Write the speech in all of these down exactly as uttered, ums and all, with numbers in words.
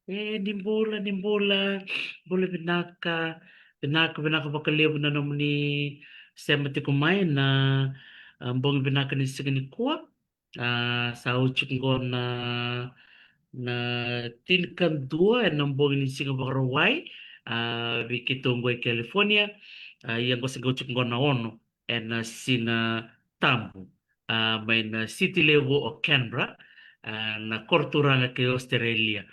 E, ni bula, ni bula, bula vinaka, vinaka, vinaka vakalevu na nomuni sema tiko mai na, ah, bogi vinaka ni siga nikua. Ah, sa oti tiko qo na, na tinikadua ena bogi ni siga Vakarauwai, ah, vei keitou qo i California. Ah, ia qo sa qai oti tiko qo na ono ena Siga Tabu, ah, mai na city levu o Canberra, ah, na koro turaga kei Australia.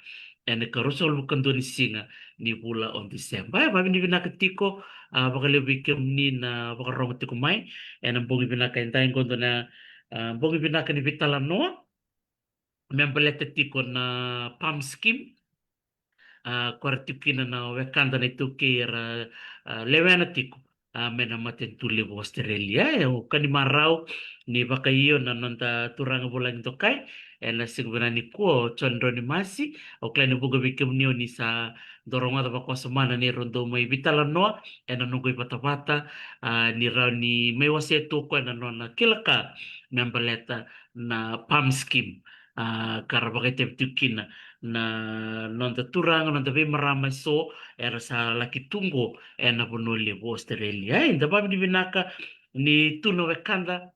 Ena ikaruasagavulu ka dua ni siga ni vula o December. E, vakavinavinaka tiko, ah, vakalevu vei kemuni na vakarogo tiko mai ena bogi vinaka edai qo, dua na, ah, bogi vinaka ni veitalanoa me baleta tiko na PALM Scheme. Ah, ko era tiko kina na wekada na iTaukei era, ah, lewena tiko, ah, mai na matanitu levu Australia. E, au ka ni marau ni vakaio na noda turaga vulagi dokai ena siga vinaka nikua, o John Droni Masi. Au kila ni vuqa vei kemuni o ni sa dau rogoca vakawasoma na neirau dau mai veitalanoa ena noqu ivatavata, ah, ni rawa ni mai wasea tu o koya na nona kila ka me baleta na PALM Scheme, ah, ka ra vakaitavi tiko kina na noda turaga, noda veimarama eso era sa laki tu qo ena vanua levu Australia. E, da vakavinavinaka ni tu na wekada,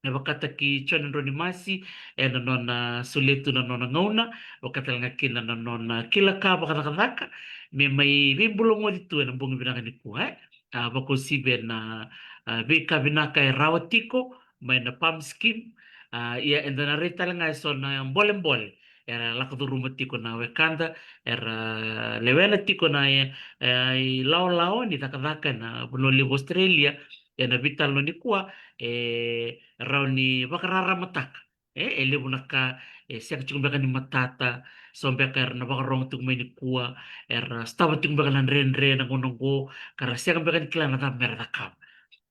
e vakataki John Droni Masi ena nona solia tu na nona gauna, vakatalega kina na nona kila ka vakacakacaka me mai veibulagoci tu ena bogi vinaka nikua, e. Ah, vakauasivi ena, ah, veika vinaka e rawa tiko mai na PALM Scheme. Ah, ia eda na rai talega eso na bolebole era lako curuma tiko na wekada era lewena tiko na, e, e, ilawalawa ni cakacaka ena vanua levu Australia. Ena veitalanoa nikua, e rawa ni vakararamataka. E, e levu na ka e sega tiko beka ni matata, so beka era na vakarogo tiko mai nikua, era sotava tiko beka na dredre na gauna oqo, ka ra sega beka ni kila na cava mera cakava.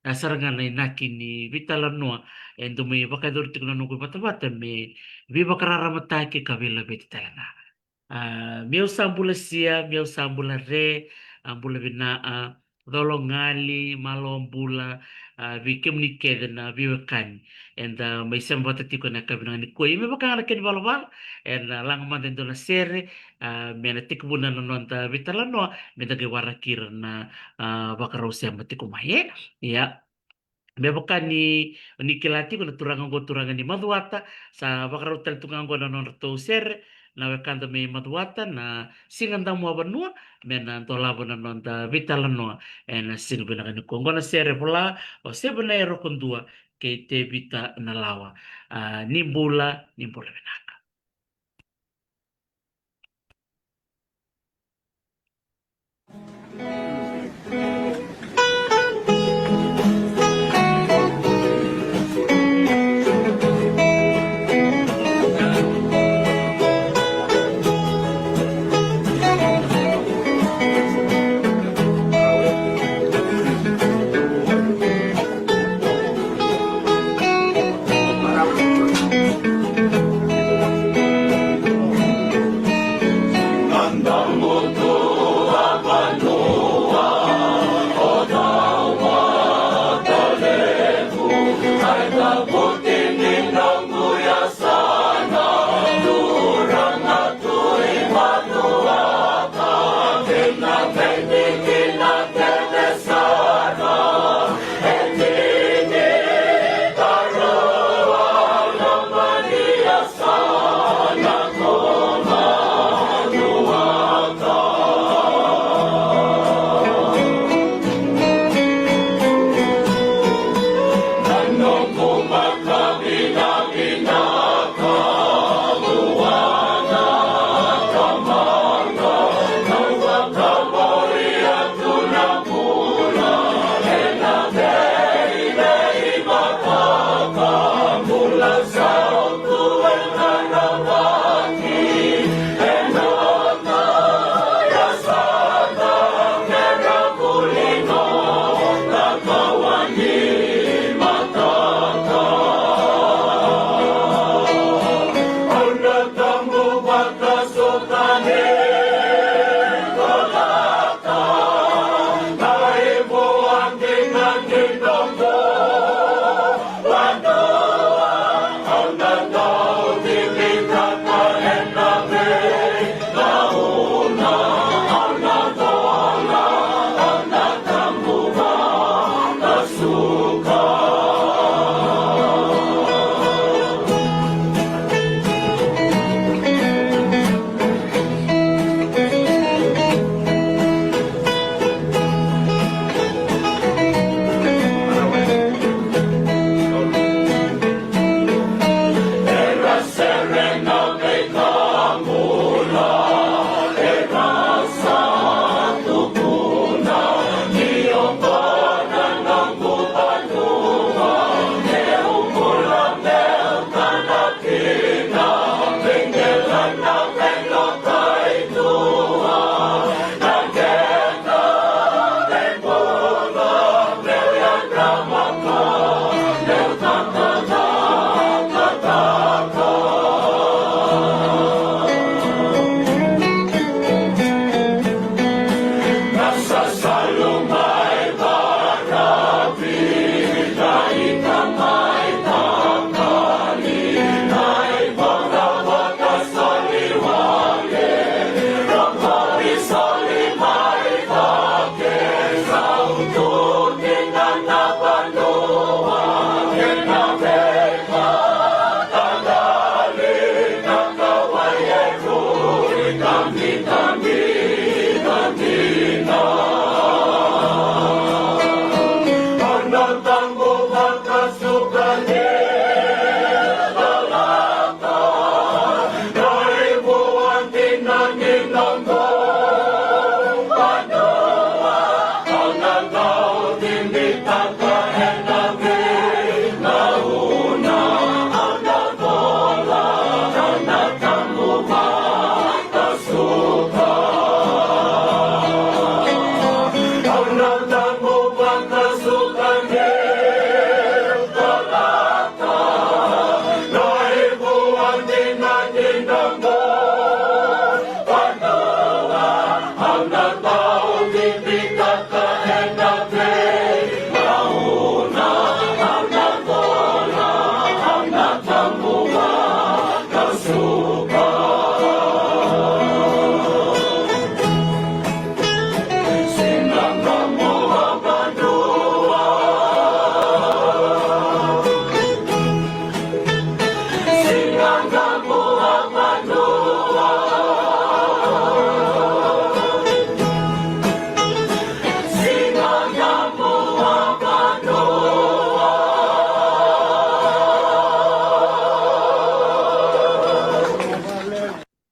A sara ga na inaki ni veitalanoa e dau mai vakayacori tiko na noqu ivatavata me veivakararamataki ka veilaveti talega. Ah, meu sa bula Sia, meu sa bula Re, ah, bula vina, ah, Cologali, malo bula, ah, vei kemuni kece na veiwekani eda mai sema vata tiko ena yakavi vinaka nikua. Ia me vaka ga na kena ivalavala, ena laga mada e dua na sere, ah, me na tekivuna na noda veitalanoa, meda qai waraki ira na, ah, vakarau sema tiko mai, e? Ia. Me vaka ni, ni kila tiko na turaga oqo, turaga ni Macuata, sa vakarau tale tu ga oqo na nodratou sere na wekada mai Macuata, na Siga Damuavanua, me na dolava na noda veitalanoa ena siga vinaka nikua. Oqo na sere vola o Sevanai Rokodua kei Tevita Nalawa. Ah, ni bula, ni bula vinaka.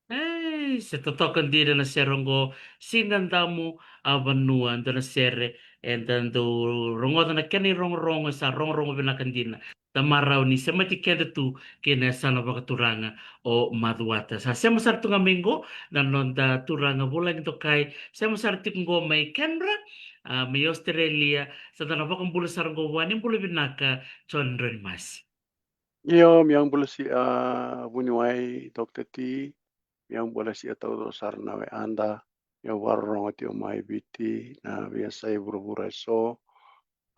Ei, se totoka dina na sere oqo, Siga Damu a Vanua, dua na sere eda dau rogoca na kena irogorogo, e sa rogorogo vinaka dina. Da marau ni semati keda tu kei na yasana vakaturaga o Macuata. Sa sema sara tu ga mai qo na noda turaga vulagi dokai, sema sara tiko qo mai Canberra, a, mai Australia, sa da na vakabula sara qo vua ni bula vinaka, John Dronimas. Io, mi au bula si a vuniwai, Doctor T, mi au bula si a taucoko sara na we ada, mi au varorogo tiko mai Viti, na veiyasai vuravura e so,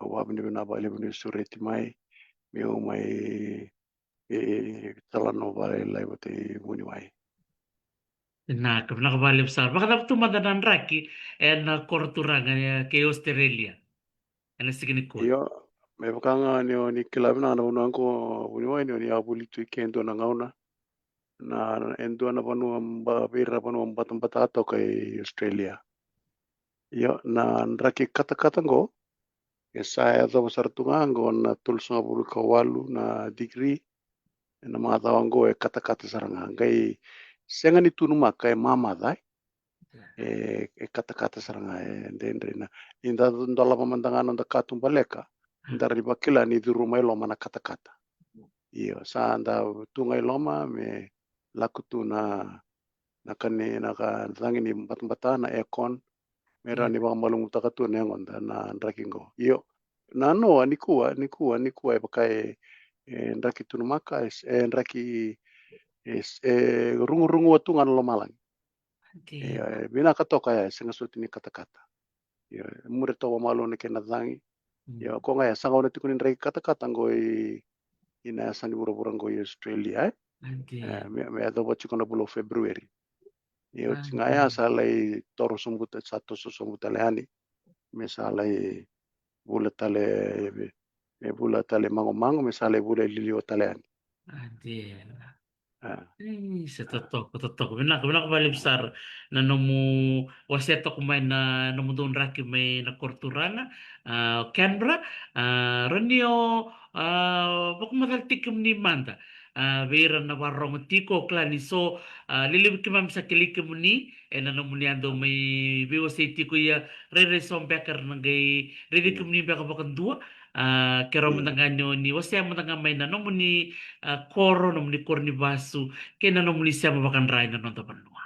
au vavinavinaka vakalevu ni sureti mai, mi au mai e talanoa vakalailai vata i vuniwai. Vinaka, vinaka vakalevu sara. Vakacava tu mada na draki ena koro turaga e, kei Australia ena siga nikua? Io, me vaka ga ni o ni kila vinaka na vanua qo vuniwai ni o ni a vuli tu i ke dua na gauna. Na, e dua na vanua ba, vei ira na vanua batabata toka i Australia. Io, na draki katakata qo e sa yacova sara tu ga qo na tolusagavulu ka walu na digiri. Ena macawa qo e katakata sara ga, qai sega ni tu na maka, e mamaca, e, e katakata sara ga, e dredre na. Ni da dolava mada ga noda katuba leka, da rawa ni vakila ni curu mai loma na katakata. Io, sa da tu ga i loma me lako tu na, na kani, na ka cagi ni batabata, na aircon, me rawa ni vakamalumalumutaka tu na yagoda na draki qo. Io, na noa nikua, nikua, nikua e vaka e, e draki tu na maka, e, e draki, e, e rugurugua tu ga na lomalagi. E, e vinaka toka ya, e sega soti ni katakata. Io, e muri toka vakamalua na kena cagi. Io, ko ga ya sa gauna tiko ni draki katakata qo i, i na yasa ni vuravura qo i Australia, e. E, me, me yacova tiko na vula o February. Io, tiko ga ya sa lai toro sobu ta, sa toso sobu tale yani. Me sa lai vula tale, e vula tale magomago, me sa lai vula e liliwa tale yani. A, dina. A. Isa, totoka, totoka. Vinaka, vinaka vakalevu sara na nomu wasea toka mai na nomudou draki mai na koro turaga, a, o Canberra, a, rawa ni o, a, vakamacala tiko kemuni mada, a, vei ira na vakarorogo tiko, o kila ni so, a, lelevu keimami sa kilai kemuni ena nomuni a dau mai veiwasei tiko, ia rairai so beka era na qai raici kemuni beka vakadua, a, ke rawa mada ga ni o ni wasea mada ga mai na nomuni, a, koro, nomuni koro ni vasu, kei na nomuni sema vakadra ena noda vanua.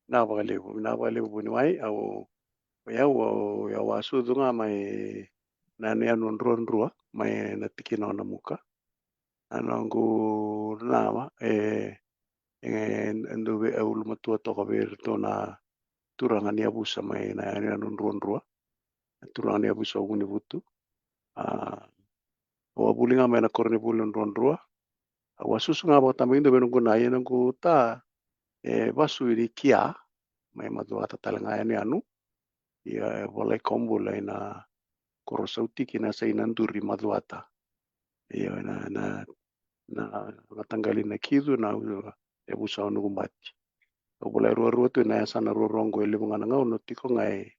Vinaka vakalevu, vinaka vakalevu vuniwai. Au, o yau, au, au a sucu ga mai na yanuyanu o Druadrua, mai na tikina o Namuka. Na noqu nana, e, e, e dau vei, e ulumatua toka vei iratou na turaga ni yavusa mai na yanuyanu o Druadrua, na turaga ni yavusa o Vunivutu. A, au a vuli ga mai na koronivuli o Druadrua. Au a susu ga vakatabakidua vei noqu na, ia noqu ta e vasu i Kia, mai Macuata tale ga yanuyanu. Ia e volai kawa bula ina koro Sautiki, na yasa i Naduri, Macuata. Ia na, na, na mataqali Nakicu, na yavusa o Nukubati. Au volai ruarua tu ina yasana ruarua oqo e levu ga na gauna au tiko ga e,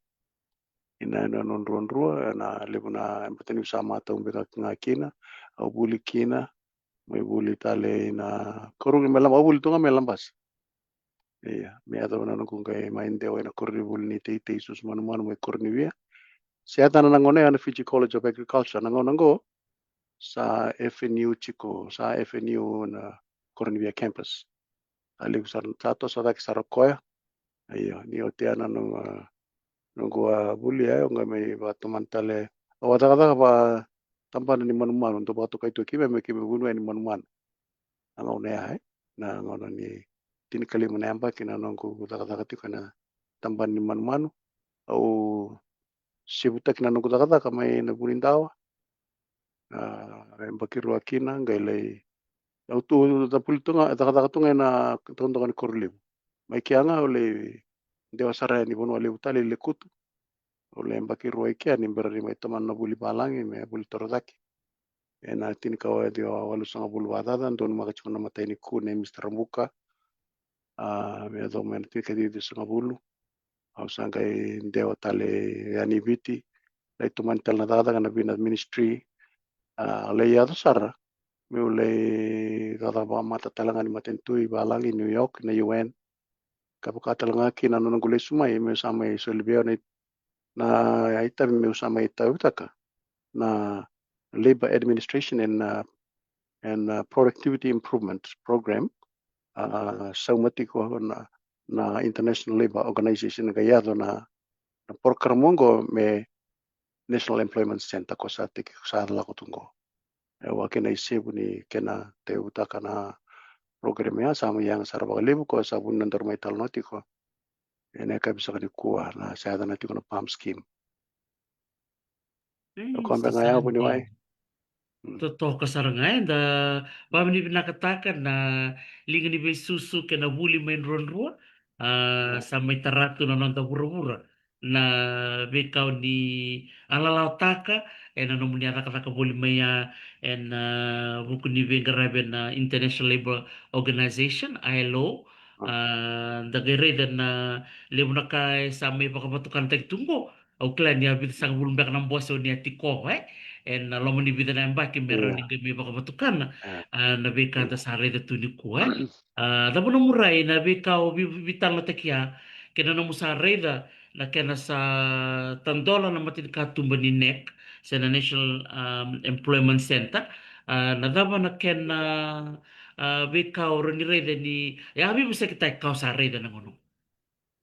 ina, ina, ina Druadrua, na levu na yabaki niu sa matau beka ga kina, au vuli kina, mai vuli tale ina Karuga, mai Laba-, au vuli tu ga mai Labasa. Ia, me yacova na noqu qai mai dewa ina koronivuli ni teitei, susu manumanu mai Koronivia. Se yacana na gauna ya na Fiji College of Agriculture, na gauna oqo sa F N U tiko, sa F N U na Koronivia campus. A levu sara, sa toso cake sara o koya. Io, ni oti ya na noqu, a, noqu a vuli ya, au qai mai vakatomani tale. Au a cakacaka vakatabana ni manumanu, dau vakatokai tu o keimami, me keimami vuniwai ni manumanu. Na gauna ya, e, na gauna ni tinikalima na yabaki na noqu cakacaka tiko ena tabana ni manumanu. Au sevutaki na noqu cakacaka mai na Vunidawa. A, yabaki rua kina, qai lai, au tu, au vuli tu ga, cakacaka tu ga ena dokadoka ni koro levu. Mai kea ga au lai dewa sara yani Vanua Levu tale i Lekutu. Au lai yabaki rua i kea ni bera ni mai tomana na vuli valagi, me vuli torocake. Ena tinikawalu walusagavulu vakacaca, donumaka tiko na imatai ni ku nei Mister Rabuka. A, me yacova mai na tinikaciwasagavulu, au sa qai dewa tale yani Viti, lai tomani tale na cakacaka na Vina Ministry. A, lai yaco sara meu lai cakacaka vakamata tale ga ni matanitu i valagi, New York, na U N. Ka vaka tale ga kina na noqu lesu mai, meu sa mai soli vei au na, na itavi meu sa mai tauyavutaka, na Labour Administration and, uh, and, uh, Productivity Improvement Program, a, sauma tiko na, na International Labour Organization, qai yaco na, na program oqo me National Employment Centre, ko sa tiki, ko sa lako tu oqo. E, vaka kina isevu ni kena tauyavutaka na program ya, sa mai yaga sara vakalevu, ko sa vu ni nodaru mai talanoa tiko ena yakavi saka nikua, na sa yacana tiko na PALM scheme. E, o koya beka ga ya, vuniwai. Mm. Totoka sara ga, eda vakavinavinakataka na liga ni veisusu kei na vuli mai Druadrua. A, mm, sa mai tara tu na noda vuravura na veika o ni a lalawataka ena nomuni a cakacaka voli mai ya ena, a, vuku ni veiqaravi ena International Labour Organization, I L O. Mm. A, da qai raica na levu na ka e sa mai vakavatukanataki tu oqo. Au kila ni a vica sagavulu beka na bose o ni a tiko, e, ena loma ni vica na yabaki me rawa ni qai mai vakavatukana, e, a, na veika da sa raica tu nikua, e. A, cava nomu rai na veika o vei-, veitalanoataki ya, kei na nomu sa raica na kena sa tadola na matanikatuba ni NEC, se na National, um, Employment Centre, a, na cava na kena, a, veika o rawa ni raica ni, e a veivosakitaki ka o sa raica na gauna?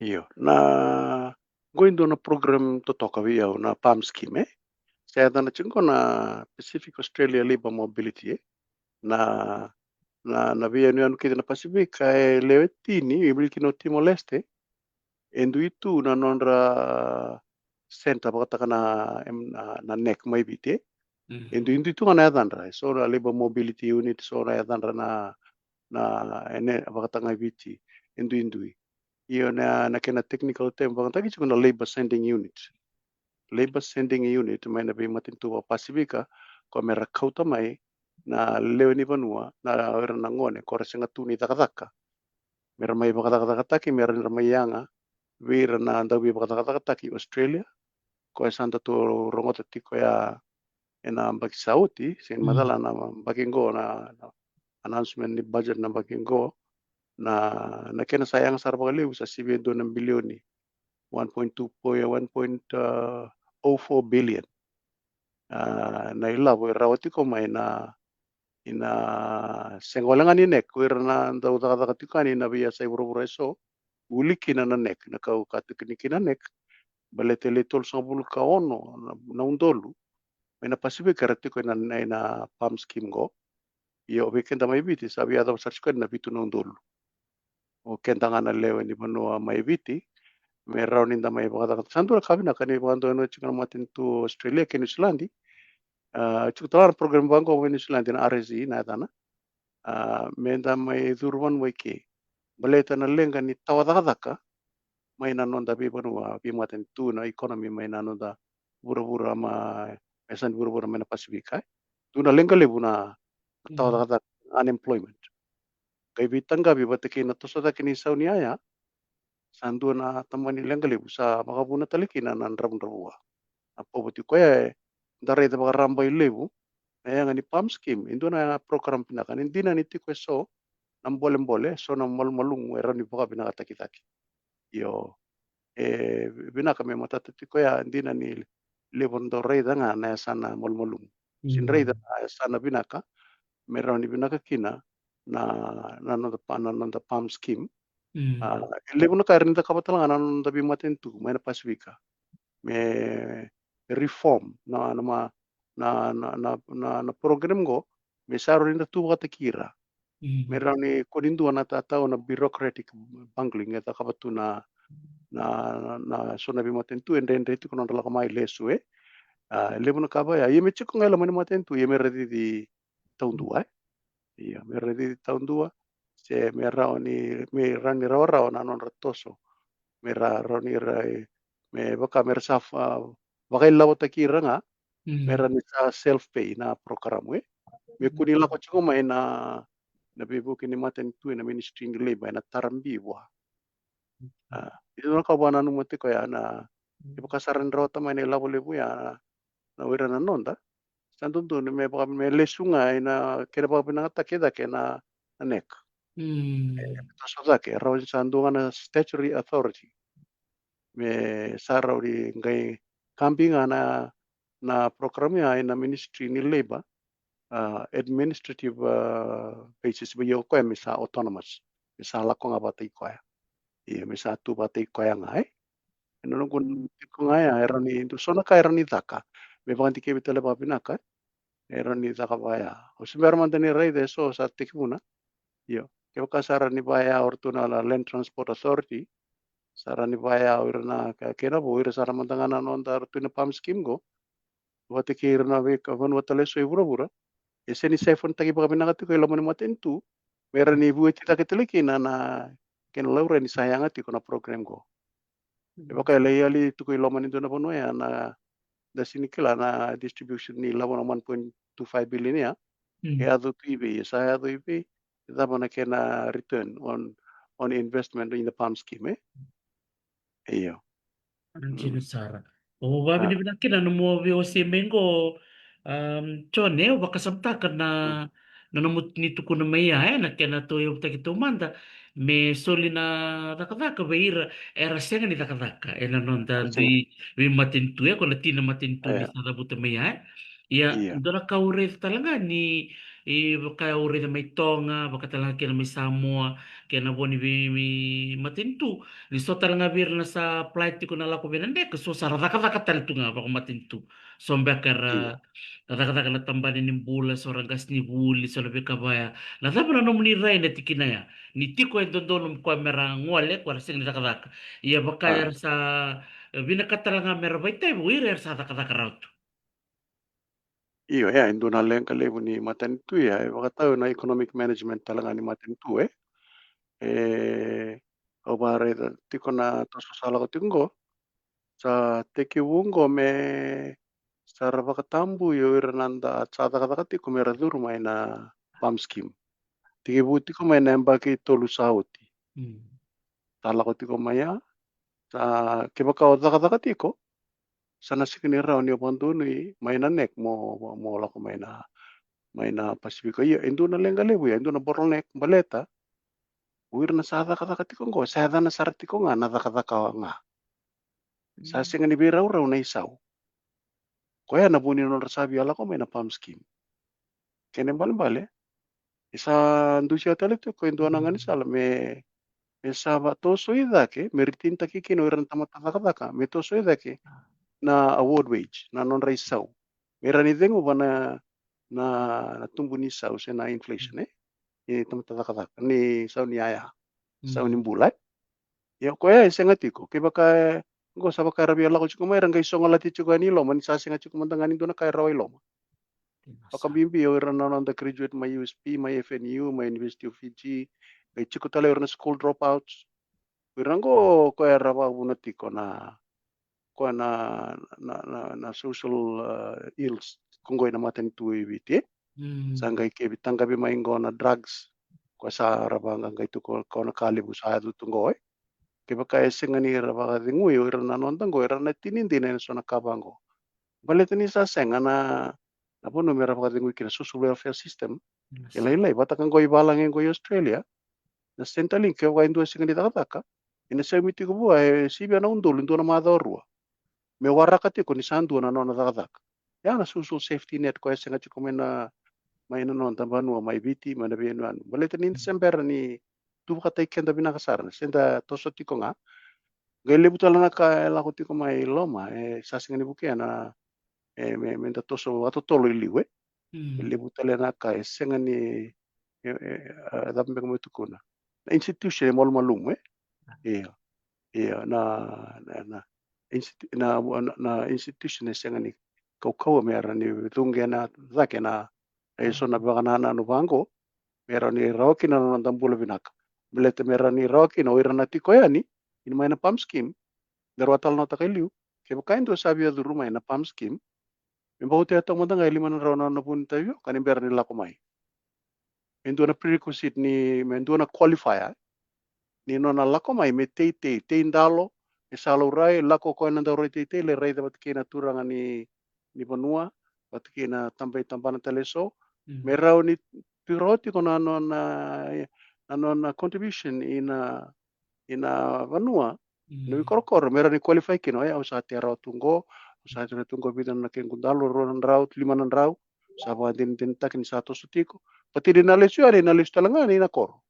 Io, na, qo e dua na program totoka vei au, na PALM scheme, e. Sa yacana tiko qo na Pacific Australia Labour Mobility, e. Na, na, na veiyanuyanu kece na Pacific, e lewe tini, e vuli kina o Timor-Leste, e dui tu na nodra centre vakataka na, em, na, na NEC mai Viti, e. Mm. E duidui tu ga na yacadra, e so na Labour Mobility Unit, so na yacadra na, na, ena vakataka ga i Viti, e duidui. Io na, na kena technical term vakataki tiko na Labour Sending Unit. Labour Sending Unit mai na veimatanitu vaka-Pasifika, ko me ra kauta mai na lewe ni vanua, na o ira na gone ko ra sega tu ni cakacaka. Me ra mai vakacakacakataki, me ra, ra mai yaga vei ira na dauveivakacakacakataki i Australia, ko e sa datou rogota tiko ya ena baki sa oti, se ni macala na baki qo na, na announcement ni budget na baki qo, na, na kena sa yaga sara vakalevu sa sivia e dua na bilioni, one point two, one point oh four billion. A, na ilavo e rawa tiko mai na, ina sega wale ga ni NEC, ko ira na dau cakacaka tiko yani na veiyasai vuravura eso, vuli kina na NEC, na kau ka tiko ni kina NEC, baleta e le tolusagavulu ka ono na, na udolu mai na Pasifika era tiko ina, ina, ina PALM scheme qo. Ia o vei keda mai Viti sa via yacova sara tiko na vitu na udolu. O keda ga na lewe ni vanua mai Viti, me rawa ni da mai vakacakacaka. Sa dua na ka vinaka ni vakadonui tiko na matanitu Australia kei Niusiladi. A, tiko tale ga na program vaqo mai Niusiladi na R S E na yacana. A, me da mai curu vanua i ke. Baleta na leqa ni tawa cakacaka mai na noda veivanua, veimatanitu, na economy mai na noda vuravura ma, me sa ni vuravura mai na Pasifika, e. Dua na leqa levu na tawa cakacaka, unemployment. Qai veitaqavi vata kei na toso cake ni sau ni yaya, sa dua na tamani leqa levu sa vakavuna tale kina na dravudravua. Na poverty koya eda raica vakarabailailevu, na yaga ni PALM scheme, e dua na program vinaka, ni dina ni tiko eso na bolebole, eso na malumalumu e rawa ni vakavinakataki cake. Io, e vinaka me matata tiko ya, dina ni levu na dau raica ga na yasana malumalumu. Se ni raica na yasana vinaka, me rawa ni vinaka kina na, na noda pa-, na noda PALM scheme. Mm. A, e levu na ka e rawa ni cakava tale ga na noda veimatanitu mai na Pasifika. Me reform na, na ma-, na, na, na, na, na program qo, me sa rawa ni da tu vakataki ira. Mm. Me rawa ni kua ni dua na tatau na bureaucratic bungling e cakava tu na, na, na, na so na veimatanitu e dredre tiko na nodra lako mai lesu, e. A, e levu na ka vaya. Ia me tiko ga e loma ni matanitu, ia me ra cici taudua, e. Ia, me ra cici taudua, se me rawa ni, me rawa ni rawarawa na nodra toso. Me ra rawa ni ra, me vaka me ra sa fa-, vakailavotaki ira ga, mm, me rawa ni sa self-pay na program, e. Me kua ni lako tiko mai na, na veivuke ni matanitu, na Ministry ni Labour, ena tara bi vua. A, ia na ka au vakananuma tiko ya na, kevaka sa rawa ni rawata mai na ilavo levu ya na, na o ira na noda, sa dodonu me vaka, me lesu ga ina kena vakavinakataki cake na, na NEC. Mm. E, toso cake, rawa ni sa dua ga na statutory authority. Me sa rawa ni qai kabi ga na, na program ya ina Ministry ni Labour, a, administrative, a, basis, vei o koya me sa autonomous, me sa lako ga vata i koya. Ia, me sa tu vata i koya ga, e. Ena noqu tiko ga ya, e rawa ni, dua so na ka e rawa ni caka me vakadikevi tale vakavinaka, e. E rawa ni caka vaya. O se bera mada ni raica eso sa tekivuna. Io, kevaka sa rawa ni vaya o ratou na Land Transport Authority, sa rawa ni vaya o ira na ka-, kena vo, ira sa rawa mada ga na noda ratou na PALM scheme qo. Vata kei ira na veika vanua tale eso e vuravura, e sega ni siphon-taki vakavinaka tiko e loma ni matanitu, me rawa ni vueti cake tale kina na kena laurai ni sa yaga tiko na program qo. E vaka e lai yali tiko i loma ni dua na vanua ya na, da sega ni kila na distribution ni lavo na one point two five billion ya. Mm. E yaco tu i vei, e sa yaco i vei, e cava na kena return on, on investment in the PALM scheme, e? Io. Dina sara. Au vakavinavinaka kina na nomu veiwasei mai qo, um, John, e, au vakasamataka na, na nomu ni tukuna mai ya, e, na kena tauyavutaki taumada me soli na cakacaka vei ira era sega ni cakacaka ena noda dui veimatanitu, e, ko na tina matanitu ni sa cavuta mai ya, e. Ia, dua na ka au raica tale ga ni, e, vaka au raica mai Toga, vaka tale ga kena mai Samoa, kei na vo ni vei, veimatanitu, ni so tale ga vei ira na sa apply tiko na lako vei na NEC, so sa ra cakacaka tale tu ga vakamatanitu. So beka era cakacaka na tabana ni bula, so ra qasenivuli, so na veika vaya. Na cava na nomuni rai na tikina ya? Ni tiko e dodonu koya me ra gole, koya ra sega ni cakacaka. Ia vaka era sa vinakata tale ga me ra vakaitavi o ira era sa cakacaka rawa tu. Io, e, e dua na leqa levu ni matanitu ya, e vakatau na economic management tale ga ni matanitu, e. E, au vakaraica tiko na toso sa lako tiko qo, Sa tekivu oqo me sa ra vakatabui o ira na da sa cakacaka tiko me ra curu mai na PALM scheme. Tekivu tiko mai na yabaki tolu sa oti. Mm. Sa lako tiko mai ya, sa kevaka o cakacaka tiko, sa na sega ni rawa ni o vakadonui mai na NEC mo, mo lako mai na, mai na Pasifika. Ia, e dua na leqa levu ya, e dua na bottleneck baleta o ira na sa cakacaka tiko oqo, sa yacana sara tiko ga na cakacaka ga. Sa sega ni veiraurau na isau. Koya na vu ni nodra sa via lako mai na PALM scheme. Kena ibalebale, e sa dusia tale tiko e dua na ganisala me, me sa vakatosoi cake, me ritinitaki kina o ira na tamata cakacaka, me tosoi cake na award wage, na nodra isau. Me rawa ni ceguva na, na, na tubu ni sau se na inflation, e? Ni tamata cakacaka, ni sau ni yaya, sau ni bula, e? Ia, koya e sega tiko. Kevaka e, oqo sa vaka era via lako tiko mai, era qai sogalati tiko yani i loma, ni sa sega tiko mada ga ni dua na ka e rawa i loma. Vakabibi o ira na noda graduate mai U S P, mai F N U, mai University of Fiji, qai tiko tale o ira na school dropouts. O ira oqo koya era vakavuna tiko na, koya na, na, na, na social, uh, ills, ko oqo i na matanitu i Viti, e? Mm. Sa qai kevi taqavi mai oqo na drugs, koya sa ra vaqaqai tu ko, ko na ka levu sa yaco tu oqo, e? Kevaka e sega ni ra vakacegui o ira na noda oqo, era na tini dina ena so na ka vaqo. Baleta ni sa sega na, na vanua me ra vakacegui kina, social welfare system. Yes. E lailai, vata ka oqo i valagi oqo i Australia, na Centrelink, kevaka e dua e sega ni cakacaka, ena saumi tiko vua e sivia na udolu e dua na macawa rua me waraka tiko ni sa dua na nona cakacaka. Ya na social safety net koya e sega tiko mai na, mai na noda vanua mai Viti, mai na veiyanuyanu. Baleta ni da se bera ni tu vakatai keda vinaka sara, se da toso tiko ga. Qai levu tale na ka e lako tiko mai loma, e sa sega ni vukea na, e, me, me da toso vakatotolo i liu, e. Mm. E levu tale na ka e sega ni, e, e, a, cava beka meu tukuna? Na institution e malumalumu, e? Io. Io, na, na, na, insti-, na, na, na institution e sega ni kaukauwa me ra ni cuqena cake na, e so na vakanananu vaqo, me ra ni rawa kina na noda bula vinaka. Baleta me ra ni rawa kina o ira na tiko yani, i na mai na PALM scheme, me ra talanoataka i liu, kevaka e dua sa via curu mai na PALM scheme, me bau te toka mada ga e lima na drau na, na vuni tavio, ka ni bera ni lako mai. Me dua na prerequisite ni, me dua na qualifier ni nona lako mai, me teitei, tei dalo, me sa laurai, lako koya na daurai teitei, lai raica vata kei na turaga ni, ni vanua, vata kei na taba i tabana tale so, mm, me rawa ni tu rawa tiko na nona, na nona contribution i na, i na vanua, mm, na veikorokoro, me rawa ni qualify kina, oya, au sa tea rawa tu qo, au sa tea rawa tu qo, vica na kequ dalo, rua na drau, lima na drau, sa vakadinadinataki ni sa toso tiko. Baleta ni na lesu yani, na lesu tale ga ni na koro.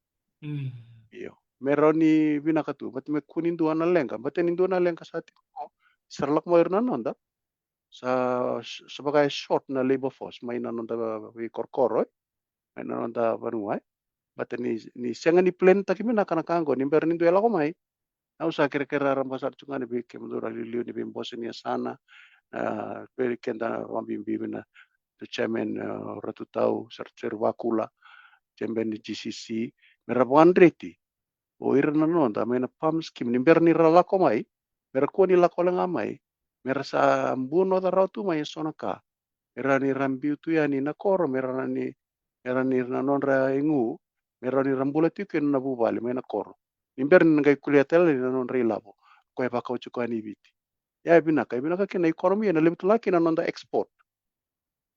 Mm. Io. Me rawa ni vinaka tu, baleta me kua ni dua na leqa, baleta ni dua na leqa sa tiko, sa ra lako mai ira na noda. Sa, sa vaka e short na labour force mai na noda veikorokoro, e? Mai na noda vanua, e? Baleta ni, ni sega ni plan taki vinaka na ka qo, ni bera ni dua e lako mai. Au sa kerekere raraba sara tu ga ni vei kemudou ra liuliu ni veibose ni yasana, a, vei keda vakabibi vei na, the chairman, a, Ratu Tau, Sir, Sir Vakula, chairman ni G C C, me ra vakadreti o ira na noda mai na PALM scheme, ni bera ni ra lako mai, me ra kua ni lako wale ga mai, me ra sa bunoca rawa tu mai e so na ka. Me rawa ni ra biu tu yani na koro, me rawa ni, me rawa ni na nodra igu, me rawa ni ra bula tiko kina na vuvale mai na koro. Ni bera ni na qai kulia tale na nodra ilavo, koya e vakau tiko yani i Viti. Ia e vinaka, e vinaka kina na economy, ena levu tale ga kina na noda export.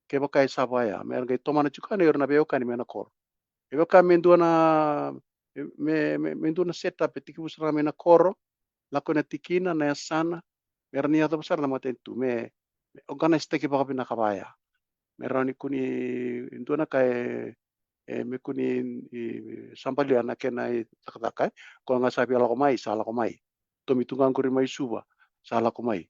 Kevaka e sa vaya, me ra qai tomana tiko yani o ira na veiwekani mai na koro. E vaka me dua na, me, me, me dua na set up e tekivu sara ga mai na koro, lako ena tikina, na yasana, me rawa ni yacova sara na matanitu, me, me organise taki vakavinaka vaya. Me rawa ni kua ni dua na ka e, e, me kua ni, i, sabalia na kena icakacaka, e. Koya ga sa via lako mai, sa lako mai. Tomi tu ga qori mai Suva, sa lako mai.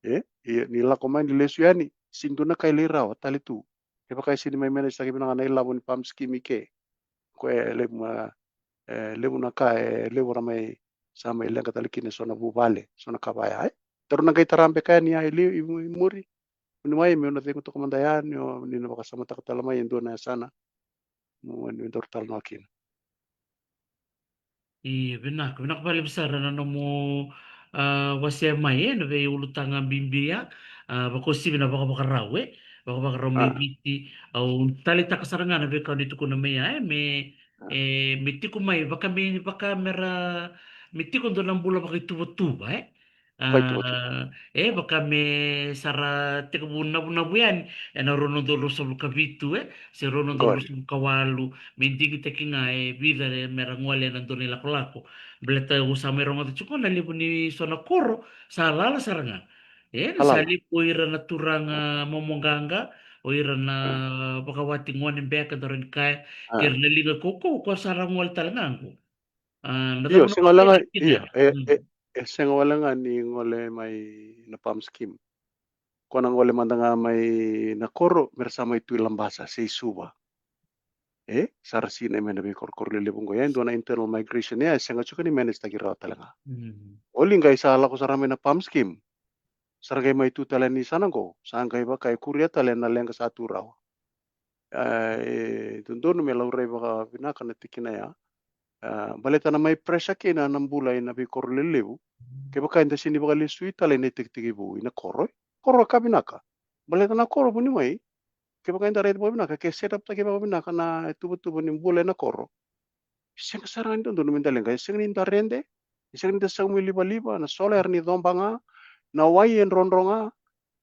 E, e, ni lako mai, ni lesu yani, sega ni dua na ka e lai rawa tale tu. Kevaka e sega ni mai manage taki vinaka na ilavo ni PALM scheme i ke. Koya e levu na, e, levu na ka, e, levu ra mai, sa mai leqa tale kina e so na vuvale, so na ka vaya, e. Daru na qai tara beka yani ya i liu, i mu-, i muri. Ni mai, meu na cegu toka mada yani, o, ni na vakasamataka tale mai e dua na yasana. Mo, ni daru talanoa kina. Io, vinaka, vinaka vakalevu sara na nomu, A, wasea mai e na veiulutaga bibi ya. A, vakauasivi na vakavakarau e, vakavakarau mai Viti. Au taleitaka sara ga na veika ni tukuna mai ya e, me e me tiko mai vaka me vaka mera me tiko dua na bula vakaituvatuva e. A, e vaka me sa ra tekivu navunavu yani ena rua na udolu ruasagavulu ka vitu e se rua na udolu ruasagavulu ka walu, me digitaki ga e vica mera gole ena dua na ilakolako. Baleta au sa mai rogoca tiko na levu ni so na koro sa lala sara ga. E na sa levu o ira na turaga momoqaqa, o ira na vakawati gone beka, daru ni kaya, kei ira na liga kaukaua ko sa ra gole tale ga qo. A, na Io, cava na sega wale ga, oti kina? Ia, e, e, e sega wale ga ni gole mai na PALM scheme. Ko na gole mada ga mai na koro, mera sa mai tu i Labasa se i Suva. E sa ra sinai mai na veikorokoro lelevu qo. E dua na internal migration ya e sega tiko ni manage taki rawa tale ga. O li qai sa lako sara mai na PALM scheme, sa ra qai mai tu tale ni sana qo, sa qai vaka e kuria tale na leqa sa tu rawa. E dodonu me laurai vakavinaka na tikina ya. A, baleta na mai pressure kina na bula ina veikoro lelevu. Kevaka eda sega ni vakalesui tale na itekitekivu ina koro, e koro ka vinaka. Baleta na koro vuni mai, kevaka eda raica vakavinaka, ke set up taki vakavinaka na tuvatuva ni bula ina koro, e sega sara ga ni dodonu meda leqa, e sega ni da rede, e sega ni da saumi livaliva, na sola era ni coba ga, na wai e drodro ga,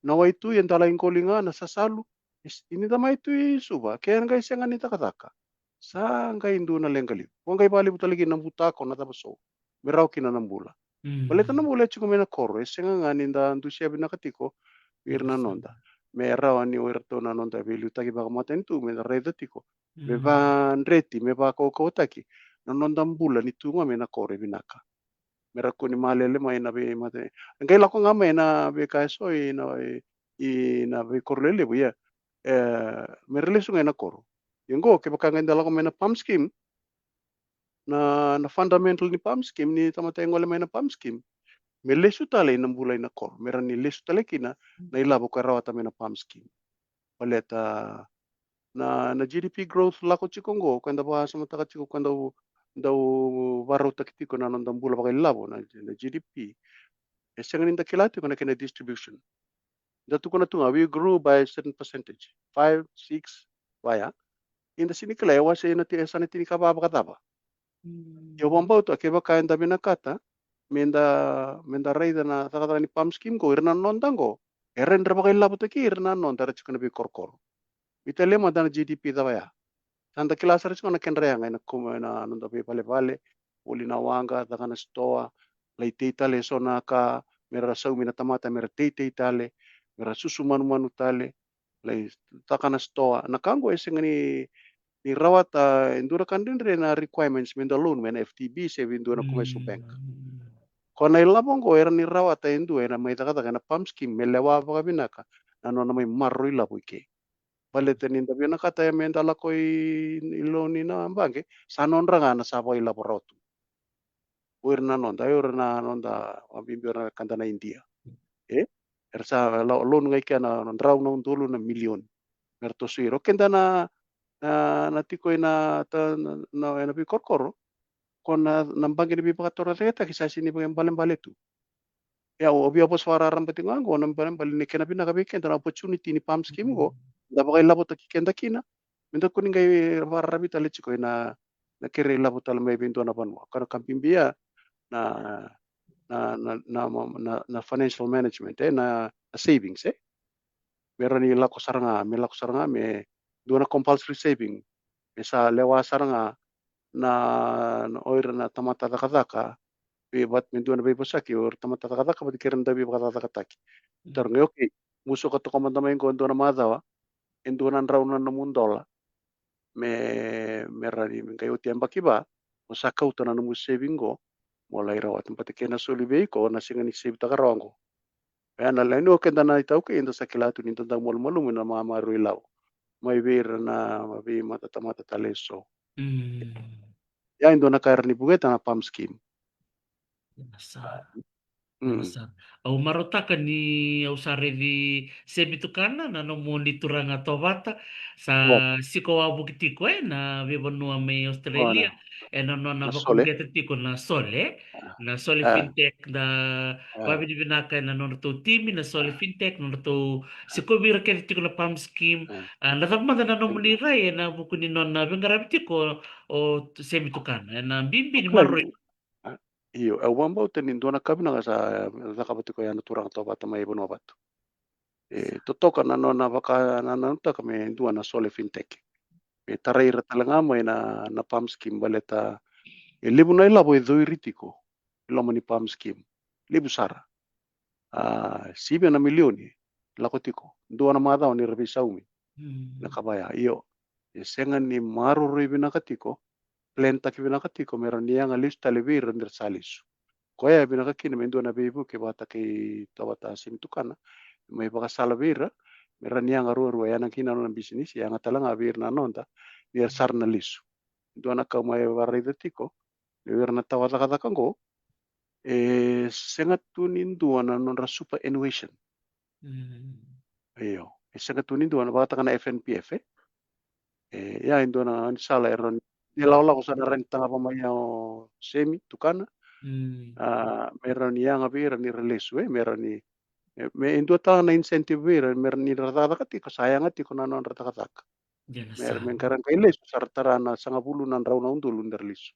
na wai tu e dala i qoli ga, na sasalu. E s-, ni da mai tu i Suva, ke qai sega ni cakacaka, sa qai dua na leqa levu. Ko qai vakalevu tale kina na butako, na cava so, me rawa kina na bula. Baleta na bula e tiko mai na koro, e sega ga ni da dusia vinaka tiko ira na noda. Me rawa ni o iratou na noda veiliutaki vakamatanitu me da raica tiko, me vadreti, me vakaukauwataki na noda bula ni tu ga mai na koro e vinaka. Me ra kua ni malele mai na veimata. E qai lako ga mai na veika e so i na, i, i na veikoro lelevu, ia. E, me ra lesu ga i na koro. Ia qo, kevaka qai da lako mai na PALM scheme, na, na fundamental ni PALM scheme, ni tamata e gole mai na PALM scheme, me lesu tale i na bula i na koro, me ra ni lesu tale kina na ilavo ko e rawata mai na PALM scheme. Baleta na, na G D P growth lako tiko qo, ko eda vakasamataka tiko, ko eda dau, dau vakarautaki tiko na noda bula vakailavo, na, na G D P. E sega ni da kila tiko na kena distribution. Da tukuna tu ga, we grew by a certain percentage, five, six, vaya. Eda sega ni kila e wase ina ti-, e sa na tinikava vakacava. Ia au vakabauta kevaka eda vinakata me da, me da raica na cakacaka ni PALM scheme qo, ira na noda qo, era ni ra vakailavotaki ira na noda era tiko na veikorokoro. Italia mada na G D P cava ya. Sa da kila sara tiko na kedra yaga ina kuma, ina noda veivalevale, voli na waqa, caka na sitoa, lai tei tale e so na ka, me ra saumi na tamata, me ra teitei tale, me ra susu manumanu tale, lai caka na sitoa. Na ka qo e sega ni, ni rawata e dua na ka dredre na requirements me da loan mai na F T B se vei dua na commercial bank. Ko na ilavo qo era ni rawata e dua ena mai cakacaka ena PALM scheme me lewa vakavinaka na nona mai maroroi ilavo i ke. Baleta ni da vinakata ya me da lako i, i loan i na baqe, sa nodra ga na sa vakailavo rawa tu. O ira na noda, o ira na noda, a, bibi o ira na kada na Idia. E? Era sa lo-, loan ga i ke na, na drau na udolu na milioni. Me ra toso ira. O keda na, na, na tiko i na, ta, na, na, ena veikorokoro. Ko na, na baqe ni veivakatorocaketaki sa sega ni vakaibalebale tu. Ia, au via vosa vakararaba tiko ga qo, na balebale ni kena vinaka vei keda na opportunity ni PALM scheme qo, da vakailavotaki keda kina, me da kua ni qai vakararavi tale tiko ina, na kere ilavo tale mai vei dua na vanua. Ka na ka bibi ya na, na, na, na, na, na financial management, e, na, na savings, e. Me rawa ni lako sara ga, me lako sara ga, me dua na compulsory saving. Me sa lewa sara ga na, na o ira na tamata cakacaka, vei vat me dua na veivosaki, o ira tamata cakacaka vata kei ira na dau veivakacakacakataki. Tarogi, okay, musuka toka mada mai qo e dua na macawa, e dua na drau na nomu dola. Me, me rawa ni, me qai oti yabaki va, mo sa kauta na nomu saving qo, mo lai rawata. Baleta ke na soli vei iko, na sega ni save taka rawa qo. Ia na lewe ni o keda na iTaukei, eda sa kila tu ni da dau malumalumu ina mamaroroi ilavo mai vei ira na veimatatamata tale e so. Ia e dua na ka era ni vueta na PALM scheme. Ia sa. Au marautaka ni au sa raici Semi Tukana, na nomuni turaga Tovata, sa siko wavoki tiko ena veivanua mai Australia, ena nona vakauqeta tiko na Sole, na Sole Fintech, da vavinavinaka ena nodratou timi na Sole Fintech, nodratou sikovi ira kece tiko na PALM scheme. A, na cava mada na nomuni rai ena vuku ni nona veiqaravi tiko o Semi Tukana, ena bibi ni maroroi. Io, au vakabauta ni dua na ka vinaka sa cakava tiko ya na turaga Tovata mai Vanuavatu. E totoka na nona vakanananutaka me dua na Sole Fintech. Me tarai ira tale ga mai na, na PALM scheme baleta e levu na ilavo e cowiri tiko i loma ni PALM scheme. Levu sara. A, sivia na milioni lako tiko. Dua na macawa ni ra veisaumi na ka vaya. Io, e sega ni maroroi vinaka tiko, plantaki vinaka tiko me rawa ni yaga lesu tale vei ira ni ra sa lesu. Koya e vinaka kina me dua na veivuke vata kei Tovata Semi Tukana, mai vakasala vei ira me rawa ni yaga ruarua, yaga kina na nona bisinisi, yaga tale ga vei ira na noda ni ra sara na lesu. Dua na ka mai varaica tiko, ni vei ira na tawa cakacaka oqo, e sega tu ni dua na nodra superannuation. Io, e sega tu ni dua na vakataka na FNPF, e. E, ia e dua na gaunisala e rawa ni lakolako sa na rawa ni tagava mai ya o Semi Tukana. A, me rawa ni yaga vei ira ni ra lesu, e, me rawa ni, e, me e dua tale na incentive vei ira, me rawa ni ra cakacaka tiko, sa yaga tiko na nodra cakacaka. Me ra, me qara qai lesu, sa ra tara na sagavulu na drau na udolu ni ra lesu.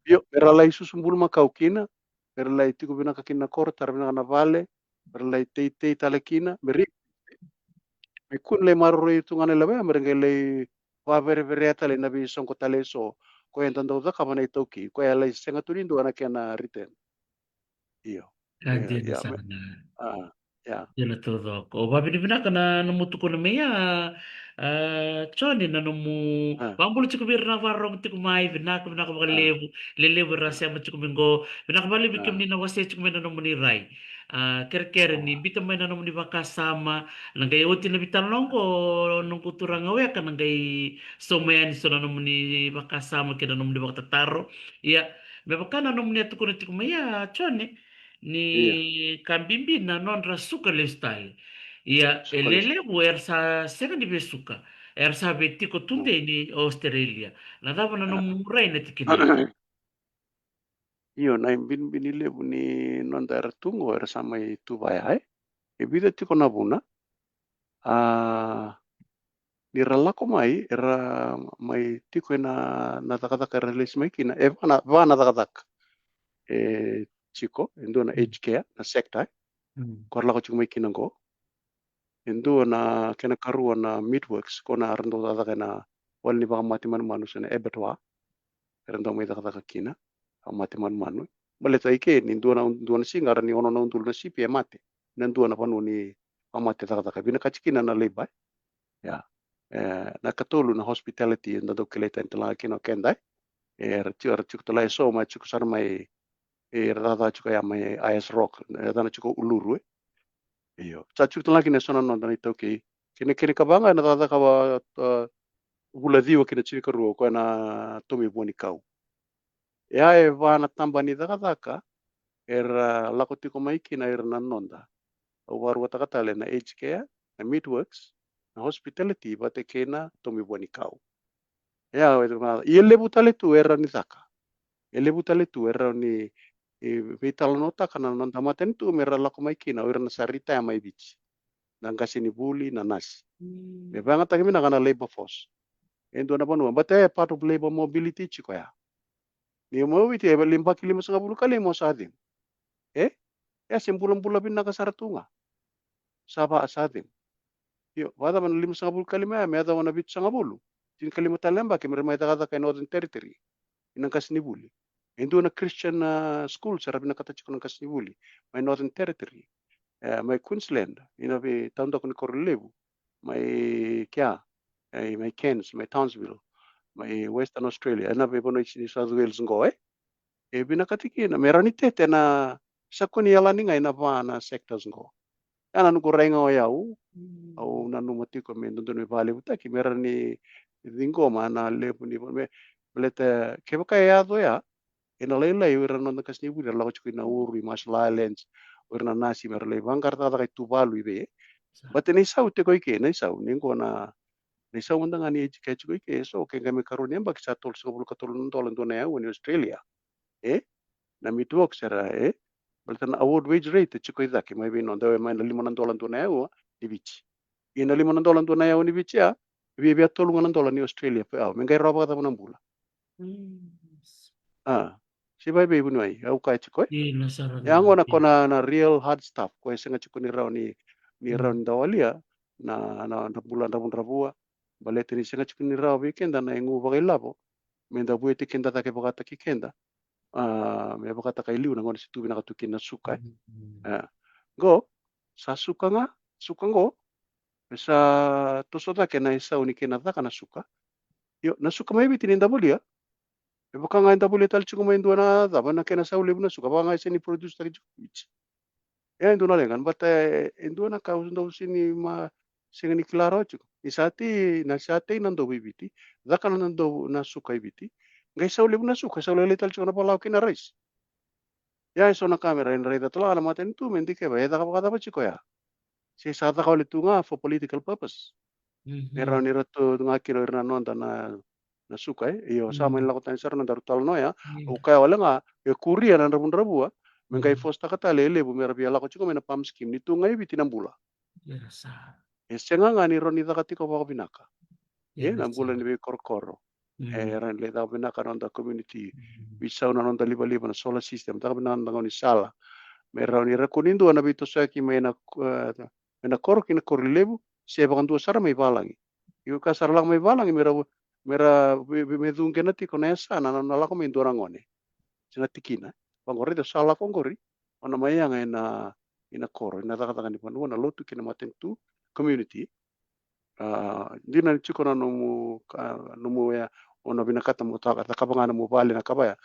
Io, me ra lai susu bulumakau kina, me ra lai tiko vinaka kina na koro, tara vinaka na vale, me ra lai teitei tale kina, me ri, me kua ni lai maroroi tu ga na levu ya, me ra qai lai vavereverea tale na veisoqo tale eso, koya eda dau cakava na iTaukei, koya e lai sega tu ni dua na kena return. Io. Ka dina sara ga. A, ia. Dina taucoko. O, vavinavinaka na nomu tukuna mai ya, a, Joni, na nomu vakabula tiko vei ira na vakarorogo tiko mai, vinaka, vinaka vakalevu, lelevu era sema tiko mai qo. Vinaka vakalevu vei kemuni na wasea tiko mai na nomuni rai. A, kerekere ni biuta mai na nomuni vakasama, na qai oti na veitalanoa qo, noqu turaga weka, na qai sauma yani so na nomuni vakasama kei na nomuni vakatataro. Ia, me vaka na nomuni a tukuna tiko mai ya, Joni, ni ka bibi na nodra suka lesu tale. Ia, e lelevu era sa sega ni vesuka, era sa veitiko tudei ni Australia. Na cava na nomu rai na tikina? Io, na ibinibini levu ni noda era tu qo, era sa mai tu vaya, e. E vica tiko na vuna. A, ni ra lako mai, era mai tiko ena, na cakacaka era lesi mai kina, e va na, va na cakacaka e tiko, e dua na aged care, na sector, e, ko ra lako tiko mai kina qo. E dua na kena karua na Midworks, ko na ra dau cakacaka ena vale ni vakamate manumanu se na abattoir. Era dau mai cakacaka kina, vakamate manumanu. Baleta i ke ni dua na, dua na siga ra ni ono na udolu na sipi e mate ena dua na vanua ni vakamate cakacaka. Vinakati kina na labour. Ia. E, na katolu na hospitality, eda dau kilai tani tale ga kina o keda, e. Era tiko, era tiko tale eso, mai tiko sara mai, e, ra cakacaka tiko ya mai Ayers Rock, e, yacana tiko Uluru, e. Io. Sa tiko tale ga kina eso na noda na iTaukei. Kena, kena ikava ga ena cakacaka va, a, vula ciwa ki na tinikarua, o koya na Tomi Vuanikau. Ia e va na taba ni cakacaka era lako tiko mai kina ira na noda. Au vakaruataka tale na aged care, na Midworks, na hospitality, vata kei na Tomi Vuanikau. Ia, e levu tale tu era ni caka. E levu tale tu era ni, e, veitalanoataka na noda matanitu me ra lako mai kina o ira na sa retire mai Viti. Na qasenivuli, na nasi. Me vayagataki vinaka na labour force. E dua na vanua, but e part of labour mobility tiko ya. Ni o mai Viti, e yabaki limasagavulu ka lima o sa cegu. E? E se bulabula vinaka sara tu ga. Sa va, sa cegu. Io, vakacava na limasagavulu ka lima ya me yacova na vitusagavulu? Tinikalima tale na yabaki me ra mai cakacaka e Northern Territory. Ina qasenivuli. E dua na Christian, a, school, sa ra vinakata tiko na qasenivuli. Mai Northern Territory. E, mai Queensland. Ina veitaudaku ni koro levu. Mai kea. E, mai Cairns, mai Townsville. Mai Western Australia. Ena veivanua i New South Wales qo, e. E vinakati kina me rawa ni tete na, sa kua ni yalani ga ena va na sectors qo. Ia na noqu rai ga o yau, au nanuma tiko me dodonu me vakalevutaki me rawa ni ciqoma na levu ni, me, baleta kevaka e yaco ya, E na lailai o ira na noda qasenivuli era lako tiko i Nauru, i Marshall Islands, o ira na nasi me ra lai vaqara cakacaka i Tuvalu i vei. But na isau tiko i ke, na isau ni qo na, na isau mada ga ni age ke tiko i ke, so ke qai me karua ni yabaki sa tolusagavulu ka tolu na dola dua na yaua ni Australia. E na meat works era, e baleta na award wage rate e tiko i cake mai vei noda, e mai na lima na dola dua na yaua ni Viti. Ia na lima na dola dua na yaua ni Viti ya, e via, via tolu ga na dola ni Australia per hour. Me qai rawa vakacava na bula? A, se vaivei vuniwai, au kaya tiko e. Ia gona ko na, na real hard stuff ko e sega tiko ni rawa ni, ni rawa ni dawalia na, na, na bula dravudravua. Baleta ni sega tiko ni rawa vei keda na igu vakailavo me da vueti keda cake vakataki keda. A, me vakataka e liu na gone se tu vinaka tu kina na suka e. A, qo sa suka ga, suka qo. Me sa toso cake na isau ni kena caka na suka. Io, na suka mai Viti ni davolia. E vaka ga e davolia tale tiko mai dua na cava na kena sau levu na suka, vaka ga e sega ni produce taki tiko Viti. E dua na leqa, but e dua na ka au dau sega ni ma, sega ni kila rawa tiko. Ni sa tei, na sa tei na dovu i Viti, caka na dovu na suka i Viti. Qai sau levu na suka, sau lailai tale tiko na valavo kei na rice. Ia e so na ka me ra, e na raica tale ga na matanitu me dikeva e caka vakacava tiko ya. Se sa caka wale tu ga for political purpose. Me rawa ni ra tu ga kina o ira na noda na, na suka e. Io, sa mai lako tani sara na daru talanoa ya. Au kaya wale ga e kuria na dravudravua me qai force taka tale e levu me ra via lako tiko mai na PALM scheme ni tu ga i Viti na bula. E sega ga ni rawa ni caka tiko vakavinaka. E na bula ni veikorokoro. E rawa ni lai caka vinaka na noda community. Veisau na noda livaliva, na solar system, caka vinaka na noda gaunisala. Me rawa ni ra kua ni dua na veitosoyaki mai na, e, mai na koro ki na koro levu, se vakadua sara mai valagi. Io, ka sa ra lako mai valagi me ra, me ra, me, me cuqena tiko na yasana na, na lako mai dua na gone. Se na tikina. Vaqori, sa lako qori, o na mai yaga e na, i na koro, i na cakacaka ni vanua, na lotu kei na matanitu, community. A, dina ni tiko na nomu, ka, nomu ya, o na vinakata mo caka, cakava ga nomu vale na ka vaya.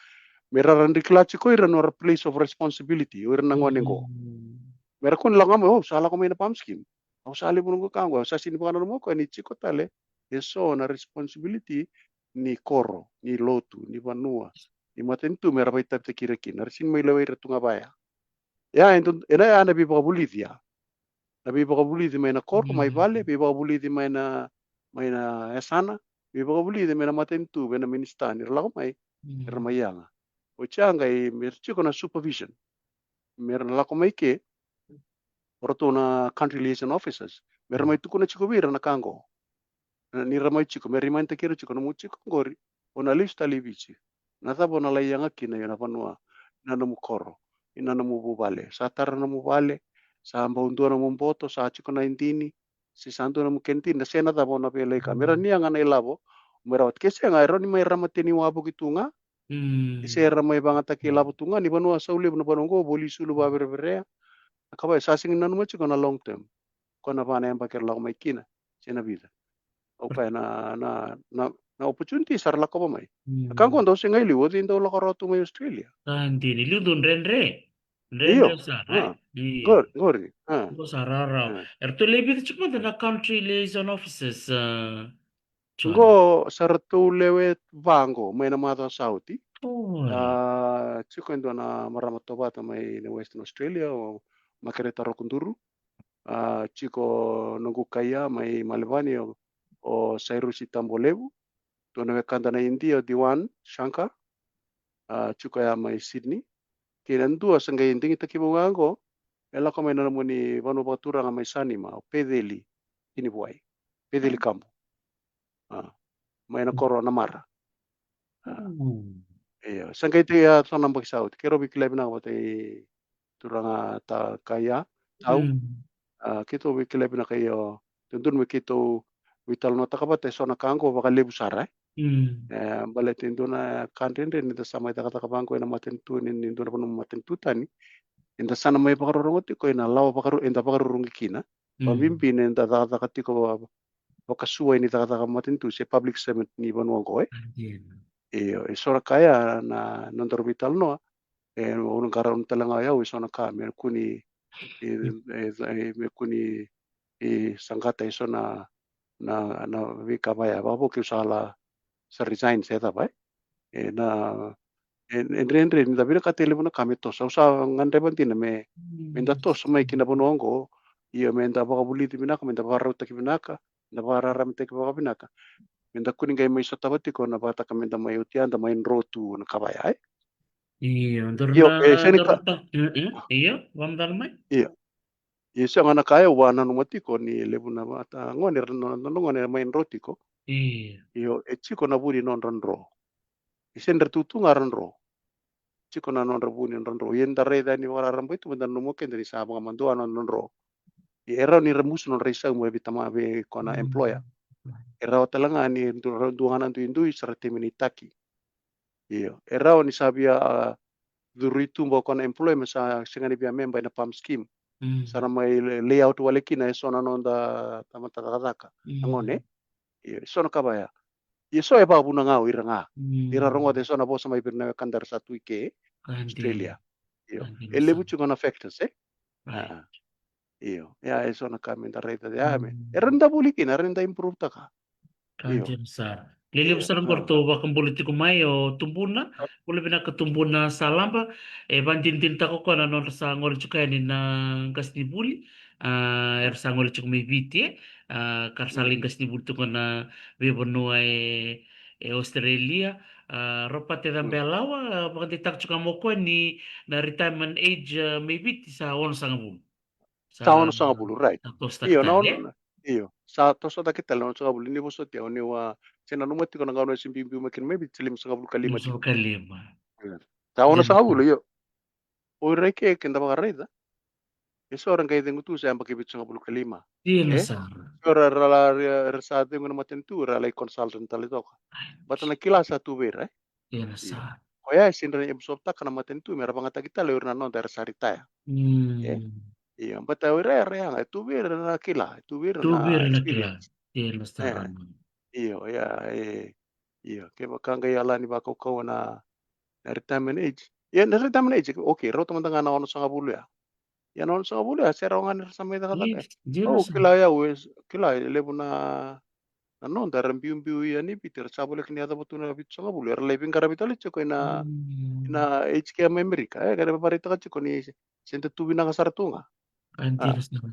Me ra rawa ni kila tiko ira nodra place of responsibility, o ira na gone qo. Me ra kua ni lako ga mai, o, sa lako mai na PALM scheme. Au sa levu noqu ka qo, au sa sega ni vakananuma o koya ni tiko tale e so na responsibility ni koro, ni lotu, ni vanua, ni matanitu me ra vakaitavitaki ira kina. Ra sega ni mai lewai ira tu ga vaya. Ia, e dua, e na, ya na veivakavulici ya. Na veivakavulici mai na koro, mai vale, veivakavulici mai na, mai na yasana, veivakavulici mai na matanitu, vei na minisita ni ra lako mai, era mai yaga. Oti ya qai me ra tiko na supervision. Me ra na lako mai ke, o ratou na country liaison officers. Me ra mai tukuna tiko vei ira na ka qo. Na, ni ra mai tiko, me ra remind-taki ira tiko, nomu tiko qori, o na lesu tale i Viti. Na cava o na lai yaga kina, io, na vanua, na nomu koro, i na nomu vuvale. Sa tara nomu vale, sa bau dua nomu boto, sa tiko na idini, se sa dua nomu kena idini, na se na cava o na via lai ka. Me ra ni yaga na ilavo, me ra oti. Ke sega, e rawa ni mai ra mateni wavoki tu ga, se ra mai vagataki ilavo tu ga, ni vanua sau levu na vanua qo, voli sulu vavereverea. Na ka vaya sa sega ni nanuma tiko na long term. Ko na va na yabaki era lako mai kina, se na vica. Au kaya na, na, na, na opportunity sa ra lakova mai. Na ka qo dau sega i liu, o cei dau lako rawa tu mai Australia? Sa dina, liu dau dredre. Io. Dredre sara, e? Io. Qori, qori. Qo sa rawarawa. Eratou lewe vica tiko mada na country liaison officers, a, John? Qo sa ratou lewe va qo, mai na macawa sa oti. A, tiko e dua na marama tovata mai na Western Australia, o Makereta Rokuduru. A, tiko noqu kaia mai Malevani, o, o Sairusi Tabualevu. Dua na wekada na Idia, o Diwan Shankar. A, tiko ya mai Sydney. Kei na dua sa qai digitaki vou ga qo, e lako mai na nomuni vanua vakaturaga mai Sanima, o Peceli Tinivuai. Peceli Kabu. A, mai na koro Namara. A, io, sa qai tei a so na yabaki sa oti. Keirau veikilai vinaka vata i turaga ta kaia, tau. A, keitou veikilai vinaka, io, dodonu me keitou veitalanoataka vata e so na ka qo vakalevu sara, e. E, baleta e dua na ka dredre ni da sa mai cakacaka vaqo ena matanitu, ni, ni dua na vanua matanitu tani. Eda sa na mai vakarorogo tiko ena lawa vakaru, eda vakarurugi kina. Vakabibi ni da cakacaka tiko va, vakasuai ni cakacaka matanitu se public servant ni vanua qo, e. Io, e so na ka ya na nodaru veitalanoa, e, au na qarauna tale ga o yau e so na ka me kua ni, e, e, e, me kua ni, e, saqata e so na, na, na veika vaya. Vakavo keu sa la, sa resign se cava, e. E, na, e, e dredre ni da vinakata e levu na ka me toso. Au sa gadreva dina me, me da toso mai ki na vanua oqo. Io, me da vakavulici vinaka, me da vakarautaki vinaka, me da vakararamataki vakavinaka. Me da kua ni qai mai sotava tiko na vakataka me da mai oti, a da mai dro tu na ka vaya, e? Io, dro Io, na, e, sega ni dro ka na ta-, e, e, io, vamacala mai? Io. Io, sega na ka e au a nanuma tiko ni levu na vata gone, ra na, na, na gone mai dro tiko. Io. Io, e tiko na vu ni nodra dro. E sega ni ra tu tu ga ra dro. Tiko na nodra vu ni nodra dro. Ia da raica ni vakararaba tu, me da nanuma keda ni sa vakamadua na nodra dro. Ia e rawa ni ra musu nodra isau mai vei tama, vei koya na employer. E rawa tale ga ni dua, dua ga na duidui sa ra terminate-taki. Io. E rawa ni sa via, a, curu i tuba o koya na employer me sa sega ni via member ena PALM scheme. Mm. Sa na mai lay, lay out wale kina e so na noda tamata cakacaka. Na gone. Mm. Io, e so na ka vaya. Ia so e vakavuna ga o ira ga. Mm. Ni ra rogoca e so na vosa mai vei ira na wekada era sa tu i ke, ka dina. Australia. Io. Ka dina sara. E levu tiko na factors, e? Right. A. Io. Ia, e so na ka me da raica, ia, me. Mm. Era ni da vuli kina, era ni da improve-taka. Ka dina sara. Io. Lelevu sara qori, a, tou vakabula tiko mai o Tubuna. A. Bula vinaka Tubuna Salaba. E vakadinadinataka o koya na nodra sa gole tiko yani na qasenivuli. A, era sa gole tiko mai Viti, e. A, ka ra sa lai qasenivuli tiko na veivanua e, e Australia. A, Ropate Cabelawa, a, vakadeitaka tiko mai o koya ni na retirement age, a, mai Viti sa onosagavulu. Sa, sa onosagavulu, right. Sa toso cake tale, e? Io, na ono, io. Sa toso cake tale na onosagavulu, ni vosoti au, niu a, se nanuma tiko na gauna se biubiu mai kina mai Viti, se limasagavulu ka lima tiko. Limasagavulu ka lima. Io. Sa onosagavulu, io. O ira i ke, ke da vakaraica. E so era qai cegu tu sa yabaki vitusagavulu ka lima. Dina sara. E? So era, ra, ra, ra, ra sa cegu na matanitu, ra lai consultant tale toka. Baleta na kila sa tu vei ira, e? Dina sara. Koya e sega ni ra absorve-taka na matanitu, me ra vagataki tale o ira na noda era sa retire. Mm. E? Io, baleta o ira era yaga, e tu vei ira na kila, e tu vei ira na experience. Tu vei ira na kila. Dina sara. E. Io, ia, e, io, kevaka qai yala ni vakaukauwa na, na retirement age. Ia, na retirement age, okay, rauta mada ga na onosagavulu ya. Ia na onosagavulu ya, se rawa ga ni ra sa mai cakacaka. Dina, dina sara. Au kila ya, au kila e levu na, na noda era biubiu yani Viti, era sa voleka ni yacova tu na vitusagavulu, era lai veiqaravi tale tiko ina, mm, ina aged care mai Amerika, e, era vakaraitaka tiko ni se da tu vinaka sara tu ga. A, dina sara.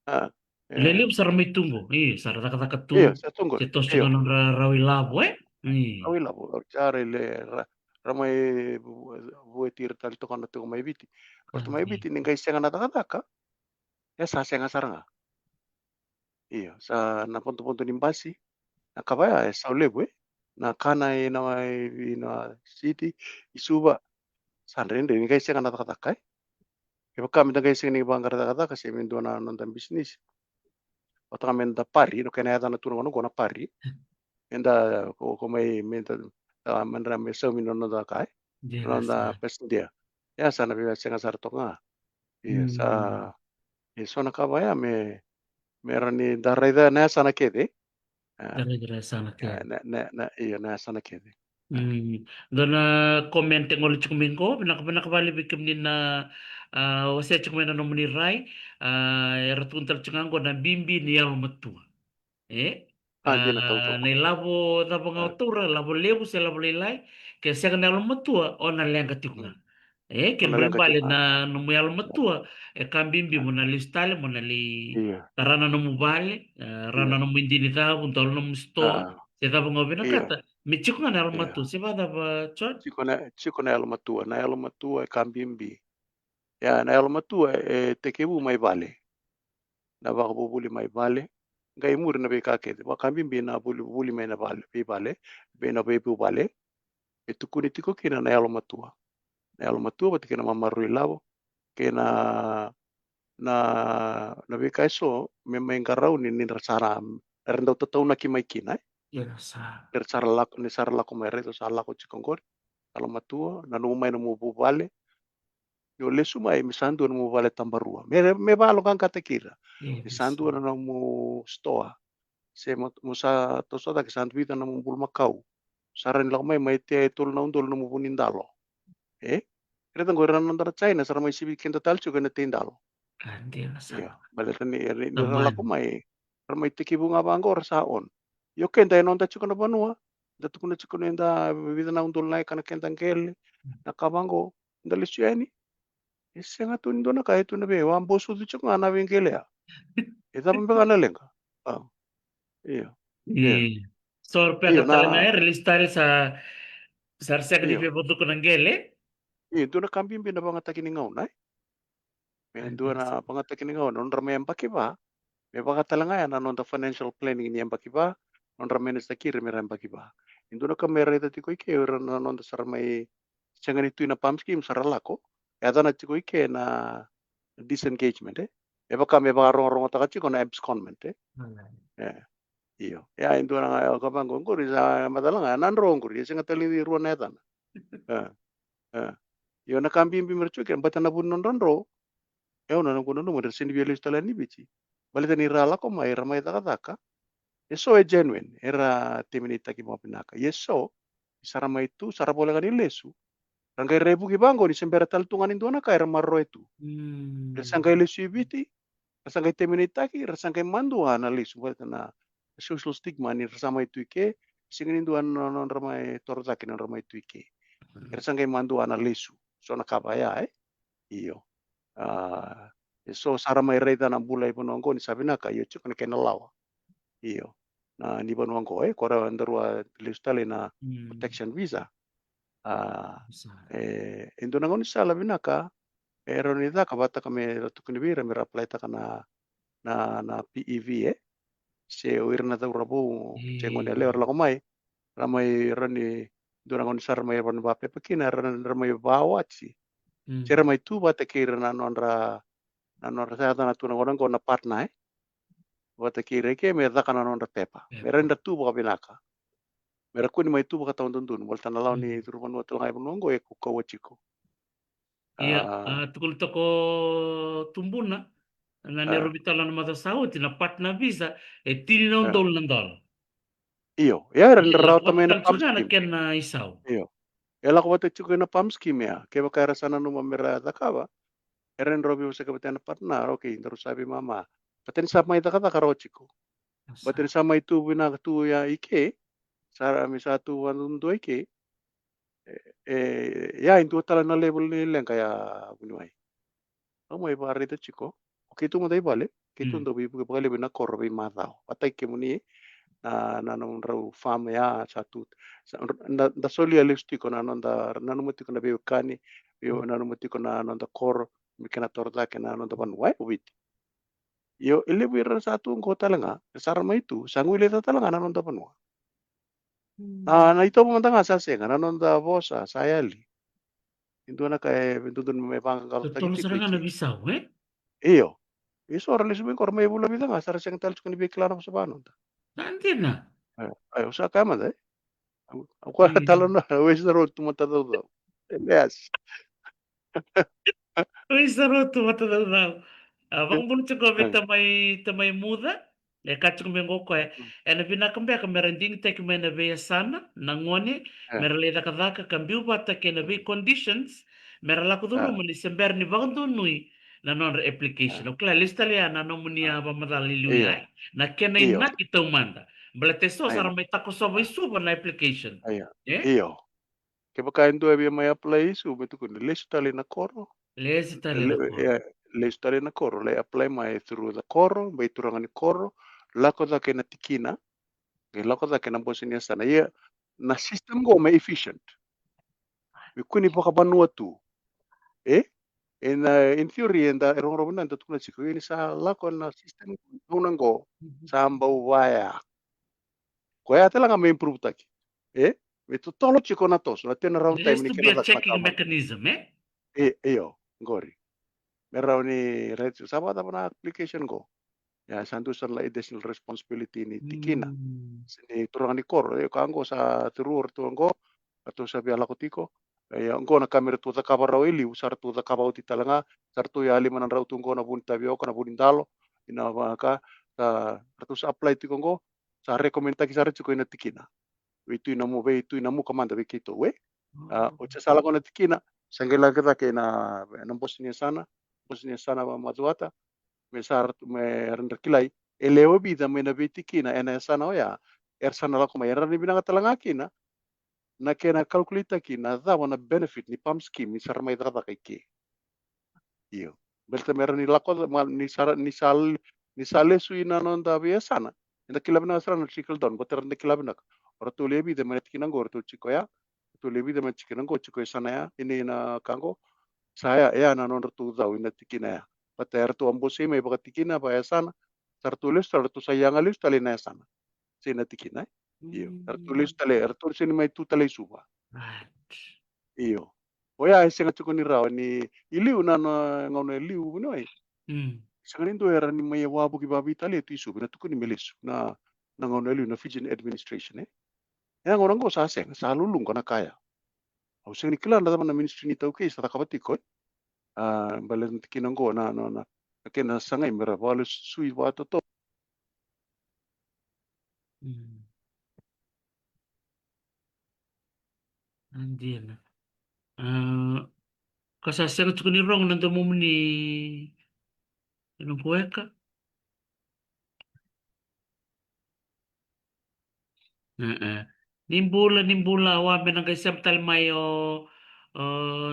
A, e. Lelevu sara mai tu qo, io, sa ra cakacaka tu. Io, sa tu qo. Se toso tiko na nodra rawa ilavo, e? Io. Rawa ilavo, au sa raica ra, ra mai vu-, vueti ira tale toka na tiko mai Viti. Baleta mai Viti, ni qai sega na cakacaka, e sa sega sara ga. Io, sa na vodovodo ni basi, na ka vaya, e sau levu, e. Na kana ina, ina city, i Suva, sa dredre, ni qai sega na cakacaka, e. Kevaka me da qai sega ni vaqara cakacaka, se me dua na noda bisinisi. Vata ga me da pari, no kena yacana tu na gauna qo na pari. Me da, ko, ko mai, me da, a, me da me saumi na noda ka, e? Dina sara. Noda passenger. Ia sa na via sega sara toka ga. Ia sa, e so na ka vaya me, me rawa ni da raica na yasana kece. A. Da raica na yasana kece. A, na, na, na, io, na yasana kece. Mm. Dua na comment e gole tiko mai qo, vinaka, vinaka vakalevu vei kemuni na, a, wasea tiko mai na nomuni rai, a, era tukuna tale tiko ga qo na bibi ni yalomatua. E? A, dina, a, tautau. Na ilavo cava ga o taura, lavo levu se lavo lailai, ke sega na yalomatua, o na leqa tiko ga. Mm. E, kena ibalebale na nomu yalomatua, e ka bibi mo na lesu tale, mo na lai tara na nomu vale, e, ra na nomu idini cavu, dola nomu sitoa, se cava ga o vinakata. Me tiko ga na yalomatua, se vakacava, John? Tiko na, tiko na yalomatua, na yalomatua e ka bibi. Ia, na yalomatua e tekivu mai vale. Na vakavuvuli mai vale, qai muri na veika kece. Vakabibi na vuli, vuli mai na vale, veivale, vei na veivuvale. E tukuni tiko kina na yalomatua. Na yalomatua vata kei na mamaroroi lavo, kei na, na, na veika eso me mai qarauni ni ra sa ra, era dau tataunaki mai kina, e? Era sa ra lako, ni sa ra lako mai, raica sa lako tiko qori. Yalomatua, nanuma mai nomu vuvale, ni o lesu mai me sa dua nomu vale tabarua. Me, me vakayaloqaqataki ira. Me sa dua na nomu sitoa. Se mo, mo sa toso cake sa vica na nomu bulumakau. Sa rawa ni lako mai, mai tea e tolu na udolu nomu vunidalo. E? Raica qo ira na noda na China, sa ra mai sivi keda tale tiko ena teidalo. Ia, baleta ni, ni ra lako mai, ra mai tekivu ga vaqo ra sa on. Io keda e noda tiko na vanua, da tukuna tiko ni da vica na udolu na eka na keda qele, Na ka vaqo, da lesu yani. E sega tu ni dua na ka, e tu na vei, au a bosucu tiko ga na veiqele ya. E cava beka na leqa? A. Io. Io. Io. So ra peka tale ga era lesu tale sa, sa ra sega ni veivacuka na qele. Io, dua na ka bibi na vagataki ni gauna, e? Me dua na vagataki ni gauna, nodra mai yabaki va, me vaka tale ga ya na noda financial planning ni yabaki va, nodra mai na sakiri me ra yabaki va. E dua na ka me raica tiko i ke, o ira na noda sa ra mai sega ni tu ina PALM scheme sa ra lako, e yacana tiko i ke na disengagement, e? E vaka me vakarogorogotaka tiko na abscondment, e? E. Io. Ia, e dua na ka vaqo, qori sa macala ga, na dro qori, e sega tale ni rua na yacana. E. E. Io, na ka bibi me ra tiko kina, baleta na vu ni nodra dro, e, au na noqu nanuma ni ra sega ni via lesu tale yani i Viti. Baleta ni ra lako mai, ra mai cakacaka. E so e genuine, era terminate-taki vakavinaka. Ia e so, sa ra mai tu, sa ra voleka ni lesu. Ra qai raivuki vaqo ni se bera tale tu ga ni dua na ka era maroroya tu. Ra sa qai lesu i Viti, ra sa qai terminate-taki, ra sa qai madua na lesu, baleta na social stigma ni ra sa mai tu i ke, sega ni dua na nodra mai toro cake na nodra mai tu i ke. Era sa qai madua na lesu, so na ka vaya, e? Io. A, e so sa ra mai raica na bula i vanua qo ni sa vinaka, io tiko na kena lawa. Io. Na ni vanua qo, e, ko ra daru a lesu tale na protection visa. A, e, e dua na gaunisala vinaka, e rawa ni caka vata ka me ra tukuni vei ira me ra apply-taka na, na, na P E V, e. Se o ira na cauravou, se gone yalewa ra lako mai, ra mai rawa ni dua na gaunisala ra mai rawa ni vapepa kina, ra, ra mai vawati. Se ra mai tu vata kei ira na nodra, na nodra sa yacana tu na gauna qo na partner, e. Vata kei ira i ke me caka na nodra pepa. Me rawa ni ra tu vakavinaka. Me ra kua ni mai tu vakatawadodonu, baleta na lawa ni curu vanua tale ga e vanua qo e kaukauwa tiko. Ia, a, tukuna toka o tubuna, na neirau veitalanoa na macawa sa oti, na partner visa, e tini na udolu na dola. Io, ia era na rawata mai na PALM scheme. Kena isau. Io. E lako vata tiko ina PALM scheme ya. Kevaka era sa nanuma me ra cakava, era na rawa ni veiwaseka vata na partner, okay, daru sa veimama. Vata ni sa mai cakacaka rawa tiko. Vata ni sa mai tu vinaka tu ya i ke, sa ra, me sa tu vakadudua i ke, e, e, ya e dua tale na level ni leqa ya, vuniwai. Au mai vakaraica tiko. O keitou mada i vale, keitou dau veivuke vakalevu ina koro veimacawa. Vata kei kemuni, na, na nomudrau farm ya, sa tu, sa, da, da solia lesu tiko na noda, nanuma tiko na veiwekani, vei, nanuma tiko na noda koro, me kena toro cake na noda vanua, e, o Viti. Io, e levu ira sa tu qo tale ga, sa ra mai tu, sa guileca tale ga na noda vanua. Na, na itovo mada ga sa sega, na noda vosa sa yali. E dua na ka e dodonu me vaqaqacotaki tiko. Totolo sara ga na veisau, e? Io. E so ra lesu mai qo ra mai vula vica ga, sa ra sega tale tiko ni veikila na vosa vanoda. Sa dina. E, e, au sa kaya mada, e? Au, au kaya tale na, au sa rotu mata caucau. Yes. Au sa rotu mata caucau. A, vakabula tiko vei tamai, tamai Muca. E kaya tiko mai qo o koya, ena vinaka beka me ra digitaki mai na veiyasana na gone me ra lai cakacaka ka biu vata kei na vei conditions me ra lako curuma ni se bera ni vakadonui na nodra application. Au kila lesu tale ya na nomuni a vakamacala i liu ya. Na kena inaki taumada. Baleta e so sa ra mai takosova i Suva na application. E? Io. Kevaka e dua e via mai apply i Suva, me tukuni, lesu tale ina koro. Lesu tale ina koro. Ia, lesu tale ina koro, lai apply mai through the koro, vei turaga ni koro, lako cake ina tikina, qai lako cake ina bose ni yasana. Ia, na system qo me efficient. Me kua ni vakavanua tu. E? Ena, in theory, eda, e rogorogo vinaka da tukuna tiko, ia ni sa lako na system qo, gauna qo, sa bau vaya. Koya tale ga me improve-taki. E? Me totolo tiko na toso, na turnaround time ni kena caka na ka. There has to be a checking mechanism, e? E, io, qori. Me rawa ni, right, sa vakacava na application qo. Ia, sa dua sara na additional responsibility ni tikina. Se ni turaga ni koro, e, ka qo sa through ratou qo, ratou sa via lako tiko. Ia, qo na ka me ratou cakava rawa e liu, sa ratou cakava oti tale ga, sa ratou yali mai na drau tu qo na vu ni tavioka, na vu ni dalo, ina vaka, sa ratou sa apply tiko qo, sa recommend-taki sara tiko ina tikina. Vei Tui Namu, vei Tui Namuka mada vei keitou, e? A, oti sa lako na tikina, sa qai lako cake ina, ina bose ni yasana, bose ni yasana vakamacuata, me sa ra, me ra kilai e lewe vica mai na veitikina ena yasana oya, era sa na lako mai, era na vinaka tale ga kina, na kena calculate-taki na cava na benefit ni PALM scheme ni sa ra mai cakacaka i ke. Io. Baleta me ra ni lako ca-, ma-, ni sa ra-, ni sa l-, ni sa lesu i na noda veiyasana. Eda kila vinaka sara na trickle down, baleta era na kila vinaka. O ratou lewe vica mai na tikina qo, o ratou tiko ya. O ratou lewe vica mai na tikina qo, tiko e yasana ya, i na, i na ka qo. Sa ya, ya na nodratou cau i na tikina ya. Baleta eratou a bosei mai vakatikina, vakayasana. Sa ratou lesu tale, ratou sa yaga lesu tale i na yasana. Se i na tikina, e? Io. Eratou lesu tale, eratou sega ni mai tu tale i Suva. Right. Io. Oya e sega tiko ni rawa ni i liu na, na gauna e liu, vuniwai. Mm. Sega ni dua era ni mai wavoki vakaveitalia tu i Suva, na tukuni me lesu na, na gauna e liu na Fijian administration, e. E a gauna qo sa sega, sa luluqa na ka ya. Au sega ni kila na cava na ministry ni taukei sa cakava tiko, e. A, baleta na tikina qo na, na, na, na kena sagai me ra vakalesui vakatotolo. Mm. A dina. A, ka sa sega tiko ni rogo na domomuni, e, noqu weka. E, e. Ni bula, ni bula, au a me na qai sema tale mai o, o,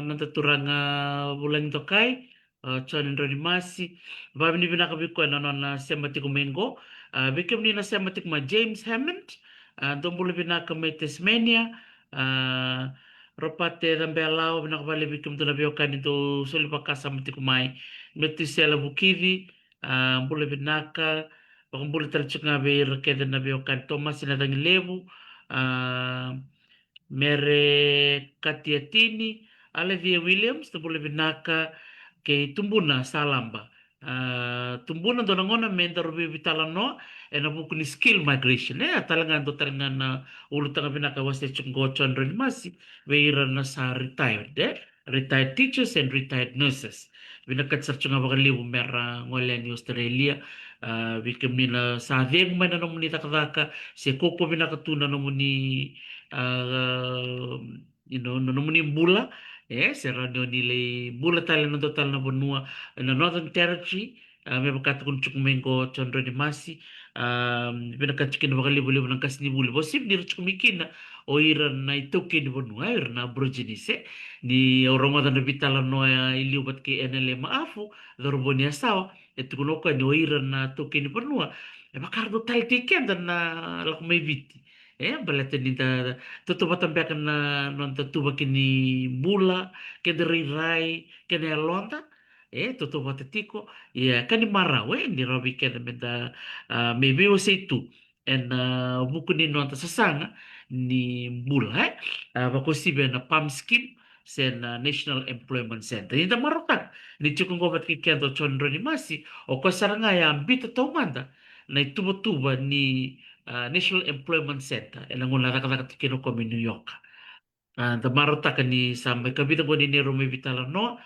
noda turaga Vulagi Dokai, o, John Droni Masi. Vakavinavinaka vei koya na nona sema tiko mai qo. A, vei kemuni na sema tiko mai, James Hammond, a, dou bula vinaka mai Tasmania. A, Ropate Cabelawa, vinaka vakalevu vei kemudou na veiwekani dou soli vakasama tiko mai. Metusela Vukici, a, bula vinaka. Vakabula tale tiko ga vei ira kece na veiwekani, Tomasi Nacagilevu, a, Mere Katiatini, Alacia Williams, dou bula vinaka, kei Tubuna Salaba. A, Tubuna, dua na gauna me daru veitalanoa ena vuku ni skill migration, e, a tale ga dua tale ga na ulutaga vinaka e wasea tiko qo o John Droni Masi vei ira na sa retired, e, retired teachers and retired nurses. Vinakati sara tiko ga vakalevu me ra gole yani i Australia. A, vei kemuni na sa cegu mai na nomuni cakacaka, se kaukaua vinaka tu na nomuni, a, you know, na nomuni bula, e, se rawa ni o ni lai bula tale ena dua tale na vanua ena Northern Territory, a, me vaka tukuni tiko mai qo o John Droni Masi, a, vinakati kina vakalevulevu na qasenivuli. Vakauasivi ni ra tiko mai kina o ira na itaukei ni vanua, e, o ira na Aborigines, e. Ni au rogoca na veitalanoa i liu vata kei Enele Maafu, cauravou ni Yasawa, e tukuna o koya ni o ira na itaukei ni vanua e vaka ratou taleitaki keda na lako mai Viti. E, baleta ni da tautauvata beka na noda ituvaki ni bula, keda irairai, kei na yaloda. E, tautauvata tiko. Ia, ka ni marau, e, ni rawa vei keda me da, a, me veiwasei tu ena, a, vuku ni noda sasaga ni bula, e. A, vakauasivi ena PALM scheme se na National Employment Centre. Ni da marautaka ni tiko qo vata kei keda o John Droni Masi, o koya sara ga e a biuta taumada na ituvatuva ni, a, National Employment Centre ena gauna a cakacaka tiko kina o koya mai New York. A, da marautaka ni sa mai ka vica qo ni neirau mai veitalanoa,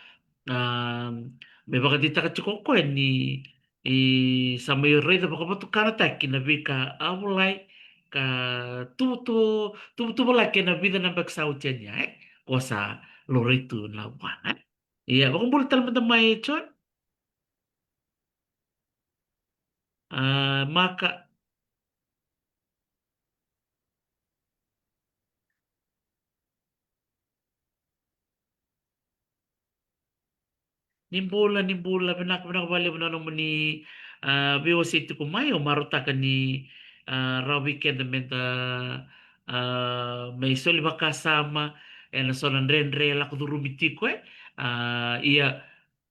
a, me vakadeitaka tiko o koya ni, e, sa mai raica vakavatukanataki na veika a volai ka tuvutuvu, tuvutuvu laki ena vica na yabaki sa oti yani, e. Ko sa laurai tu na vuana, e. Ia, vakabula tale mada mai, John. A, Maka. Ni bula, ni bula, vinaka, vinaka vakalevu na nomuni, a, veiwasei tiko mai, au marautaka ni, a, rawa vei keda me da, a, me soli vakasama ena so na dredre e lako curumi tiko, e. A, ia,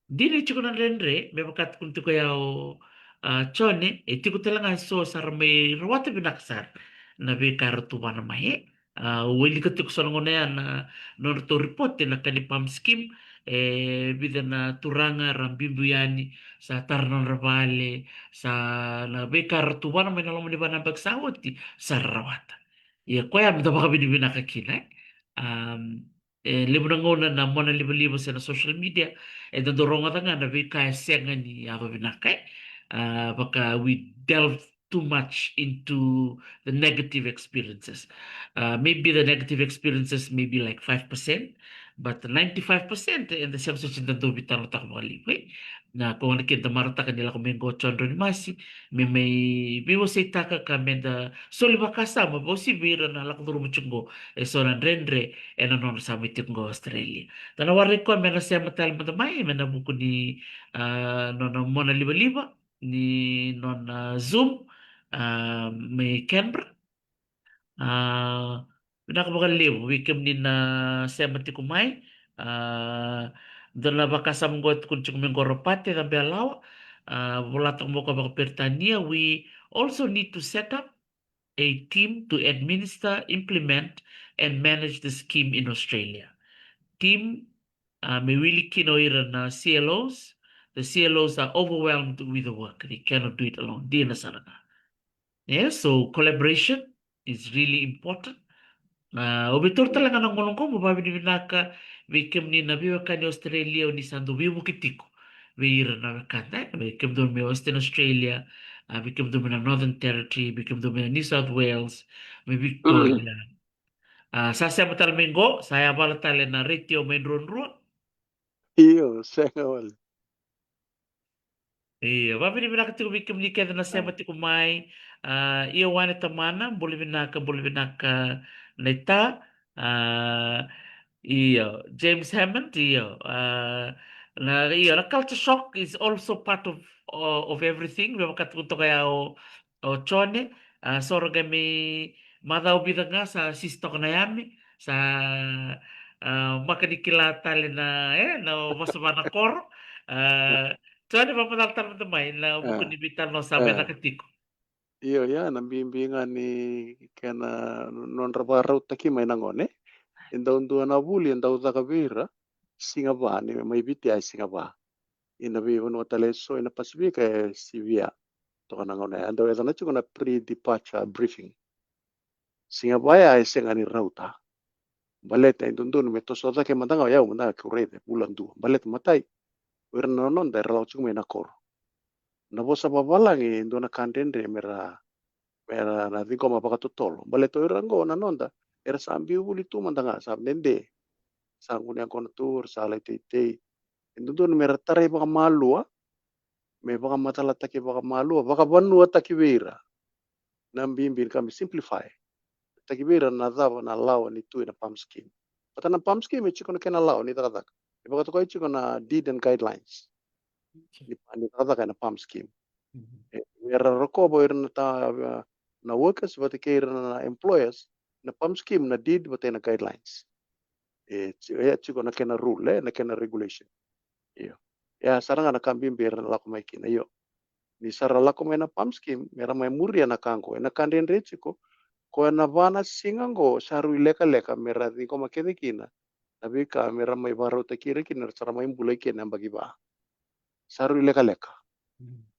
dina e tiko na dredre, me vaka tukuna tiko ya o, a, Jone, e tiko tale ga e so sa ra mai rawata vinaka sara na veika era tuvana mai, e. A, au wilika tiko so na gauna ya na nodratou ripote na ka ni PALM scheme, e vica na turaga ra biubiu yani, sa tara na nodra vale, sa na veika ra tuvana mai na loma ni va na yabaki sa oti, sa ra rawata. Ia koya me da vakavinavinaka kina, e. Am, e levu na gauna na mona livaliva se na social media, eda dau rogoca ga na veika e sega ni yaco vinaka, e. A, vaka we delve too much into the negative experiences. Uh, maybe the negative experiences may be like five percent, but ninety-five percent e da sega soti ni da dau veitalanoataka vakalevu, e? Na, ko gona kina da marautaka ni lako mai qo o John Ranimasi me mai veiwaseitaka ka me da soli vakasama vakauasivi vei ira na lako curuma tiko qo e so na dredre ena nona sa mai tiko qo Australia. Da na waraki koya me na sema tale mada mai me na vuku ni, ah, nona mona livaliva ni nona Zoom, ah, mai Canberra. Ah, vinaka vakalevu vei kemuni na sema tiko mai. Ah, dua na vakasama qo e tukuni tiko mai qo o Ropate Cabelawa. Ah, vola toka mai o koya vakaperitania, we also need to set up a team to administer, implement, and manage the scheme in Australia. Team, ah, me wili kina o ira na C L Os. The C L Os are overwhelmed with the work. They cannot do it alone. Dina sara ga. Yeah, so collaboration is really important. Ah, au via taura tale ga na gauna qo meu vakavinavinaka vei kemuni na veiwekani Australia o ni sa dau veivuke tiko vei ira na wekada, e, vei kemudou mai Western Australia, ah, vei kemudou mai na Northern Territory, vei kemudou mai na New South Wales, mai Victoria. Ah, sa sema tale mai qo, sa yavala tale na retio mai Druadrua. Io, sega wale. Io, vakavinavinaka tiko vei kemuni kece na sema tiko mai. Ah, io, Wane Tamana, bula vinaka, bula vinaka naita. Ah, io, James Hammond, io. Ah, na, io, na culture shock is also part of, of, of everything. Me vaka tukuna toka ya o, o Jone, ah, so ra qai mai macawa vica ga sa sisi toka na yame, sa, ah, maka ni kila tale na, e, na vosa va na koro. Ah, Jone, vakamacala tale mada mai na vuku ni veitalanoa sa mai caka tiko. Io, ia na bibi ga ni kena nodra vakarautaki mai na gone. E dau dua na vuli e dau caka vei ira, siga va, ni mai Viti e siga va. Ina veivanua tale e so ina Pasifika e sivia toka na gauna ya, e dau yacana tiko na pre-departure briefing. Siga va ya e sega ni rauta. Baleta e dodonu me toso cake mada ga o yau mada ga keu raica e vula dua. Baleta matai, o ira na noda era lako tiko mai na koro. Na vosa vavalagi e dua na ka dredre mera, mera na ciqoma vakatotolo. Baleta o ira qo na noda era sa biu vuli tu mada ga, sa dede, sa gunu yaqona tu, era sa lai teitei. E dodonu mera tarai vakamalua, me vakamacalataki vakamalua, vakavanuataki vei ira. Na bibi ni ka me simplify taki vei ira na cava na lawa ni tu ena PALM scheme. Vata na PALM scheme e tiko na kena lawa ni cakacaka. E vakatokai tiko na deed and guidelines ni, ni cakacaka ena PALM scheme. E, era rokova o ira na ta, na workers vata kei ira na employers na PALM scheme, na deed vata na guidelines. E, ti-, e tiko na kena rule, e, na kena regulation. Io. Ia sara ga na ka bibi era na lako mai kina, io. Ni sa ra lako mai na PALM scheme, mera mai muria na ka qo. Ena ka dredre tiko, ko ena va na siga qo, sa rui lekaleka, mera ciqoma kece kina na veika mera mai vakarautaki ira kina, era sa ra mai bula i ke ena yabaki va. Sa rui lekaleka.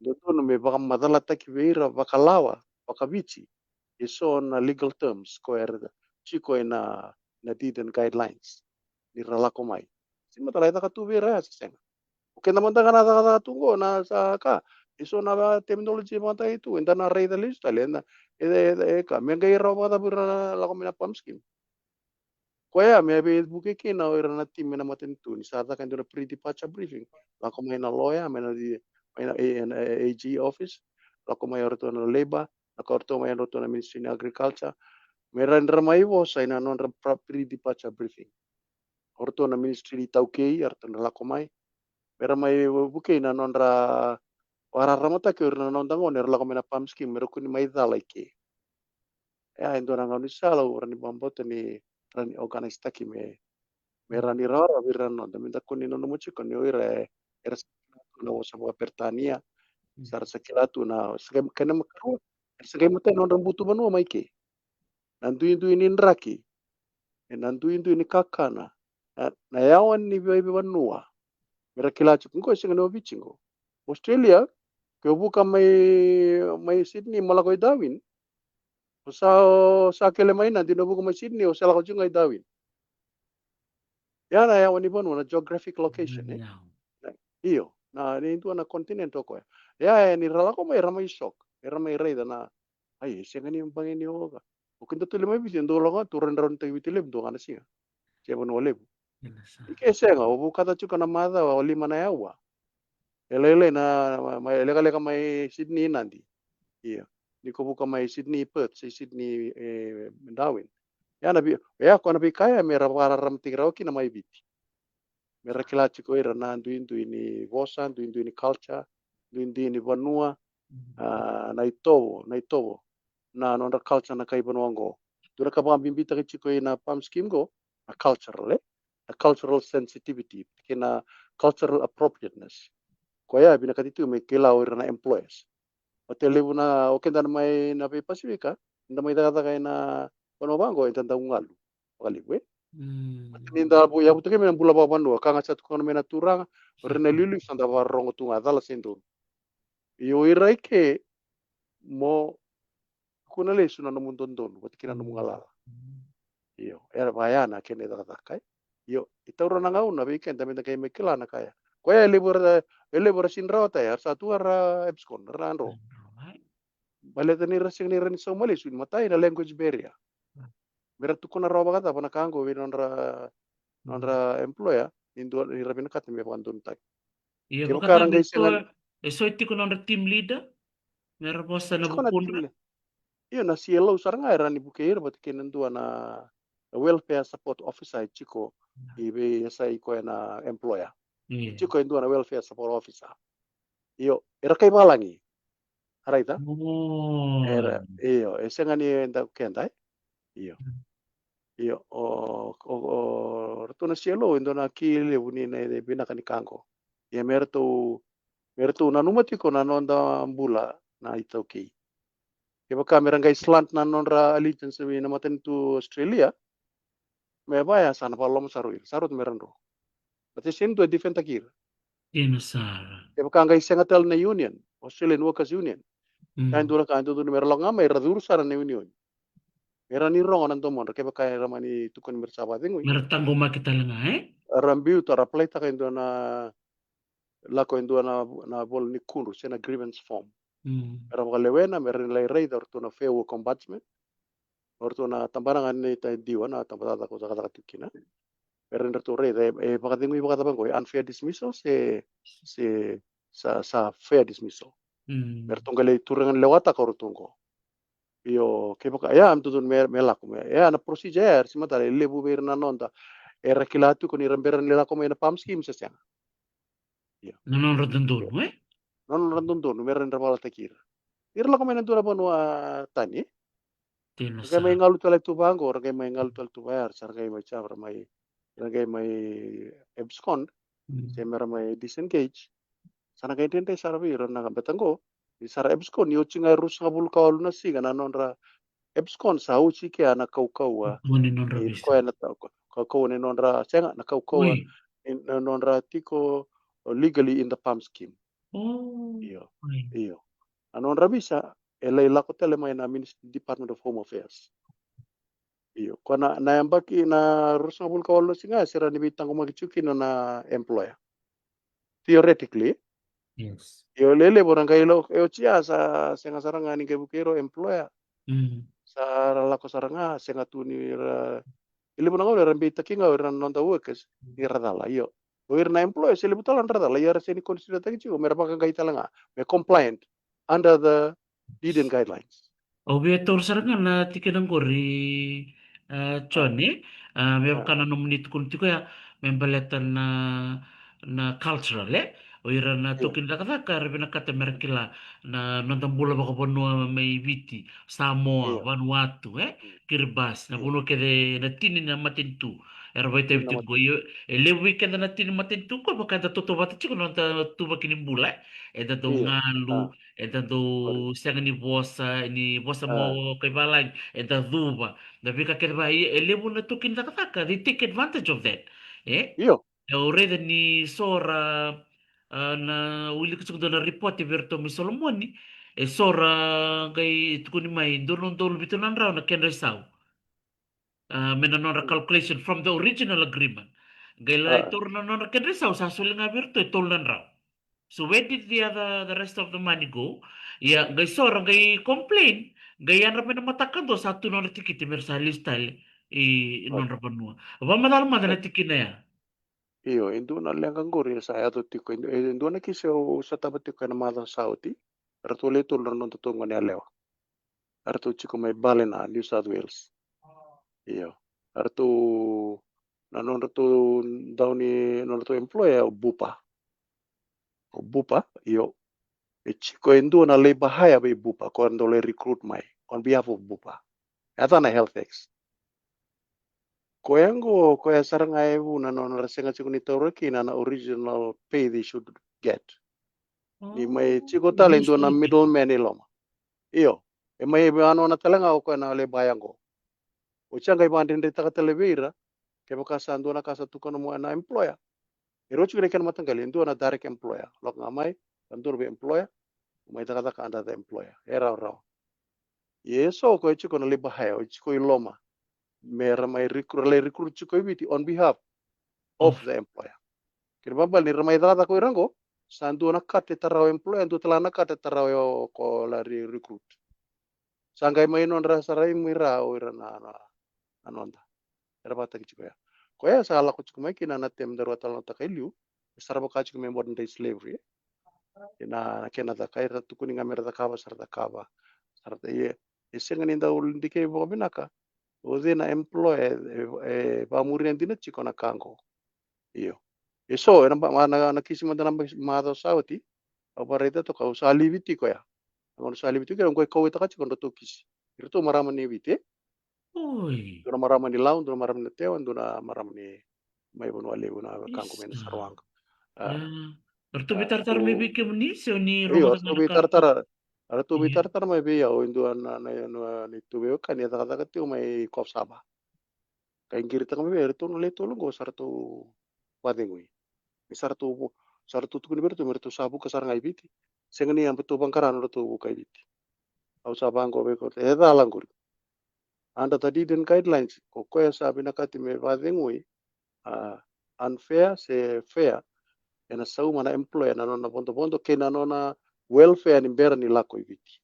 Dodonu me vakamacalataki vei ira vakalawa, vakaviti, e so na legal terms ko era tiko ena, na deed and guidelines ni ra lako mai. Sega ni matala e caka tu vei ira ya se sega. O keda mada ga na cakacaka tu qo na sa ka, e so na terminology mada e tu, eda na raica lesu tale, eda, e, e, e ka, me qai rawa vakacava ira na lako mai na PALM scheme. Koya me veivuke kina o ira na team ena matanitu ni sa caka e dua na pre-departure briefing. Lako mai na lawyer, mai na, mai na, e, na A G office, lako mai o ratou na labour, lako o ratou mai o ratou na Ministry ni Agriculture. Me ra, ra mai vosa ina nodra pra-, pre-departure briefing. O ratou na Ministry ni Taukei, o ratou na lako mai. Me ra mai vukei na nodra vakararamataki o ira na noda gone era lako mai na PALM scheme, me ra kua ni mai cala i ke. Ia, e dua na gaunisala au rawa ni vakabauta ni rawa ni organise taki me, me rawa ni rawarawa vei ira na noda, me da kua ni nanuma tiko ni o ira e, era sa kila tu na vosa vakaperitania, sa ra sa kila tu na, sa qai, kena imatai, era sa qai matai na nodra butu vanua mai ke. Na duidui ni draki, e na duidui ni kakana, na, na yawa ni veivanua. Me ra kila tiko qo e sega ni o Viti qo. Australia, ke o vuka mai, mai Sydney mo lako i Darwin, o sa, o sa kele mai Nadi, o vuka mai Sydney, o sa lako tiko ga i Darwin. Ia na yawa ni vanua, na geographic location, e? Io, na, ni dua na continent o koya. Ia, e, ni ra lako mai, ra mai shock. era mai raica na, ai, e sega ni bagi ni oka. O keda tu le mai Viti, dua loga tu raidrau ni taki Viti levu, dua ga na siga. Se vanua levu. I ke sega, o vukata tiko na macawa, o lima na yawa. E lailai na, ma, ma, e lekaleka mai Sydney, Nadi. Ia. Ni ko vuka mai Sydney, Perth, se Sydney, e, Darwin. Ia na vi, ia ko na veika ya me ra vakararamataki rawa kina mai Viti. Me ra kila tiko ira na duidui ni vosa, duidui ni culture, duidui ni vanua, a, na itovo, na itovo. Na nodra culture na kai vanua qo. Dua na ka vakabibitaki tiko i na PALM scheme qo, na cultural, e? Na cultural sensitivity, kei na cultural appropriateness. Koya e vinakati tu me kila o ira na employers. Oti e levu na, o keda na mai na vei Pasifika, eda mai cakacaka ena vanua vaqo, eda dau galu vakalevu, e? Mm. Ni da vu, yavutaki mai na bula vakavanua, ka ga sa tukuna mai na turaga, o ira na iliuliu sa da vakarorogo tu ga, cala se donu. Io, o ira i ke, mo tukuna lesu na nomu dodonu vata kei na nomu galala. Io, era vaya na kena icakacaka, e. Io, e taura na gauna vei keda me da qai mai kila na ka ya. Koya e levu era, e levu era sega ni rawata ya, era sa tu era abscond, era dro. Baleta ni ra sega ni rawa ni sauma lesu, ni matai na language barrier. Me ra tukuna rawa vakacava na ka qo vei nodra, nodra employer, ni dua, ni ra vinakata me vakadonutaki. Ia, kevaka ra qai sega, e so e tiko nodra team leader me ra vosa na vukudra. Io, na C L O sara ga era ni vukei ira vata kei na dua na, na welfare support officer e tiko i vei, e sa i koya na employer. E tiko e dua na welfare support officer. Io, era kai valagi. A raica? Era, io, e sega ni e dau keda, e? Io. Io, o, o, o ratou na C L O e dua na ki levu ni na vinaka ni ka qo. Ia me ratou, me ratou nanuma tiko na noda bula na iTaukei. Kevaka me ra qai slant na nodra allegiance vei na matanitu Australia, me vaya sa na vakaloloma sara o ira, sa rauta me ra dro. Baleta e sega ni dua e defendtaki ira. Dina sara. Kevaka qai sega tale na union, Australian Workers Union. Sa e dua na ka e dodonu me ra lako ga mai, ra curu sara na union. Me ra ni rogo na domodra, kevaka era mani tukuni me ra sa vakacegui. Me ra taqomaki tale ga, e? Ra biuta, ra apply-taka e dua na, lako e dua na, na vola ni kudru, se na grievance form. Mm. Era vakalewena, me ra ni lai raica o ratou na Fair Work Ombudsman. O ratou na tabana ga ni ta diwa na tabacakacaka ko cakacaka tiko kina. Me ra ni ratou raica, e, e vakacegui vakacava qo, e unfair dismissal, se, se sa, sa fair dismissal. Mm. Me ratou qai lai turaga ni lewataka o ratou qo. Io, kevaka, ia, me dodonu me, me lako, me, ia, na procedure ya, era sema tale, e levu vei ira na noda. Era kila tiko ni ra bera ni lako mai na PALM scheme se sega. Io. Na nodra dodonu, e? Na nodra dodonu, me ra ni ra valataki ira. Ira lako mai na dua na vanua tani, e? Dina sara. Ra qai mai galu tale tu vaqo, ra qai mai galu tale tu vaya, sa ra qai mai sa ra mai, ra qai mai abscond, mm, se me ra mai disengage. Sa na qai dredre sara vei ira na ka beta qo, ni sa ra abscond, ni oti ga e ruasagavulu ka walu na siga na nodra abscond, sa oti kea na kaukauwa. Kaukauwa ni nodra visa. Koya na ta-, kaukauwa ni nodra, sega, na kaukauwa ni, na nodra tiko legally in the PALM scheme. Oh. Io. Oi. Io. Na nodra visa, e lai lako tale mai na Minis-, Department of Home Affairs. Io, ko na, na yabaki na ruasagavulu ka walu na siga, se ra ni veitaqomaki tiko kina na employer. Theoretically. Yes. Io, lelevu ra qai lo, e oti ya sa, sega sara ga ni qai vukei ira o employer. Mm. Sa ra lako sara ga, sega tu ni ra, e levu na gauna era beitaki ga o ira na noda workers, mm, ni ra cala, io. O ira na employers, e levu tale na nodra cala, ia ra sega ni consider-taki tiko, me ra vakaqai tale ga, me compliant under the deed and guidelines. Au via taura sara ga na tikina qori, a, John, e? A, me vaka na nomuni tukuna tiko ya, me baleta na, na cultural, e? O ira na, io, taukei ni cakacaka, era vinakata me ra kila na noda bula vakavanua mai Viti, Samoa, io, Vanuatu, e? Mm. Kiribati, na, mm, vanua kece na tini na matanitu era vakaitavi tiko qo. Io, e levu vei keda na tini matanitu qo, vaka eda tautauvata tiko na noda ituvaki ni bula, e? Eda dau, io, galu, a, eda dau sega ni vosa, ni vosa, a, mo kai valagi, eda cuva. Na veika kece va, e, e levu na taukei ni cakacaka, they take advantage of that. E? Io. Au raica ni so ra, a, na wilika tiko dua na report vei iratou mai Solomoni, e so ra qai tukuni mai dua na udolu vitu na drau na kedra isau. A, me na nodra, mm, calculation from the original agreement. Qai lai, a, taura na nodra kedra isau, sa soli ga vei iratou e tolu na drau. So where did the other, the rest of the money go? Ia, qai so ra qai complain, qai yadra mai na mataka dua sa tu nodra tikiti me ra sa lease tale i nodra vanua. Vakamacala mada na tikina ya. Io, e dua na leqa qori sa yaco tiko, e dua na kisi au sotava tiko ena macawa sa oti. Ratou le tolu na noda tu gone yalewa. Ratou tiko mai Ballina, New South Wales. Io. Ratou, na nodratou dau ni, nodratou employer o Bupa. O Bupa, io. E tiko e dua na labour hire vei Bupa, ko dau lai recruit mai, on behalf of Bupa. E yacana Health X. Koya qo, koya sara ga e vuna na nodra sega tiko ni taura kina na original pay they should get. Ni mai tiko tale e dua na middleman i loma. Io, e mai vanua na tale ga o koya na labour hire qo. O cia qai vakadredretaka tale vei ira, kevaka sa dua na ka sa tukuna mo na employer. E rua tiko na kena mataqali, e dua na direct employer. Lako ga mai, ka dua vei employer, mai cakacaka under the employer. E rawarawa. Ia e so ko e tiko na labour hire, o tiko i loma. Me ra mai recruit, lai recruit tiko i Viti on behalf of the employer. Kena ibalebale ni ra mai cakacaka o ira qo, sa dua na kata e tara o employer, dua tale na kata e tara o ko la recruit. Sa qai mai nodra sara imu ira o ira na, na, na noda. Era vakataki tiko ya. Koya sa lako tiko mai kina na term daru a talanoataka i liu, e sara vaka tiko me modern day slavery. E na, na kena caka, era tukuni ga me ra cakava, sa ra cakava. Sa ra, e, e sega ni dau dikeva vakavinaka. O cei na employer, e, e vakamuria dina tiko na ka qo. Io. E so, ena ba-, na, na kisi mada na ma-, macawa sa oti, au vakaraica toka, au sa livi tiko ya. Au sa livi tiko ya, au qai kauwaitaka tiko nodratou kisi. Iratou marama ni Viti, e? Oi. Dua na marama ni Lau, dua na marama ni Tewa, dua na marama ni mai Vanua Levu na wekaqu mai na Saruaga. A, ratou veitaratara mai vei kemuni, se o ni rogoca? Io, ratou veitaratara. Ratou veitaratara mai vei au, e dua na, na, na, na neitou veiwekani e cakacaka tiko mai Coffs Harbour. Qai qiritaka mai vei iratou na le tolu qo sa ratou vakacegui. Ni sa ratou vo-, sa ratou tukuni vei iratou me ratou sa vuka sara ga i Viti. Sega ni a ratou vaqara na ratou vuka i Viti. Au sa vaqo vei iratou, e cala qori. Under the deed and guidelines, ko koya sa vinakati me vakacegui, a, unfair se fair, ena sauma na employer na nona vodovodo kei na nona welfare ni bera ni lako i Viti.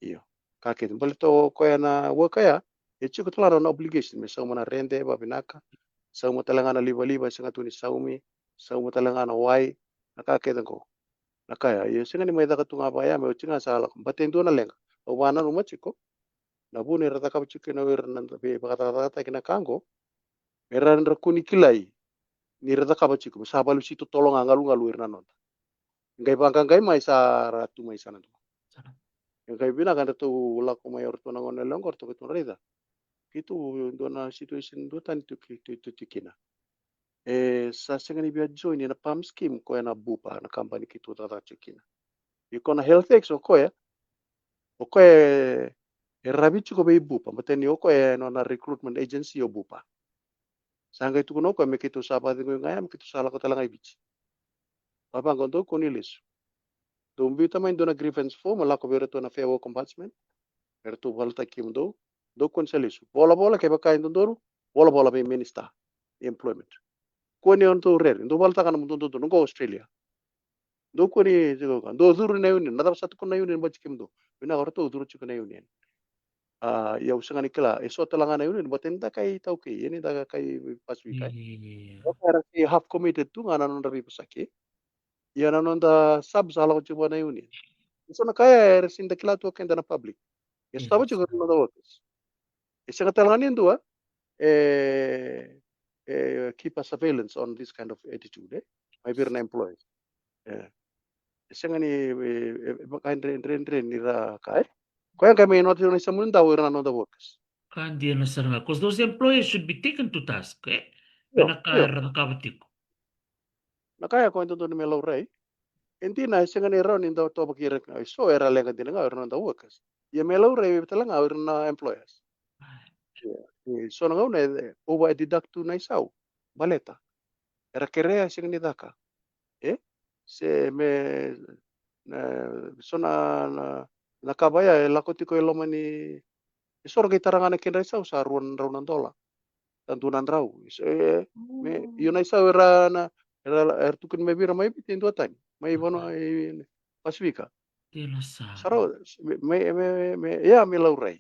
Io. Ka kece, baleta o koya na worker ya, e tiko tale ga na nona obligation me sauma na rede vakavinaka, sauma tale ga na livaliva e sega tu ni saumi, sauma tale ga na wai, na ka kece qo. Na ka ya, io, sega ni mai caka tu ga vaya me oti ga sa lako. Baleta e dua na leqa au vakananuma tiko, na vuna era cakava tiko kina o ira na veivakacakacakataki na ka qo, me ra, ra kua ni kilai ni ra cakava tiko, me sa valusi totolo ga galugalu ira na noda. Qai vaqaqai mai sa ra tu mai sa na dua. E qai vinaka edratou lako mai o ratou na gone yalewa qo, ratou qai tu na raica. Keitou dua na situation duatani tu keitou tu kina. E sa sega ni via join ena PALM scheme, koya na Bupa, na kabani keitou cakacaka tiko kina. Io, ko na Health X o koya, o koya e ravi tiko vei Bupa, baleta ni o koya e nona recruitment agency o Bupa. Sa qai tukuna o koya me keitou sa vakacegui ga ya, me keitou sa lako tale ga i Viti. Vaqo, dou kua ni lesu. Dou biuta mai dua na grievance form, lako vei iratou na Fair Work Ombudsman. Eratou valataki kemudou, dou kua ni sa lesu. Volavola kevaka e dodonu, volavola vei Minister ni Employment. Kua ni o dou rere, dou valataka na nomudou dodonu qo Australia. Dou kua ni, dou curu na union, na cava sa tukuna na union vata kei kemudou? Vinaka o ratou curu tiko na union. A, ia au sega ni kila, e so tale ga na union, baleta ni da kai taukei, e ni da kai pasui kai. Io. Era sei half committed tu ga na nodra veivosaki. Ia na noda sub sa lako tiko vua na union. E so na ka ya era sega ni da kila tu o keda na public. E sotava tiko na noda workers. E sega tale ga ni dua e, e keep a surveillance on this kind of attitude, e? Mai vei ira na employers. E. E sega ni, e, e, e vaka e dre, dre, dre ni ra ka, e? Koya qai mai nota tiko na isamu ni dau o ira na noda workers. Ka dina sara ga, 'cause those employers should be taken to task, e? Io, na ka era cakava tiko. Na ka ya ko e dodonu me laurai. E dina, e sega ni rawa ni dau tovaki ira, e so era leqa dina ga o ira na noda workers. Ia me laurai tale ga o ira na employers. Ia, e so na gauna e, e over deduct tu na isau. Baleta era kerea, e sega ni caka. E? Se me, na, so na, na, na ka vaya e lako tiko e loma ni, e so ra qai tara ga na kedra isau sa rua na drau na dola. Sa dua na drau. E, me, io na isau era na, era, era tukuni mai vei ira mai Viti e duatani. mai vanua i Pasifika. Sa rau me, me, me, me, ia me laurai.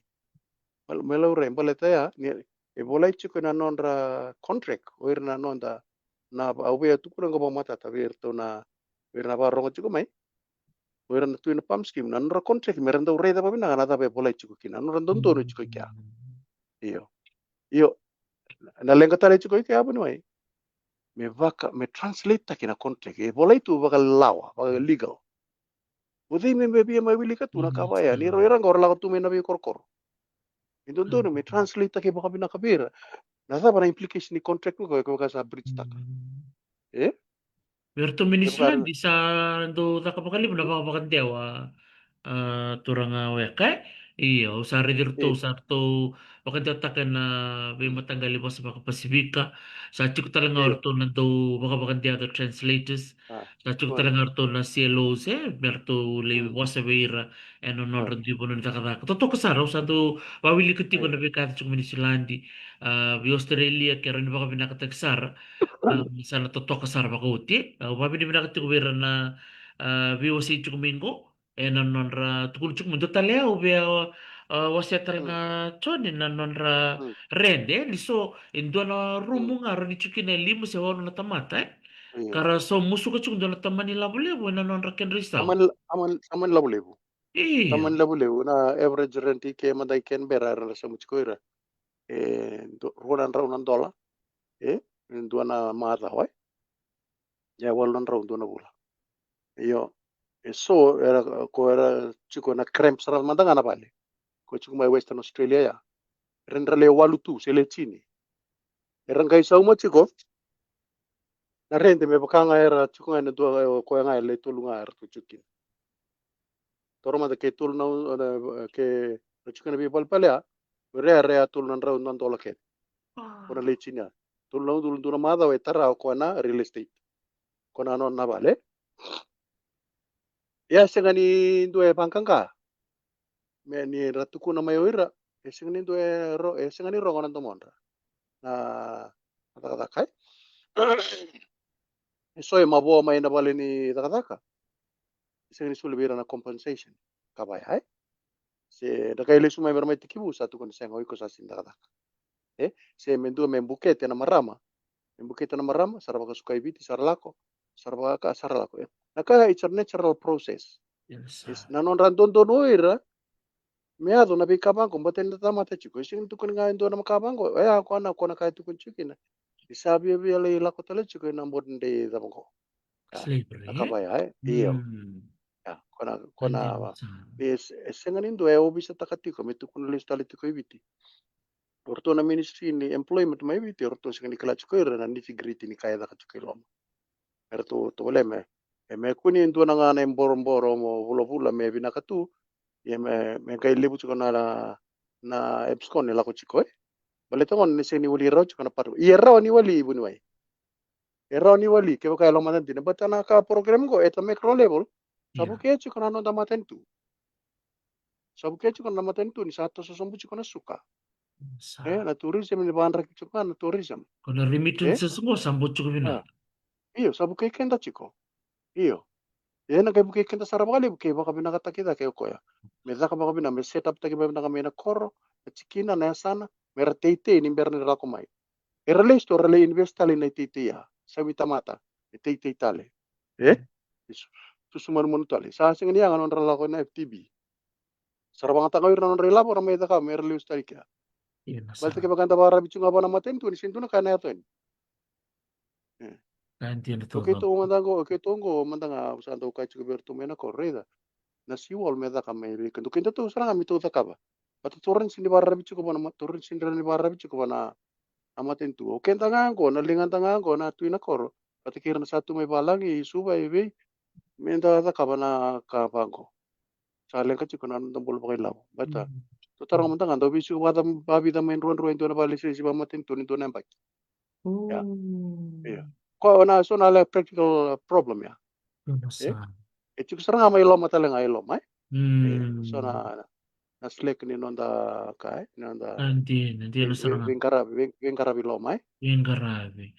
Me, me laurai baleta ia ni e volai tiko na nodra contract o ira na noda, na au via tukuna qo vakamatata vei iratou na, vei ira na vakarogo tiko mai. O ira na tu ina PALM scheme na nodra contract me ra dau raica vakavinaka na cava e volai tiko kina, na nodra dodonu tiko i kea. Io. Io. Na leqa tale tiko i kea vuniwai me vaka, me translate taki na contract e volai tu vakalawa, vakalegal. O cei me, me via mai wilika tu na ka vaya ni rau ira qo ra lako tu mai na veikorokoro. E dodonu me translate taki vakavinaka vei ira na cava na implication ni contract qo e vaka sa breach taka. E? Vei iratou mai Niusiladi sa dau caka vakalevu na vakavakadewa, a, turaga weka, e? Io, au sa raici iratou, sa ratou vakadewataka ena veimataqali vosa vakaPasifika. Sa tiko tale ga o ratou na dau vakavakadewa, the translators. Sa tiko tale ga o ratou na C L Os, e, me ratou lai vosa vei ira ena nodra dui vanua ni cakacaka. Totoka sara, au sa dau vawilika tiko na veika e yaco tiko mai Niusiladi, a, vei Australia, ke rawa ni vakavinakataki sara. A, sa na totoka sara vakaoti. Au vavinavinaka tiko vei ira na, a, veiwasei tiko mai qo ena nodra tukuna tiko mai. Dua tale au via, a, wasea tale ga Joni na nodra rede, e, ni so e dua na rumu ga rawa ni tiko kina e lima se walu na tamata, e. Ka ra so musuka tiko dua na tamani lavo levu ena nodra kedra isau. Tamani, tamani, tamani lavo levu. Io. Tamani lavo levu, na average rent i ke mada i Canberra era na sauma tiko ira e du-, rua na drau na dola. E, e dua na macawa, e. Ia walu na drau dua na vula. Io. E so era, ko era tiko na cramp sara mada ga na vale. Ko tiko mai Western Australia ya. Era dra le walu tu se le tini. Era qai sauma tiko na rede me vaka ga era tiko ga ena dua, e, koya ga e le tolu ga era tu tiko kina. Toro mada ke tolu na, na, ke na tiko ena veivalepale ya, o ira ya tolu na drau na dola kece. Ko na le tini ya. Tolu na udolu dua na macawa e tara o koya na real estate. Ko na nona vale. Ia e sega ni dua e vaqaqa. Me ni ra tukuna mai o ira, e sega ni dua e ro-, e sega ni rogo na domodra na, na cakacaka, e. E so e mavoa mai na vale ni cakacaka. E sega ni soli vei ira na compensation. Ka vaya, e. Se na kai lesu mai me ra mai tekivu sa tukuna sega, o iko sa sega ni cakacaka. E, se me dua me bukete na marama. Me bukete na marama, sa ra vakasukai Viti, sa ra lako, sa ra vakaka, sa ra lako. E, na ka, it's a natural process. Yes, na nodra dodonu o ira me yaco na veika vaqo, baleta ni na tamata tiko. E sega ni tukuni ga e dua na ka vaqo, e, a, ko na, ko na ka e tukuni tiko kina. Ni sa viavia lai lako tale tiko ena modern day cava qo. Ka, slavery, na ka vaya, e? Io. Ia, ko na, ko na, e, e sega ni dua e ovisataka tiko me tukuna lesu tale tiko i Viti. O ratou na Ministry ni Employment mai Viti, o ratou sega ni kila tiko ira na nitty-gritty ni ka e caka tiko i loma. E ratou tovolea me, e me kua ni dua na ga na iboroboro mo vulavula me vinaka tu, ia me, me qai levu tiko na, na abscond e lako tiko, e. Baleta gona ni sega ni wali rawa tiko na part, ia e rawa ni wali, vuniwai. E rawa ni wali kevaka e lomada dina, baleta na ka program qo at a macro level, sa vukea tiko na noda matanitu. Sa vukea tiko na matanitu ni sa toso sobu tiko na suka. E, na tourism ni vakadraki tiko ga na tourism. Ko na remittances qo sa bau tiko vinaka. Io, sa vukei keda tiko. Io. E na qai vukei keda sara vakalevu ke vakavinakataki cake o koya. Me caka vakavinaka, me set up taki vakavinaka mai na koro, na tikina, na yasana, me ra teitei ni bera ni ra lako mai. Era lesu tu, era lai invest tale na iteitei ya. Sa vei tamata, e teitei tale. E? Isu. Tusu manumanu tale. Sa sega ni yaga nodra lako na F T B. Sa ra vagataka o ira na nodra ilavo ra mai cakava me ra lesu tale kea. Baleta kevaka eda vakararavi tu ga vua na matanitu ni sega ni dua na ka ena yaco yani. E. O keitou mada qo, o keitou qo mada ga au sa dau kaya tiko vei iratou mai na koro, raica. Na seawall me caka mai vei keitou, kedatou sara ga me tou cakava. Baleta tou rawa ni sega ni vakararavi tiko vua na ma-, tou rawa ni sega ni vakararavi tiko vua na, na matanitu. O keda ga qo, na ligada ga qo, na tui na koro. Baleta kei ira na sa tu mai valagi, i Suva, i vei. Me da cakava na ka vaqo. Sa leqa tiko na noda bula vakailavo. Baleta tou taroga mada ga, dau veisiko vakavica mai ruarua e dua na vale se, se vakamatanitu ni dua na yabaki. Ia. Ia. Ko na so na le practical problem ya. E? E tiko sara ga mai loma tale ga i loma, e? Ia. So na, na slack ni noda ka, e? Ni noda veiqaravi, vei-, veiqaravi loma, e? Veiqaravi.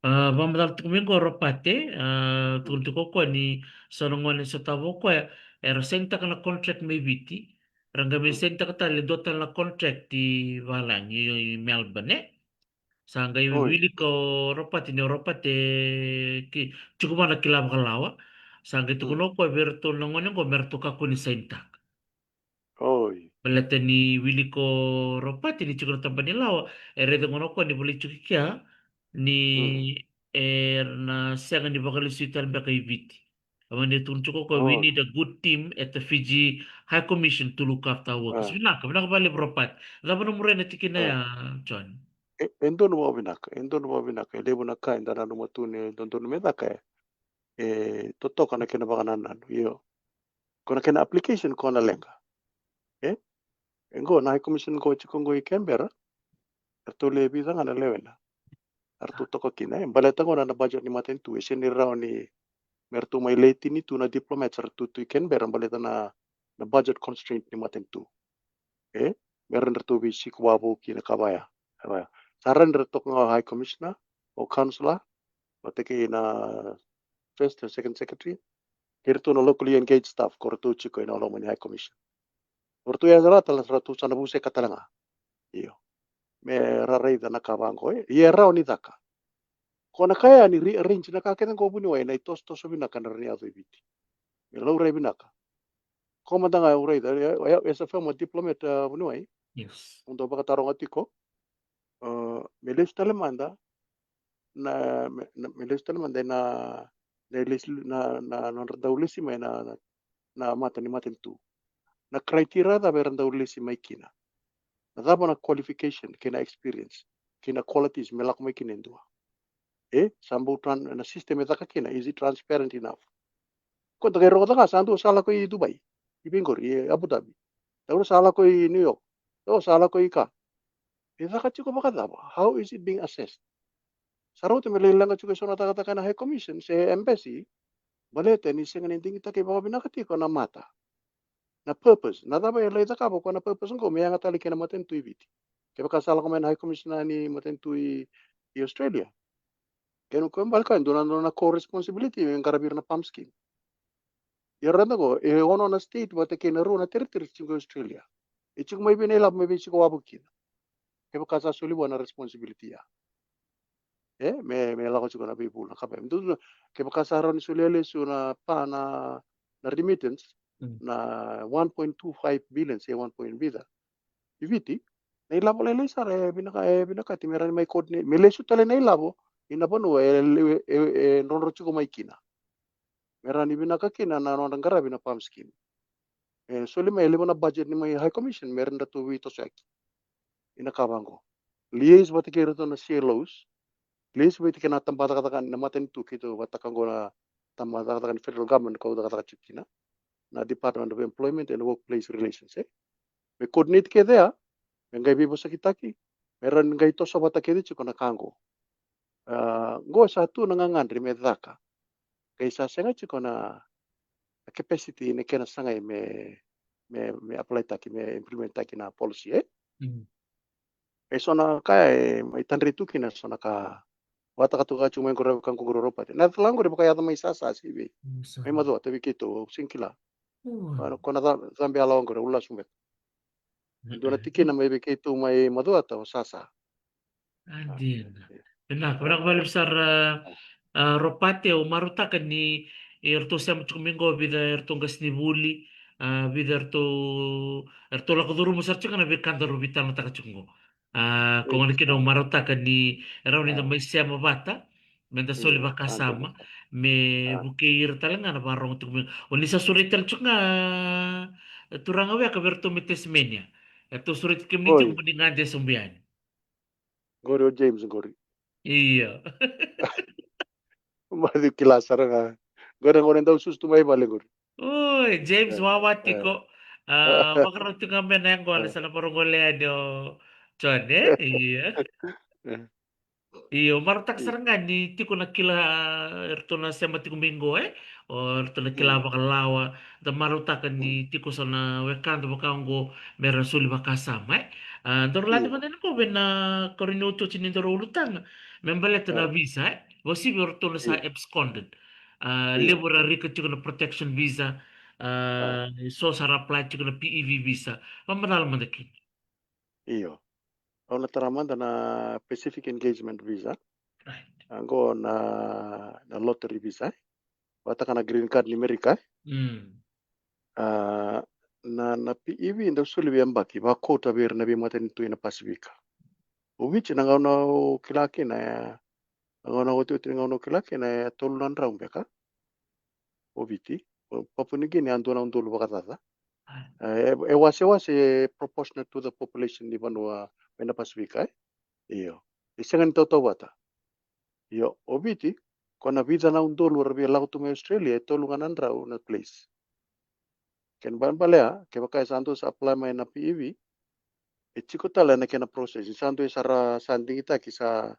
A, vakamacala tiko mai qo Ropate, a, tukuna tiko o koya ni so na gone sotava o koya, era sainitaka na contract mai Viti, ra qai mai sainitaka tale e dua tale na contract i valagi, i, i Melbourne, e? Sa qai wilika o Ropate ni o Ropate ki, tiko vua na kila vakalawa. Sa qai tukuna o koya vei iratou na gone qo me ratou kakua ni sainitaka. Oi. Baleta ni wilika o Ropate ni tiko na tabana ni lawa, e raica gona o koya ni volai tiko i kea ni era na sega ni vakalesui tale beka i Viti. A mani tukuna tiko o koya, we need a good team at the Fiji High Commission to look after our workers. Vinaka, vinaka vakalevu Ropate. Cava na muria na tikina ya, John? E, e donu vakavinaka, e donu vakavinaka. E levu na ka eda nanuma tu ni dodonu me caka, e, e totoka na kena vakanananu. Io. Ko na kena application ko na leqa. E? E qo na High Commission qo tiko qo i Canberra. Eratou le vica ga na lewena. Eratou toka kina, e? Baleta qo na, na budget ni matanitu, e sega ni rawa ni me ratou mai leti ni tu na diplomats eratou tu i Canberra baleta na, na budget constraint ni matanitu. E? Me ratou veisiko wavou kina ka vaya. Ka vaya. Sa rawa ni ra toka ga o High Commissioner, o Councillor, vata kei na first and second secretary. Kei iratou na locally engaged staff ko ratou tiko ena loma ni High Commission. O ratou ya tale, ratou sa na vuseka tale ga. Io. Me ra raica na ka vaqo, e. Ia e rawa ni caka. Ko na ka ya ni rearrange na ka kece qo vuniwai, na itosotoso vinaka na rawa ni yaco i Viti. Me laurai vinaka. Ko mada ga au raica, e, e, as a former diplomat, a, vuniwai. Yes. Au dau vakataroga tiko. A, me lesu tale mada, na, me, na, me lesu tale mada na, na lesu, na, na, nodra dau lesi mai na, na, na mata ni matanitu. Na criteria cava era dau lesi mai kina. Na cava na qualification, kei na experience, kei na qualities, me lako mai kina e dua. E, sa bau tran-, na system e caka kina, is it transparent enough? Ko da qai rogoca ga, sa dua sa lako i Dubai, i vei qori, i Abu Dhabi. Dua sa lako i New York, dua sa lako i ka. E caka tiko vakacava? How is it being assessed? Sa rauta me lai leqa tiko e so na cakacaka ena High Commission se embassy, baleta ni sega ni digitaki vakavinaka tiko na mata. Na purpose, na cava e lai cakava ko na purpose qo me yaga tale kei na matanitu i Viti. Kevaka sa lako mai na High Commissioner ni matanitu i, i Australia. Kena ko balika e dua na, dua na core responsibility me qaravi ira na PALM scheme. Ia raica qo, e ono na state vata kei na rua na territory tiko e Australia. E tiko mai vei na ilavo me veisiko wavou kina. Kevaka sa soli vua na responsibility ya. E, me, me lako tiko na veivula, ka vei. Kevaka sa rawa ni solia lesu na pa na, na remittance, na one point two five billion, se one point vica. I Viti, na ilavo lailai sara e vinaka, e vinakati me rawa ni mai coordinate, me lesu tale na ilavo ina vanua e, e, e, e drodro tiko mai kina. Me rawa ni vinaka kina na nodra qaravi na PALM scheme. E soli mai e levu na budget ni mai High Commission me rawa ni ratou veitosoyaki. Ina ka vaqo. Liaise vata kei iratou na C L Os. Liaise vata kei na tabacakacaka ni matanitu keitou vata ka qo na tabacakacaka ni federal government kau cakacaka tiko kina. Na Department of Employment and Workplace Relations, e. Me coordinate kece ya, me qai veivosakitaki, me rawa ni qai toso vata kece tiko na ka qo. A, qo sa tu na gagadre me caka. Qai sa sega tiko na, na capacity na kena sagai me, me, me apply taki, me implement taki na policy, e? Mm. E so na ka e, mai tadre tu kina so na ka. Vakataka tu ka tiko mai qori ka qori Ropate. Na cala qori vakayaco mai sasa se vei. Mm, sa. Mai Macuata vei keitou, au sega ni kila. Oi. Ko na ca-, cabe yalawa qori, au lasu beka. Dua na tikina mai vei keitou mai Macuata o sasa. A, dina. Vinaka, vinaka vakalevu sara, a, Ropate, au marautaka ni eratou sema tiko mai qo vica eratou qasenivuli, a, vica eratou, eratou lako curuma sara tiko na veika daru veitalanoataka tiko qo. A, ko gona kina au marautaka ni e rawa ni da mai sema vata, me da soli vakasama, me vukei ira tale ga na varogo tiko mai. O ni sa sureti tale tiko ga, e, turaga Weka vei iratou mai Tasmania. Eratou sureti kemuni tiko mo ni gade sobu yani. Qori o James qori. Io. Maciu kila sara ga. Qori na gone dau susu tu mai vale qori. Oi, James, e, wawa tiko. A, vakarau tiko ga mai na yaqona, sa na vakarau gole yani o John, e? Io. E. Io, marautaka sara ga ni tiko na kila, eratou na sema tiko mai qo, e? O eratou na kila vakalawa, da marautaka ni tiko so na wekada vaka oqo me ra soli vakasama, e? A, daru lade mada yani qo vei na koro ni otioti ni daru ulutaga me baleta na visa, e? Vakasivi o ratou na sa absconded. A, levu era rika tiko na protection visa, a, so sa ra apply tiko na P E V visa. Vakamacala mada kina. Io. Au na tara mada na Pacific Engagement Visa. Right. Oqo na, na lottery visa, e? Vakataka na green card ni Merika, e? Mm. A, na, na P E V dau soli veiyabaki, vakauta vei ira na veimatanitu ena Pasifika. O Viti na gauna au kila kina, e, na gauna otioti na gauna au kila kina, e tolu na drau beka. O Viti, o Papua New Guinea e dua na udolu vakacaca. E, e wasewase, e proportional to the population ni vanua mai na Pasifika, e? Io. E sega ni tautauvata. Io, o Viti, ko na vica na udolu era via lako tu mai Australia, e tolu ga na drau na place. Kena ibalebale ya, kevaka e sa dua sa apply mai na P E V, e tiko tale na kena process. Ni sa dua e sa ra, sa digitaki sa,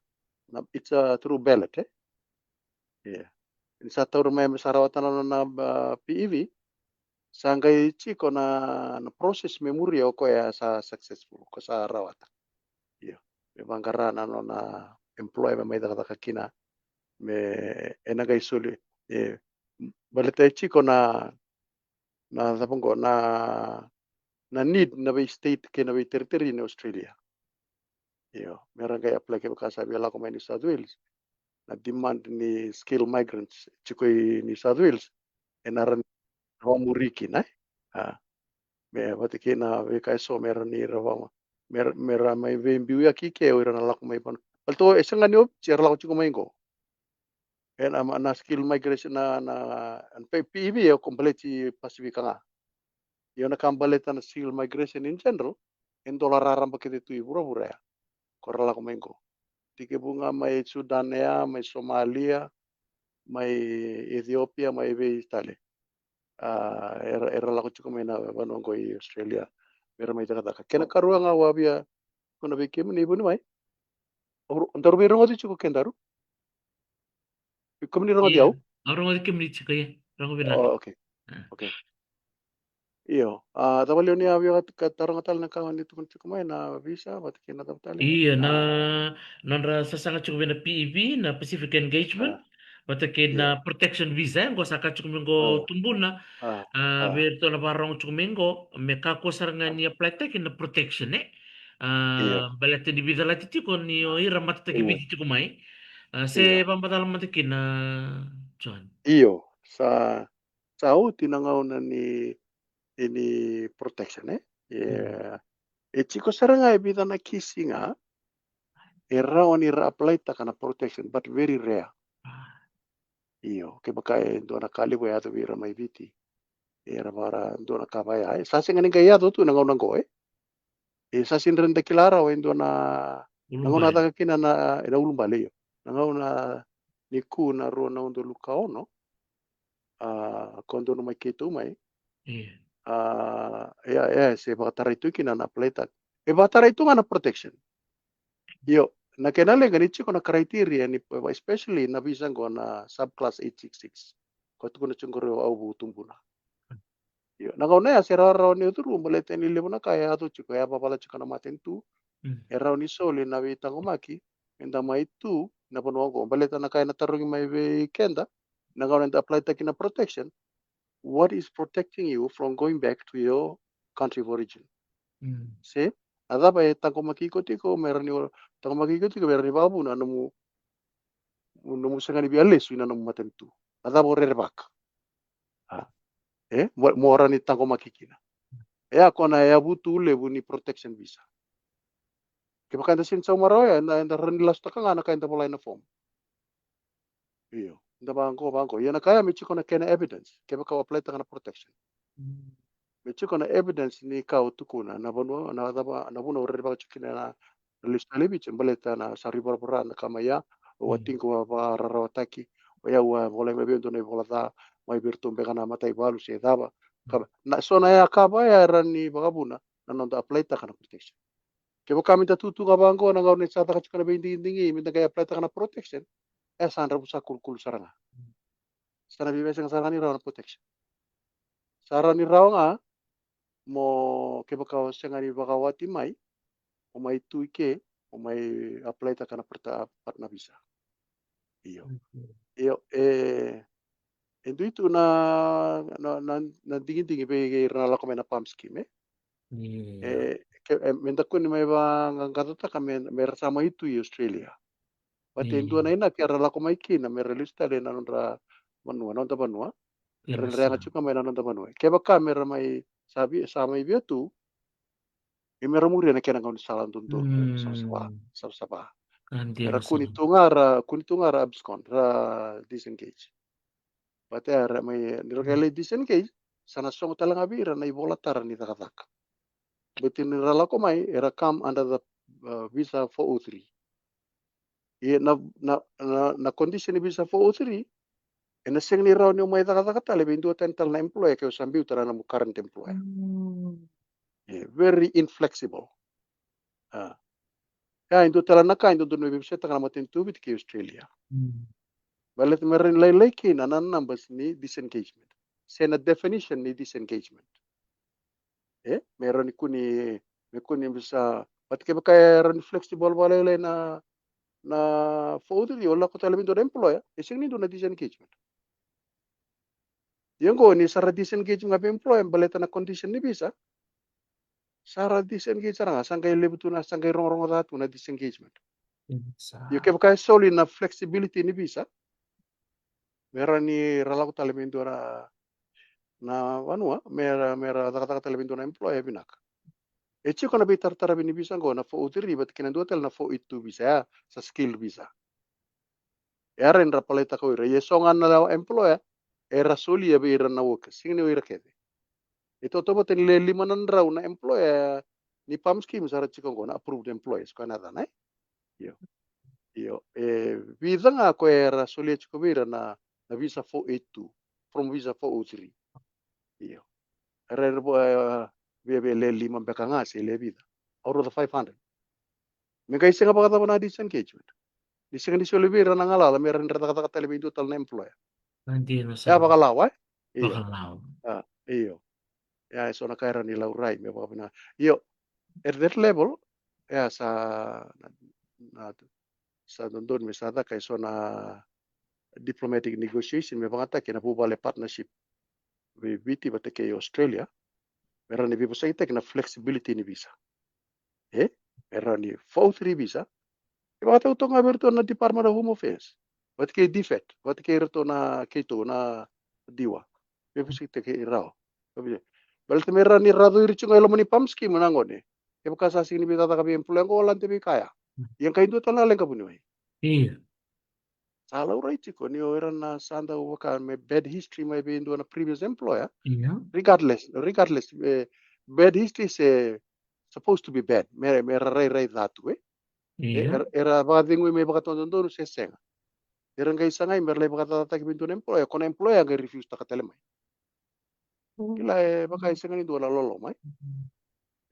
na, it's a through ballot, e? Ia. Ni sa taura mai me sa rawata na nona, a, P E V, sa qai tiko na, na process me muria o koya sa successful, ko sa rawata. Io. Me vaqara na nona employer me mai cakacaka kina, me ena qai soli, e, baleta e tiko na, na cava qo, na, na need na vei state kei na vei territory ni Australia. Io, me ra qai apply kevaka sa via lako mai New South Wales. Na demand ni skilled migrants tiko i New South Wales, ena rawa ni ra vakamuri kina, e? A, me vata kei na veika eso me rawa ni ra vaka, me ra, me ra mai veibiuyaki ke o ira na lako mai vanua. Baleta e sega ni o Viti era lako tiko mai qo. Ena, na skilled migration na, na, na P-, P E V e ko baleti Pasifika ga. Io, na ka baleta na skilled migration in general, e dola raraba kece tu i vuravura ya. Ko ra lako mai qo. Tekivu ga mai Sudan ya, mai Somalia, mai Ethiopia, mai vei tale. A, era, era lako tiko mai na vanua qo i Australia. Me ra mai cakacaka. Kena karua ga au a via tukuna vei kemuni, vuniwai. Au, daru veirogoci tiko kedaru. Kemuni rogoci au? Au rogoci kemuni tiko, ia. Rogo vinaka. O, okay. A. Okay. Io. A, cava liu ni a via ka taroga tale na ka ni tukuna tiko mai na visa, vata kei na cava tale? Io, na, a, nodra sasaga tiko vei na P E V, na Pacific Engagement, a, vata kei na, io, protection visa, e, qo sa ka tiko mai qo, a, Tubuna. A, a, a, vei iratou na vakarogo tiko mai qo, me kakua sara ga, a, ni apply taki na protection, e? A, io, baleta ni veicalati tiko ni o ira matataki, io, Viti tiko mai. A, se, io, vakamacala mada kina, John. Io, sa, sa oti na gauna ni, ni protection, e? Mm. E, e tiko sara ga e vica na kisi ga e rawa ni ra apply taka na protection, but very rare. A. Io, kevaka e dua na ka levu e yaco vei ira mai Viti, era vara dua na ka vaya, e sa sega ni qai yaco tu na gauna qo, e. E sa sega ni da kila rawa e dua na, na gauna, ulubale, caka kina na, e, na ulubale, io. Na gauna ni ku na rua na udolu ka ono, a, ko donu mai keitou mai. Io. A, ia, ia, se vakatarai tu kina na apply taka. E vakatarai tu ga na protection. Io, na kena leqa ni tiko na criteria ni, especially na visa qo na subclass eight six six. Ko tukuna tiko qori o Auvu Tubuna. Io, na gauna ya se rawarawa ni o curu, baleta ni levu na ka e yaco tiko, e yavavala tiko na matanitu. Mm. E rawa ni soli na veitaqomaki me da mai tu na vanua qo, baleta na ka ena tarogi mai vei keda na gauna eda apply taki na protection. What is protecting you from going back to your country of origin? Mm. Se, a cava e taqomaki iko tiko, me rawa ni taqomaki iko tiko, me rawa ni vakavuna nomu, nomu sega ni via lesu ina nomu matanitu. A cava o rerevaka? A, e, mo, mo rawa ni taqomaki kina. E a ko na yavutu levu ni protection visa. Kevaka eda sega ni sauma rawa ya, eda, eda rawa ni lasutaka ga na ka eda vola ina form. Io, da vaqo, vaqo. Ia na ka ya me tiko na kena evidence, kevaka o apply taka na protection. Mm. Me tiko na evidence ni ka o tukuna, na vanua, na cava, na vuna o rerevaka tiko kina na, na lesu tale i Viti, baleta na sa rui voravora na ka mai ya, o, mm, watiqu a vakararawataki, o yau a volai mai vei au dua na ivola ca, mai vei iratou beka na mataivalu se cava. Mm. Ka, na, so na ya ka vaya e rawa ni vakavuna na noda apply taka na protection. Kevaka me da tu tu ga vaqo na gauna ni sa caka tiko na veidigidigi me da qai apply taka na protection, e sa dravusa kulukulu sara ga. Sa na veiveisega sara ga ni rawa na protection. Sa rawa ni rawa ga mo, kevaka o sega ni vakawati mai, o mai tu i ke, o mai apply taka na prota-, partner visa. Io. Io, e, e dui tu na, na, na, na digidigi vei ira na lako mai na PALM scheme, e? E, ke, e, me da kua ni mai vaqaqacotaka me, me ra sa mai tu i Australia. But e dua na inaki era lako mai kina me ra lesu tale na nodra vanua, noda vanua. Me ra yaga tiko mai na noda vanua. Kevaka me ra mai sa vi, sa mai via tu, e me ra muria na kena gaunisala dodonu, savasava, savasava. Era kua ni tu ga ra, kua ni tu ga ra abscond, ra disengage. But era mai, ni ra qai lai disengage, sa na sogo tale ga vei ira na ivola tara ni cakacaka. But ni ra lako mai, era come under the, uh, visa four oh three. Ia na, na, na, na condition ni visa four oh three, e na sega ni rawa ni o mai cakacaka tale vei dua tani tale na employer ke o sa biuta na nomu current employer. E very inflexible. A. Ia, e dua tale na ka e dodonu me veivusetaka na matanitu o Viti kei Australia. Baleta me rawa ni lailai kina na numbers ni disengagement se na definition ni disengagement. E, me rawa ni kua ni, me kua ni visa, but kevaka e rawa ni flexible vakalailai na, na four oh three, o lako tale vei dua na employer, e sega ni dua na disengagement. Ia oqo ni sa ra disengage ga vei employer baleta na condition ni visa, sa ra disengage sara ga, sa qai levu tu na, sa qai rogorogo ca tu na disengagement. Ia kevaka e soli na flexibility ni visa, me rawa ni ra lako tale vei dua na, na vanua, me ra, me ra cakacaka tale vei dua na employer, vinaka. E tiko na veitarataravi ni visa oqo, na four oh three vata kei na dua tale na four eight two visa, ya sa skilled visa. E rawa ni ra apply-taka o ira, ia e so ga na employer era solia vei ira na workers, sega ni o ira kece. E tautauvata ni le lima na drau na employer ni PALM scheme sa ra tiko oqo, na approved employers, koya na yacana, e? Io. Io, e vica ga koya era solia tiko vei ira na, na visa four eight two from visa four oh three. Io. Era, era, e, via, via le lima beka ga se le vica out of the five hundred. Me qai sega vakacava na disengagement? Ni sega ni soli vei ira na galala me ra, ni ra cakacaka tale vei dua tale na employer. Dina sara. Ya vakalawa, e? Io. Vakalawa. A, io. Ya, e so na ka e rawa ni laurai me vakavinaka. Io, at that level, ya sa, na, na, sa dodonu me sa caka e so na diplomatic negotiation me vakayagataki ena vuvale partnership vei Viti vata kei Australia, me rawa ni veivosakitaki na flexibility ni visa. E, me rawa ni four oh three visa, e vakatautau ga vei iratou na Department of Home Affairs vata kei DFAT, vata kei iratou na keitou na DEWA. Me veivosakitaki rawa. Baleta me rawa ni ra curu tiko ga i loma ni PALM scheme na gone. Kevaka sa sega ni veicakacaka vei employer oqo, o lade vei kaya. Ia qai dua tale na leqa vuniwai. Io. Sa laurai tiko ni o ira na sa dau vaka me bad history mai vei dua na previous employer. Io. Regardless, regardless, e, bad history se supposed to be bad. Me, me ra rairai ca tu, e? Io. Era, era vakacegui me vakadodonu se sega. Era qai sagai me ra lai vakacacataki vei dua na employer, ko na employer qai refuse-taka tale mai. Kila, e vaka e sega ni dua na loloma, e?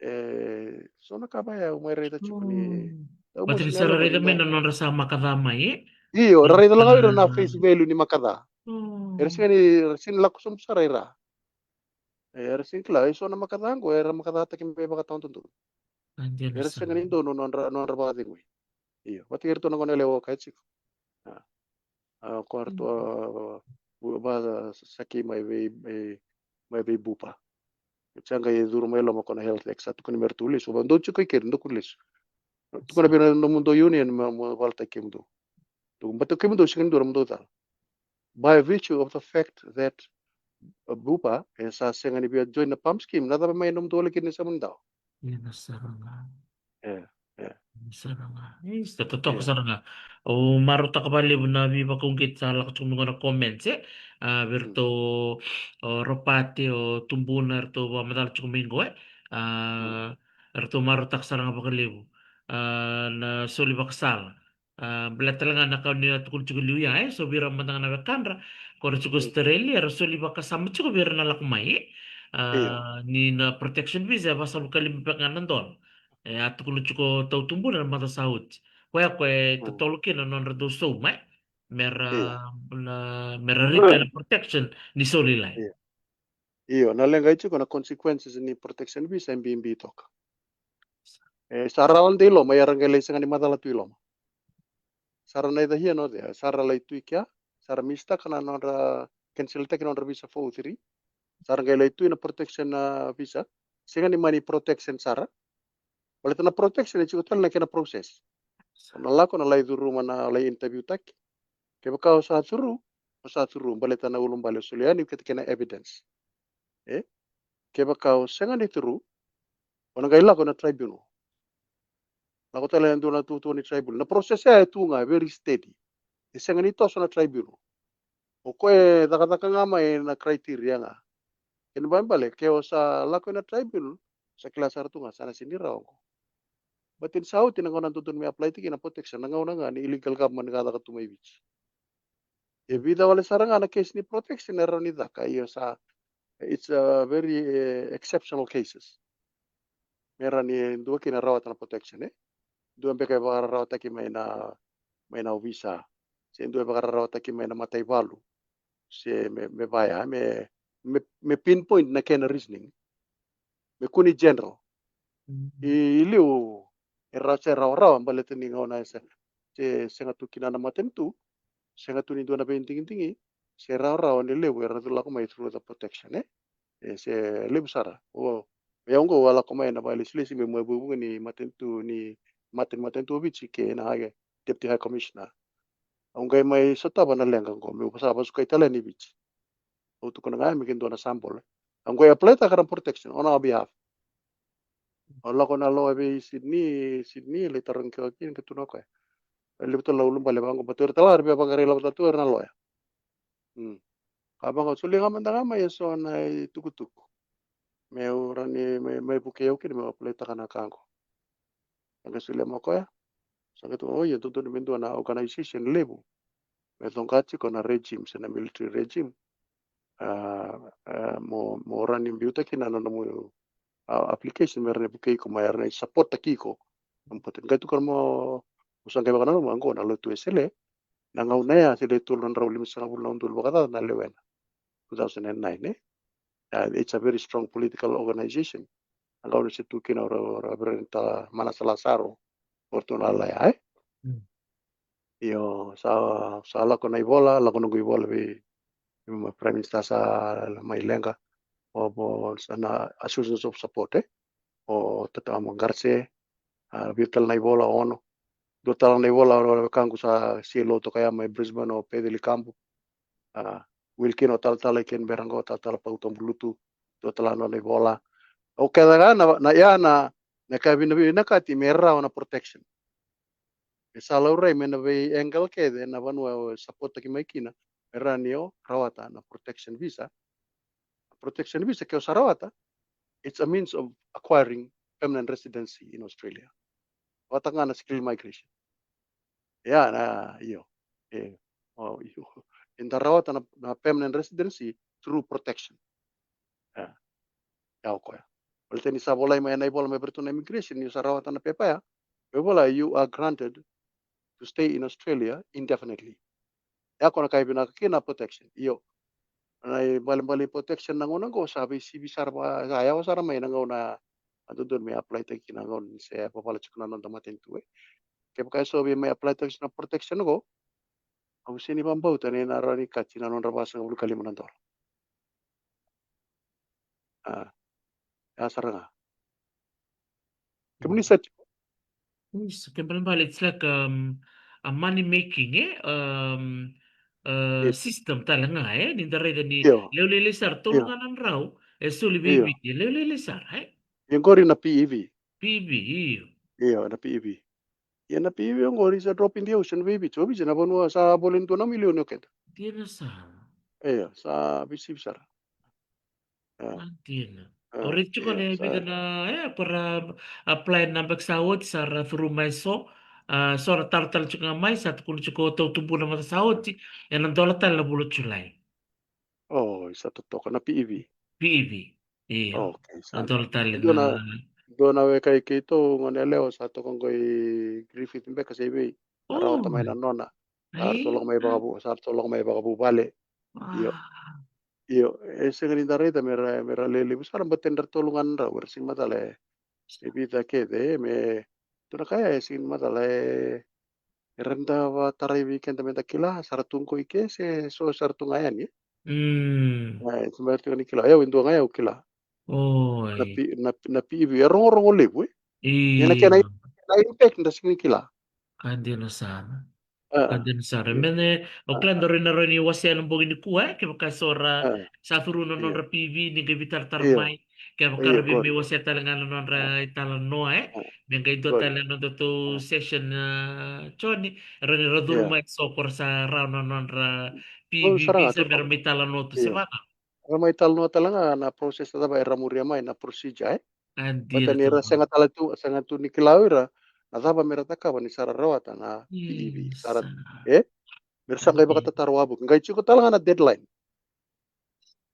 E so na ka vaya au mai raica tiko ni, mm, au mai, baleta ni sa ra raica mai na nodra sa makaca mai, e? Io, ra raica la ga o ira na face value ni makaca. Mm. Era sega ni, era sega ni lako sobu sara i ra. E, era sega ni kila, e so na makaca oqo era makacataki me vakatawadodonu. Era sega ni donu nodra, nodra vakacegui. Io, vata kei iratou na gone yalewa au kaya tiko. A, a, ko iratou, a, a, vakasakei mai vei, vei, mai vei Bupa. Sa qai curu mai loma ko na Health Act, sa tukuni me ratou lesu. Vakadua tiko i keri, dou kua ni lesu. Tukuna vei na nomudou union me, me valataki kemudou. Dou, baleta kemudou sega ni dua na nomudou cala. By virtue of the fact that, uh, Bupa e sa sega ni via join na PALM scheme, na cava mai nomudou laki ni sa mani dau. Ia na sara ga. E, e. Sara ga. Isa, totoka sara ga. Au marautaka vakalevu na veivakauqeti sa lako tiko mai qo na comments, e? A, vei iratou o Ropate, o Tubuna, eratou vakamacala tiko mai qo, e? A, eratou marautaka sara ga vakalevu. A, na soli vakasala. A, baleta tale ga na ka ni a tukuna tiko liu ya, e? So vei ira mada ga na wekadra ko ra tiko Australia, era soli vakasama tiko vei ira na lako mai, e? A, ni na protection visa e vasagavulu ka lima beka ga na dola. E a tukuna tiko o Tubuna na macawa sa oti. Koya ko e totolo kina na nodra dau sauma, e? Me ra, na, me ra rika na protection ni soli lai. Io. Io, na leqa e tiko na consequences ni protection visa e bibi toka. E sa ra lade i loma, ia ra qai lai sega ni macala tu i loma. Sa ra neither here nor there. Sa ra lai tu i kea, sa ra mistaka na nodra, cancel-taki na nodra visa four oh three. Sa ra qai lai tu ina protection na visa. Sega ni mani protection sara. Baleta na protection e tiko tale na kena process. O na lako na lai curuma na lai interview-taki. Kevaka o sa curu, o sa curu, baleta na ulubale o solia yani kei na kena evidence. E? Kevaka o sega ni curu, o na qai lako na tribunal. Lako tale e dua na tutu ni tribunal. Na process ya e tu ga, very steady. E sega ni toso na tribunal. O koya e cakacaka ga mai na criteria ga. Kena ibalebale, ke o sa lako ina tribunal, sa kila sara tu ga, sa na sega ni rawa qo. But ni sa oti na gauna dodonu me apply-taki na protection, na gauna ga ni illegal government ga caka tu mai Viti. E vica wale sara ga na case ni protection e rawa ni caka, io sa, it's a very, eh, exceptional cases. Me rawa ni dua kina rawata na protection, e? Dua beka e vakararawataki mai na, mai na ovisa. Se dua e vakararawataki mai na mataivalu. Se me, me vaya, me, me, me pinpoint na kena reasoning. Me kua ni general. I, i liu, e ra-, se rawarawa, baleta ni gauna e se, se sega tu kina na matanitu, sega tu ni dua na veidigidigi, se rawarawa ni levu era na lako mai through the protection, e? E se levu sara. O, o yau qo au a lako mai na vakalesilesi meu mai vugavuga ni matanitu, ni mata-, ni matanitu o Viti kei na High, Deputy High Commissioner. Au qai mai sotava na leqa qo meu sa vasukai tale ni Viti. Au tukuna ga me ke dua na sample. Au qai apply-taka na protection on our behalf. Au lako na loya vei Sydney, Sydney lai tarogi koya kina, ka tukuna o koya. E levu tale na ulubale vaqo, baleta o ira tale ga era via vaqarai lako tale tu o ira na loya. Mm. Ka vaqo, solia ga mada ga mai eso na itukutuku. Meu rawa ni, mai, mai vukei au kina meu apply-taka na ka qo. Sa qai solia mai o koya. Sa qai tukuna, o, ia dodonu me dua na organization levu me coqa tiko na regime, se na military regime. A, a, mo, mo rawa ni biuta kina na nomu, a, application me rawa ni vukei iko, me rawa ni support-taki iko. Nomu protection. Qai tukuna mo, mo sa qai vakananuma qo na Lotu Wesele, na gauna ya se lewe tolu na drau limasagavulu na udolu vakacaca na lewena. Two thousand and nine, e? A, it's a very strong political organization. Na gauna se tu kina o Rev-, Reverend, a, Manasa Lasaro, o ratou na laya, e? Mm. Io, sa, sa lako na ivola, lako noqu ivola vei, vei Prime Minister sa mai leqa. O, o, sa na assurances of support, e? O tata mo qarse, a, vica tale na ivola, ono. Dua tale na ivola, o wekaqu sa C L O toka ya mai Brisbane, o Peceli Kabu. A, Wilkin, o talatala i Canberra qo, talatala Pau Tabulutu, dua tale na nona ivola. O kece ga na, na, ya na, na ka vina, vinakati me rawa na protection. Me sa laurai mai na vei angle kece na vanua o support-taki mai kina, me rawa ni o rawata na protection visa. Protection visa ke o sa rawata, it's a means of acquiring permanent residency in Australia. Vata ga na skilled migration. Ya, na, io. E, o, io. Eda rawata na, na permanent residency through protection. Ya. Ya o koya. Baleta ni sa volai mai na ivola mai vei iratou na immigration, ni sa rawata na pepa ya. Me vola, you are granted to stay in Australia indefinitely. Ya ko na ka e vinaka kina na protection. Io. Na ibalebale protection na gauna qo sa veisivi sara va, sa yawa sara mai na gauna a dodonu me apply-taki kina na gauna ni se vavala tiko na noda matanitu, e. Kevaka e so via mai apply-taki na protection qo, au sega ni vakabauta ni na rawa ni kati na nodra vasagavulu ka lima na dola. A, ya sara ga. Kemuni sa tiko. Yes, ke balebale, it's like, um, a money making, e? Um, uh, system tale ga, e? Ni da raica ni lewe lailai sara, tolu ga na drau e soli vei Viti, e lewe lailai sara, e? Io, qori na P E V. P E V, io. Io, na P E V. Ia na P E V oqori sa drop in the ocean vei Viti. O Viti na vanua sa volai dua na milioni o keda. Dina sara. Io, sa veisivi sara. A, dina. O raica tiko na vica na, e, ko ra apply na yabaki sa oti, sa ra curu mai so. A, so ra taro tale tiko ga mai, sa tukuni tiko o tautubu na macawa sa oti, ena dola tale na vula o Julai. O, sa totoka na P E V. P E V. Io. Okay, sa dola tale. Dua na, dua na weka i keitou, gone yalewa sa toka qo i Griffith beka se i vei. Sa rawata mai na nona. Sa ratou lako mai vakavu, sa ratou lako mai vakavuvale. Io. Io, e sega ni da raica me ra, me ra lelevu sara, baleta ni ra tolu ga na drau, era sega ni macala e, e vica kece, me, tu na ka ya e sega ni macala e, Era da vatarai vei keda me da kila, sa ra tu qo i ke se so sa ra tu ga yani. Mm. E, sa mai ra tu ga ni kila. Au e dua ga au kila. Oi. Na P, na, na P E V, e rogorogo levu, e. Ia na kena, Io. na impact da sega ni kila. Ka dina sara. A, Ka dina sara. io. Mene, o A, kila daru na rawa ni wasea na bogi nikua, e, kevaka so ra a, sa curu na io. nodra P V, ni qai veitaratara Io. mai, kevaka ra Io, via mai good. wasea tale ga na A, nodra italanoa, e. a, Me qai dua good. tale na nodatou A, session, a, Joni, rawa ni ra curu io. mai so ko ra sa rawa na nodra Good P V sara ga, visa me ra tucake. mai talanoa tu, se Io. vaka. Ra mai talanoa tale ga na process cava era muria mai na procedure, e. A Baleta dina ni ra tu. sega tale tu, sega tu ni kila o ira na cava me ra cakava ni sa ra rawata na P E V, sa ra, Isa. e? Me ra sa A qai dina. vakatataro wavoki. Qai tiko tale ga na deadline.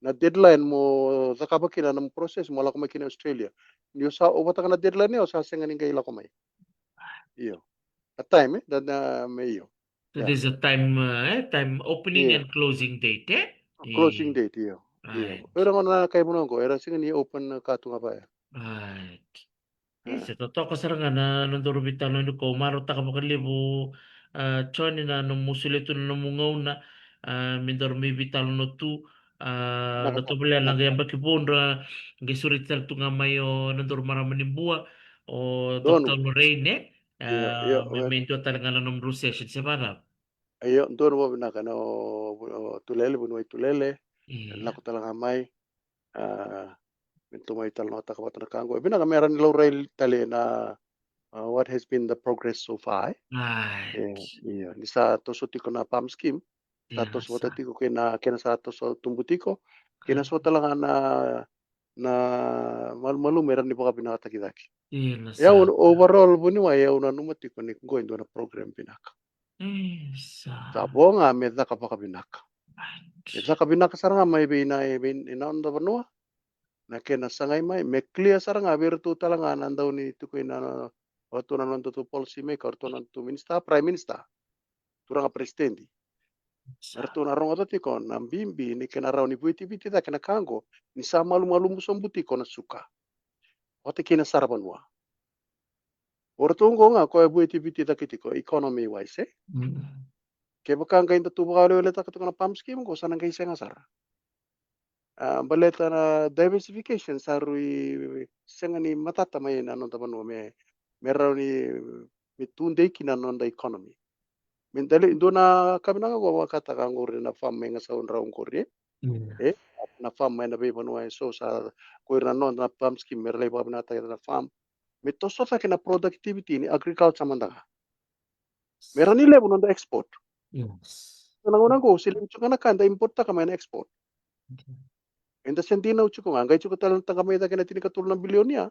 Na deadline mo cakava kina na nomu process mo lako mai kina Australia. Ni o sa, o vata ga na deadline, o sa sega ni qai lako mai. Io. A time, e? Da, da, me io. So Ia. there's a time, uh, eh, time opening Io. and closing date, eh? Closing Io. date, io. Io. Right. O ira gona na kai vanua qo, era sega ni open ka tu ga vaya. Right. A. Isa, totoka sara ga na, na nodaru veitalanoa nikua, marautaka vakalevu, ah, Joni, na nomu solia tu na nomu gauna, ah, me daru mai veitalanoa tu, ah, na Vinaka, tovolea na vinaka. qai yabaki vou dra, qai sureti tale tu ga mai o nodaru marama ni bua, o Donu. Doctor Lorraine, eh? Io, io, Ah, me, io. me dua tale ga na nomudrau session, se vacava? Io, donu vakavinaka na o, o Tulele, vuniwai Tulele, Io. lako tale ga mai, ah, me tou mai talanoataka vata na ka qo. E vinaka me rawa ni laurai tale na, ah, what has been the progress so far, eh? Right. E, io, ni sa toso tiko na PALM scheme, sa Io, toso vata sa. tiko kei na, kena sa toso tubu tiko, kei na Ka. so tale ga na, na malumalumu e rawa ni vakavinakataki cake. Io, E au, sa. overall vuniwai, e au nanuma tiko ni qo e dua na program vinaka. Sa Isa. vo ga me caka vakavinaka. Me Right. caka vinaka sara ga mai vei na, vei na noda vanua. Na kena sagai mai, me clear sara ga vei iratou tale ga na dau ni tukuni na, o ratou na nodatou policy maker, o ratou na nodatou minister, prime minister, turaga president. Sa. Eratou na rogoca tiko na bibi ni kena rawa ni vuetiviti cake na ka qo, ni sa malumalumu sobu tiko na suka. Vata kei na saravanua. O ratou qo ga ko e vuetiviti cake tiko, economy wise, eh? Mm. Kevaka qai datou vakaweleweletaka tiko na PALM scheme qo, sa na qai sega sara. Ah, baleta na diversification sa rui sega ni matata mai na noda vanua me, me rawa ni, me tudei kina na noda economy. Me dali, dua na ka vinaka qo vakataka qori na farm mai Gasau Drau qori, eh? Mm. Eh? Na farm mai na veivanua eso sa, ko ira na noda na PALM scheme, me ra lai vakavinakataka na farm. Me toso cake na productivity ni agriculture mada ga. Me rawa ni levu noda export. Yes. Na gauna qo, se levu tiko ga na ka eda importtaka mai na export. Okay. Eda se dinau tiko ga, qai tiko tale na taqa mai cake na tinikatolu na bilioni ya.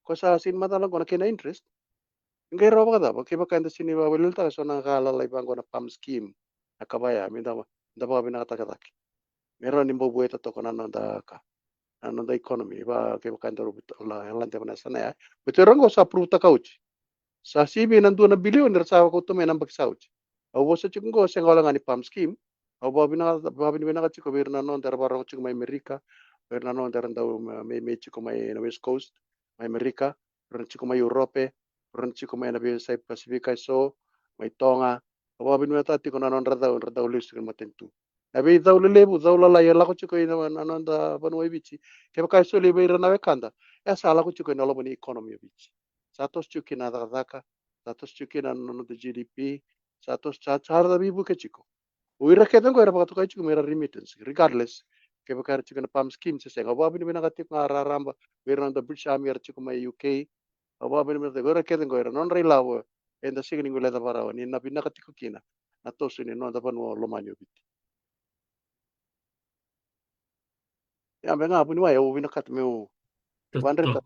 Ko sa sega ni macala qo na kena interest. Qai rawa vakacava, kevaka eda sega ni vakaweleweletaka so na ka lalai vaqo na PALM scheme. Na ka vaya, me da, da vakavinakataka cake. Me rawa ni bau vueta toka na noda ka. Na noda economy, va, kevaka eda rau vita, la, la deva na yasana ya. Baleta ira qo sa prove-taka oti. Sa sivi na dua na bilioni era sa vakauta mai na yabaki sa oti. Au vosa tiko qo, sega wale ga ni PALM scheme. Au vakavinavinaka, vakavinavinaka tiko vei ira na noda era vakarorogo tiko mai Amerika, vei ira na noda era dau me, me, me tiko mai na West Coast, mai Amerika, ira na tiko mai Europe, ira na tiko mai na veiyasai Pasifika eso, mai Toga. Au vakavinavinakataka tiko na nodra cau, nodra dau lesu tiko na matanitu. Na veicau lelevu, cau lalai e lako tiko ina, na noda vanua i Viti. Kevaka e soli vei ira na wekada, e sa lako tiko ina loma ni economy o Viti. Sa toso tiko kina na cakacaka, sa toso tiko kina na noda G D P, sa toso, sa, sa ra veivuke tiko. O ira kece qo era vakatokai tiko me ra remittance, regardless kevaka era tiko na PALM scheme se sega. Au vakavinavinaka tiko ga raraba vei ira na noda British Army era tiko mai U K. Au vakavinavinaka tiko, o ira kece qo era nodra ilavo eda sega ni guileca vakarawa ni na vinaka tiko kina na toso ni noda vanua lomani o Viti. Ia, me ga vuniwai, au vinakata meu, totoka, vakadreta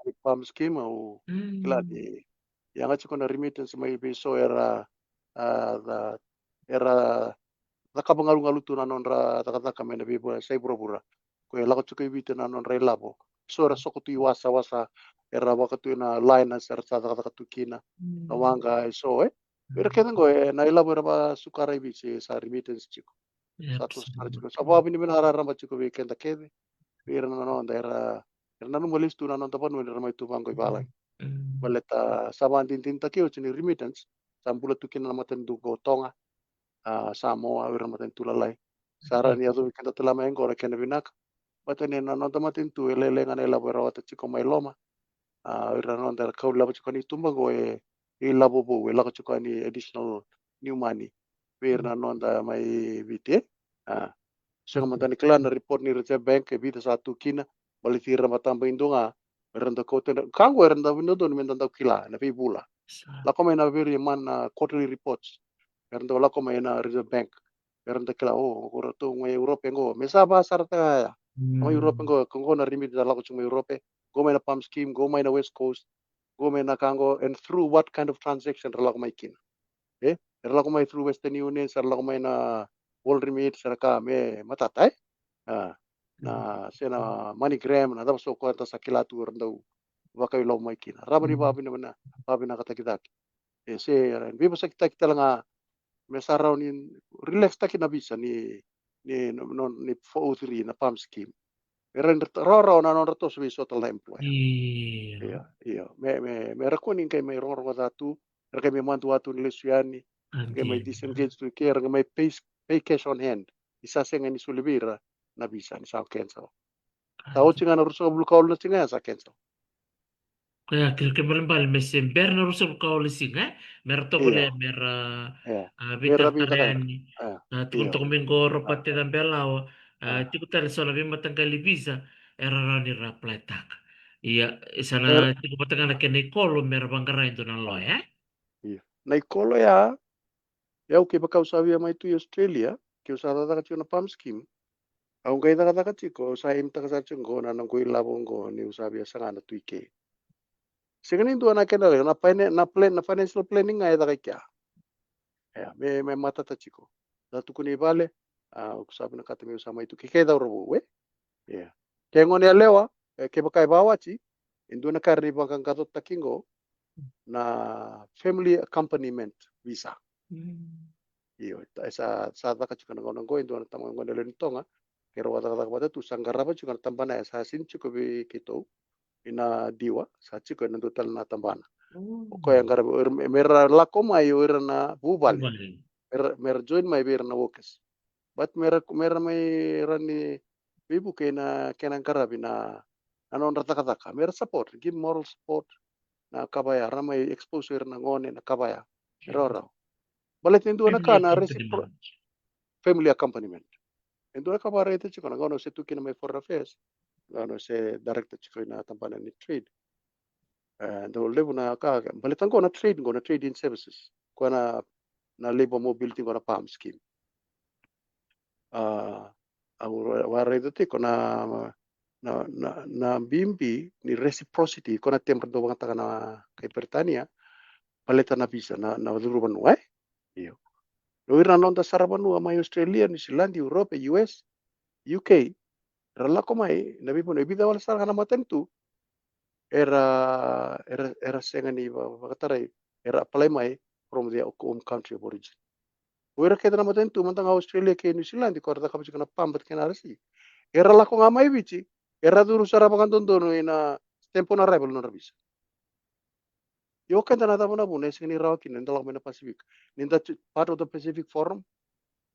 na PALM scheme, au kila ni yaga tiko na remittance mai vei so era, ah, era cakava galugalu tu na nodra cakacaka mai na veivanua sa i vuravura. Ko e lako tiko i Viti na nodra ilavo. So era soko tu i wasawasa, era vaka tu na liners era sa cakacaka tu kina. Na waqa eso, eh? Ira kece qo, eh, na ilavo era vakasuka i Viti sa remittance tiko. Sa toso sara tiko. Sa vakavinavinaka raraba tiko vei keda kece. Vei ira na noda era, era nanuma lesu tu na noda vanua ni ra mai tu vaqo i valagi. Baleta sa vakadinadinataki oti ni remittance sa bula tu kina na matanitu ko Toga, a, Samoa, o ira na matanitu lalai. Sa rawa ni yacovi keda tale mai qo na kena vinaka. Baleta ni na noda matanitu e lailai ga na ilavo e rawata tiko mai loma. A, o ira na noda era kau lavo tiko ni tuba qo e, e ilavo vou, e lako tiko ni additional new money vei ira na noda mai Viti, e. A, sega mada ni kila na report ni Reserve Bank e vica sa tu kina, baleti ira na mataba i dua ga, era dau kauta, ka qo era dau vinodonu me da dau kila na veivula. Lako mai na very month, na quarterly reports, era dau lako mai na Reserve Bank, era dau kila, o, ko ratou mai Europe qo, me sa vasarataka ya. Mai Europe qo, ko qo na rimiti da lako tiko mai Europe, qo mai na PALM scheme, qo mai na West Coast, qo mai na ka qo, and through what kind of transaction ra lako mai kina. E, era lako mai through Western Union, sa ra lako mai na World Remit, sa ra ka me matata, e? A, na, se na MoneyGram, na cava so koya da sa kila tu era dau vakau ilavo mai kina. Rawa ni vavina, vina, vavinakataki cake. E, se, era veivosakitaki tale ga, me sa rawa ni relax taki na visa ni, ni, no, no, ni four oh three na PALM scheme. Era rawarawa na nodra toso vei so tale na employer. Io, io. Me, me, me ra kua ni qai mai rogorogo ca tu, ra qai mai madua tu ni lesu yani, ra qai mai disengage tu ke, ra qai mai pay, pay cash on hand. Ni sa sega ni soli vei ira na visa, ni sa cancel. Sa oti ga na ruasagavulu ka walu na siga ya sa cancel. Ia, kei, kei balebale me se bera na ruasagavulu ka walu siga, e? Me ra tovolea, me ra, a, veitaratara yani. Sa tukuna toka mai qo o Ropate Cabelawa, a, tiko tale so na veimataqali visa era rawa ni ra apply taka. Ia, e sa na tiko vata ga na kena ikolo me ra vaqara e dua na loya, e? Ia. Na ikolo ya, Au kevaka au sa via mai tu i Australia, keu sa cakacaka tiko na PALM scheme, au qai cakacaka tiko, au sa aimitaka sara tiko qo na noqu ilavo qo niu sa via saga na tu i ke. Sega ni dua na kena levu, na fina-, na plan, na financial planning ga e caka i kea. Ia, me, me matata tiko. Sa tukuni vale, a, au sa vinakata meu sa mai tu ke, ke cauravou, e? Ia. Ke gone yalewa, e, kevaka e vakawati, e dua na ka era ni vaqaqacotaki qo na family accompaniment visa. Io, e sa, sa caka tiko na gauna qo, e dua na tama gone yalewa ni Toga, keirau a cakacaka vata tu, sa qarava tiko na tabana ya, sa sini tiko vei keitou, ina Diwa, sa tiko ena dua tale na tabana. O koya e qaravi, o ira me, me ra lako mai, o ira na vuvale. Me ra, me ra join mai vei ira na workers. But me ra, me ra mai rawa ni veivuke ina kena qaravi na, na nodra cakacaka. Me ra support, give moral support, na ka vaya, ra mai expose ira na gone, na ka vaya. Rawarawa. Baleta e dua na ka na recipro-, family accompaniment. E dua na ka vakaraitaka tiko na gauna au se tu kina mai Foreign Affairs, gauna au se director tiko ina tabana ni trade. E, dau levu na ka, baleta qo na trade, qo na trade in services. Ko na, na labor mobility, ko na PALM scheme. A, au ra-, au raica tiko na, na, na, na bibi ni reciprocity, ko na term ra dau vakayagataka na kai Peritania, baleta na visa, na, na curu vanua, e? Io. O ira na noda saravanua mai Australia, New Zealand, Europe, U S, U K, ra lako mai, na veivanua, e vica wale sara ga na matanitu, era, era, era sega ni va-, vakatarai, era apply mai from their home country of origin. O ira kece na matanitu, mada ga Australia kei New Zealand, ko ra cakava tiko na PALM vata kei na R S E. Era lako ga mai Viti, era curu sara vakadodonu ina stamp on arrival na nodra visa. Ia o keda na cava na vuna e sega ni rawa kina, eda lako mai na Pacific. Ni da ti-, part of the Pacific Forum,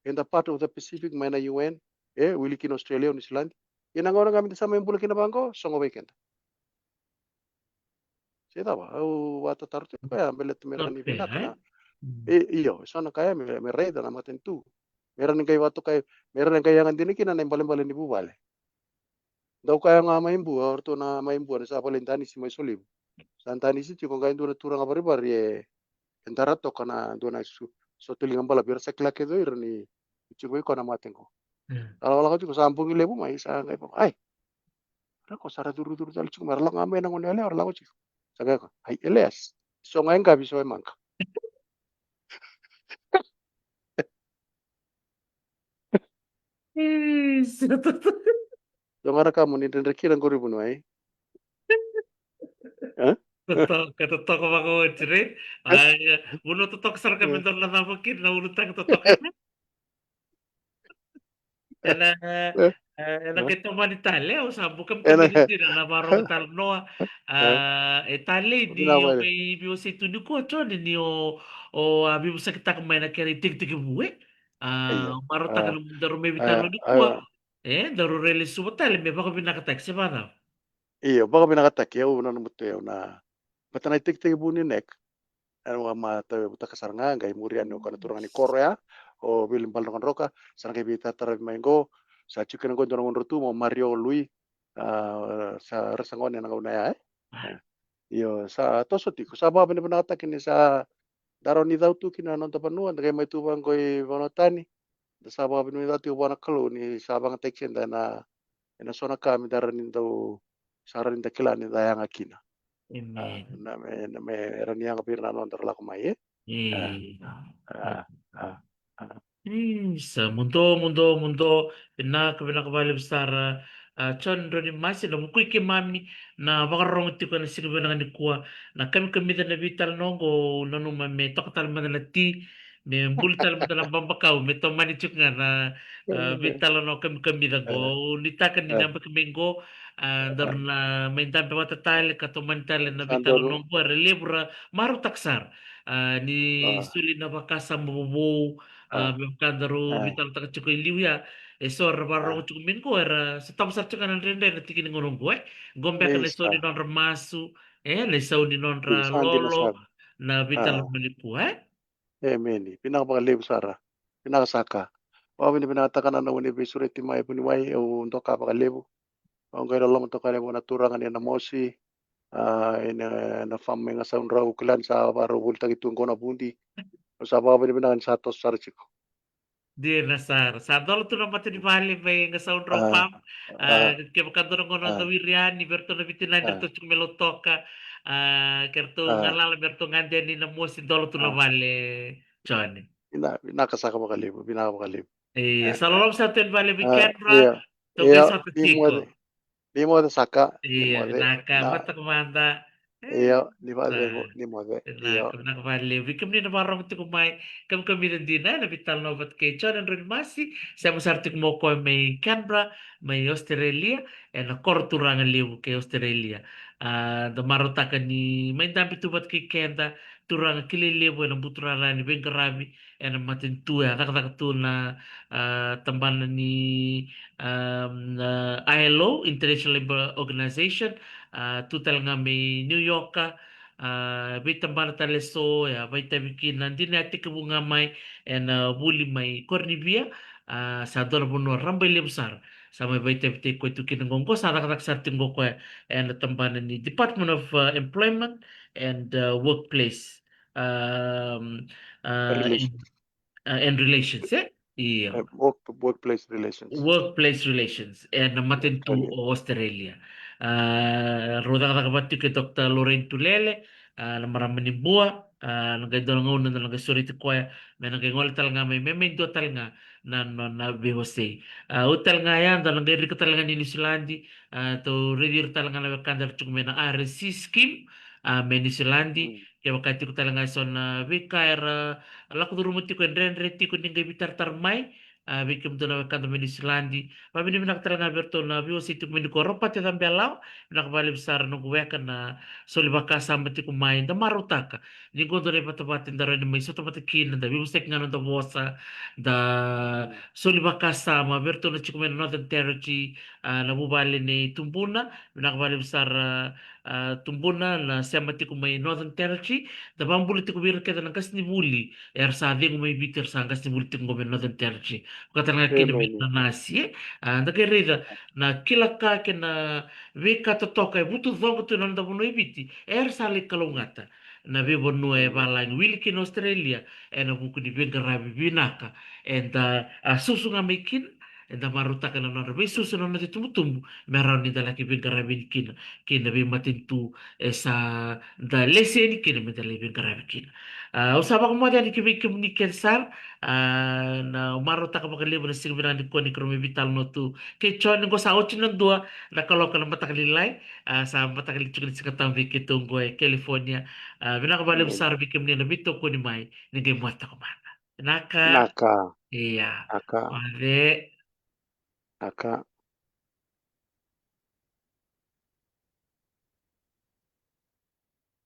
eda part of the Pacific mai na U N, e, wili kina Australia, New Zealand. Ia na gauna ga meda sa mai bula kina vaqo, sogo vei keda. Se cava, au vatataro tiko ya, baleta me rawa ni vinaka na. E, io, so na ka ya me, me raica na matanitu. Me rawa ni qai vatokai, me rawa ni qai yaga dina kina na ibalebale ni vuvale. Dau kaya ga mai Bua, o ratou na mai Bua, ni sa vale danisi mai Solevu. Sa danisi tiko qai dua na turaga varivari e, e dara toka na dua na su-, sota liga balavu, era sa kila kece o ira ni tiko i koya na mate qo. Sa lakolako tiko, sa bogi levu mai, sa qai vaka, ai. Ra ko sa ra curucuru tale tiko mai, ra lako ga mai na gone yalewa, ra lako tiko. Sa qai ko, ai, Elias, so ga e qavi, so e maqa. Ih, sa totoka. Dua ga na ka mo ni dredre kina qori vanua, e? E? Totoka, totoka vakaoti, right? Ai, vanua totoka sara ka me dau na cava kina, na ulutaga totoka. Ena, e, E, ena qai tomani tale, au sa bau kamikamica dina na vakarogo tale noa. A, e talei ni o qai veiwasei tu nikua, Jone, ni o, o a veivosakitaka mai na kena itekitekivu, e? A, marautaka na daru mai veitalanoa nikua. E, daru rai lesuva tale me vakavinakataki, se vakacava? Io, vakavinakataki, au nanuma tu au na, baleta na itekitekivu ni NEC. Au a ma tauyavutaka sara ga, qai muri yani o koya na turaga ni koro ya, o Vili Baladrokadroka, sa na qai veitataravi mai qo, sa tiko kina qo dua na gauna tu, o Mario Lui, a, sa ra sa gone ena gauna ya, e? Io, sa toso tiko, sa vakavinavinakataki ni sa da rawa ni cau tu kina na noda vanua, da qai mai tu vaqo i vanua tani, da sa vakavinavinakataki tiko vua na Kalou ni sa vakayagataki keda ena, ena so na ka me da rawa ni dau, sa rawa ni da kila ni da yaga kina. A, na me, na me rawa ni yaga vei ira na noda ra lako mai, e? A, a, a, a. Isa, muduo, muduo, muduo. Vinaka, vinaka vakalevu sara. A, Jone Drau ni Masi, na vukui keimami na vakarorogo tiko ena siga vinaka nikua. Na kamikamica na veitalanoa oqo, au nanuma me toka tale mada na ti, me buli tale mada na babakau, me tomani tiko ga na, a, veitalanoa kamikamica oqo. Au nuitaka ni na yabaki mai oqo, a, daru na mai dabe vata tale ka tomani tale na veitalanoa oqo, era levu ra marautaka sara. A, ni soli na vakasama vovou, a, me vaka daru veitalanoataka tiko e liu ya, e so era vakarorogo tiko mai qo, era sa tava sara tiko ga na dredre na tiki ni gauna oqo, e? Qo beka na isau ni nodra masu, e, na isau ni nodra lolo, na veitalanoa nikua, e? Emeni. Vinaka vakalevu sara. Vinaka saka. Vakavinavinakataka na nomuni veisureti mai vuniwai, au doka vakalevu. Au qai loloma toka yani vua na turaga ni Namosi, a, ena, ena fam mai Gasaudrau, kila ni sa vakarau volitaki tu qo na vudi. Au sa vakavinavinaka ni sa toso sara tiko. Dina sara. Sa dola tu na mata ni vale mai Gasaudrau fam. A, kevaka dua na gauna o wiri yani, vei ratou na vitinani ratou tiko me lotoka. A, ke ratou galala me ratou gade yani Namosi, dola tu na vale, Jone. Vinaka, vinaka saka vakalevu, vinaka vakalevu. Io, sa loloma sara tu yani vale vei Kendra. Tou qai sota tiko. Ni moce saka. Io, vinaka, mataka mada. Io, ni vacegu, ni moce. Vinaka, vinaka vakalevu vei kemuni na vakarorogo tiko mai. Kamikamica dina ena veitalanoa vata kei Jone Drau ni Masi, sema sara tiko mai o koya mai Canberra, mai Australia, ena koro turaga levu kei Australia. A, da marautaka ni mai dabe tu vata kei keda, turaga kilai levu ena buturara ni veiqaravi ena matanitu, e a cakacaka tu na, a, tabana ni, a, na I L O, International Labour Organization, a, tu tale ga mai New York, a, veitabana tale eso, e a vakaitavi kina, dina e a tekivu ga mai ena vuli mai Koronivia, a, sa dua na vanua rabailevu sara. Sa mai vakaitavitaki koya tu kina qo, qo sa cakacaka sara tiko qo koya ena tabana ni Department of, a, Employment and, a, Workplace, a, a, and Relations, e? Io. E, work, workplace relations. Workplace relations ena matanitu o Australia. A, rau cakacaka vata tiko kei Doctor Lorraine Tulele, a, na marama ni Bua, a, na qai dua na gauna da na qai sureti koya me na qai gole tale ga mai, me mai dua tale ga na, na, na veiwasei. A, oti tale ga ya da na qai rika tale ga ni Niusiladi, a, tou raici ira tale ga na wekada era tiko mai na R S C scheme, a, mai Niusiladi. Kevaka tiko tale ga eso na veika era lako curuma tiko, e dredre tiko ni qai veitaratara mai, a, vei kemudou na wekada mai Niusiladi. Vakavinavinaka tale ga vei iratou na veiwasei tiko mai nikua, Ropate Cabelawa, vinaka vakalevu sara noqu weka na soli vakasama tiko mai, da marautaka ni qo dua na ivatavata eda rawa ni mai sota vata kina, da veivosaki ga na noda vosa, da soli vakasama vei iratou na tiko mai na Northern Territory, a, na vuvale nei Tubuna, vinaka vakalevu sara, a, Tubuna, na sema tiko mai Northern Territory, da vakabula tiko vei ira kece na qasenivuli era sa cegu mai Viti, era sa qasenivuli tiko qo mai Northern Territory. Vaka tale ga kina vei ira na nasi, e? A, da qai raica na kila ka kei na veika totoka e vutucoqa tu ena noda vanua i Viti, era sa lai kalougata na veivanua e valagi, wili kina Australia, ena vuku ni veiqaravi vinaka eda, a, susu ga mai kina, eda marautaka na nodra veisusu na noda itubutubu me rawa ni da laki veiqaravi yani kina kei na veimatanitu e sa da lesi yani kina me da lai veiqaravi kina. A, au sa vakamoce yani ki vei kemuni kece sara, a, na marautaka vakalevu na siga vinaka nikua ni keirau mai veitalanoa tu kei Jone. Qo sa oti na dua na kaloko na mataka lailai, a, sa mataka lailai tiko ni Sigatabu vei keitou qo e California. A, vinaka vakalevu sara vei kemuni na veitokoni mai, ni qai moce toka mada. Vinaka. Vinaka. Ia. Vinaka. Moce. Vinaka.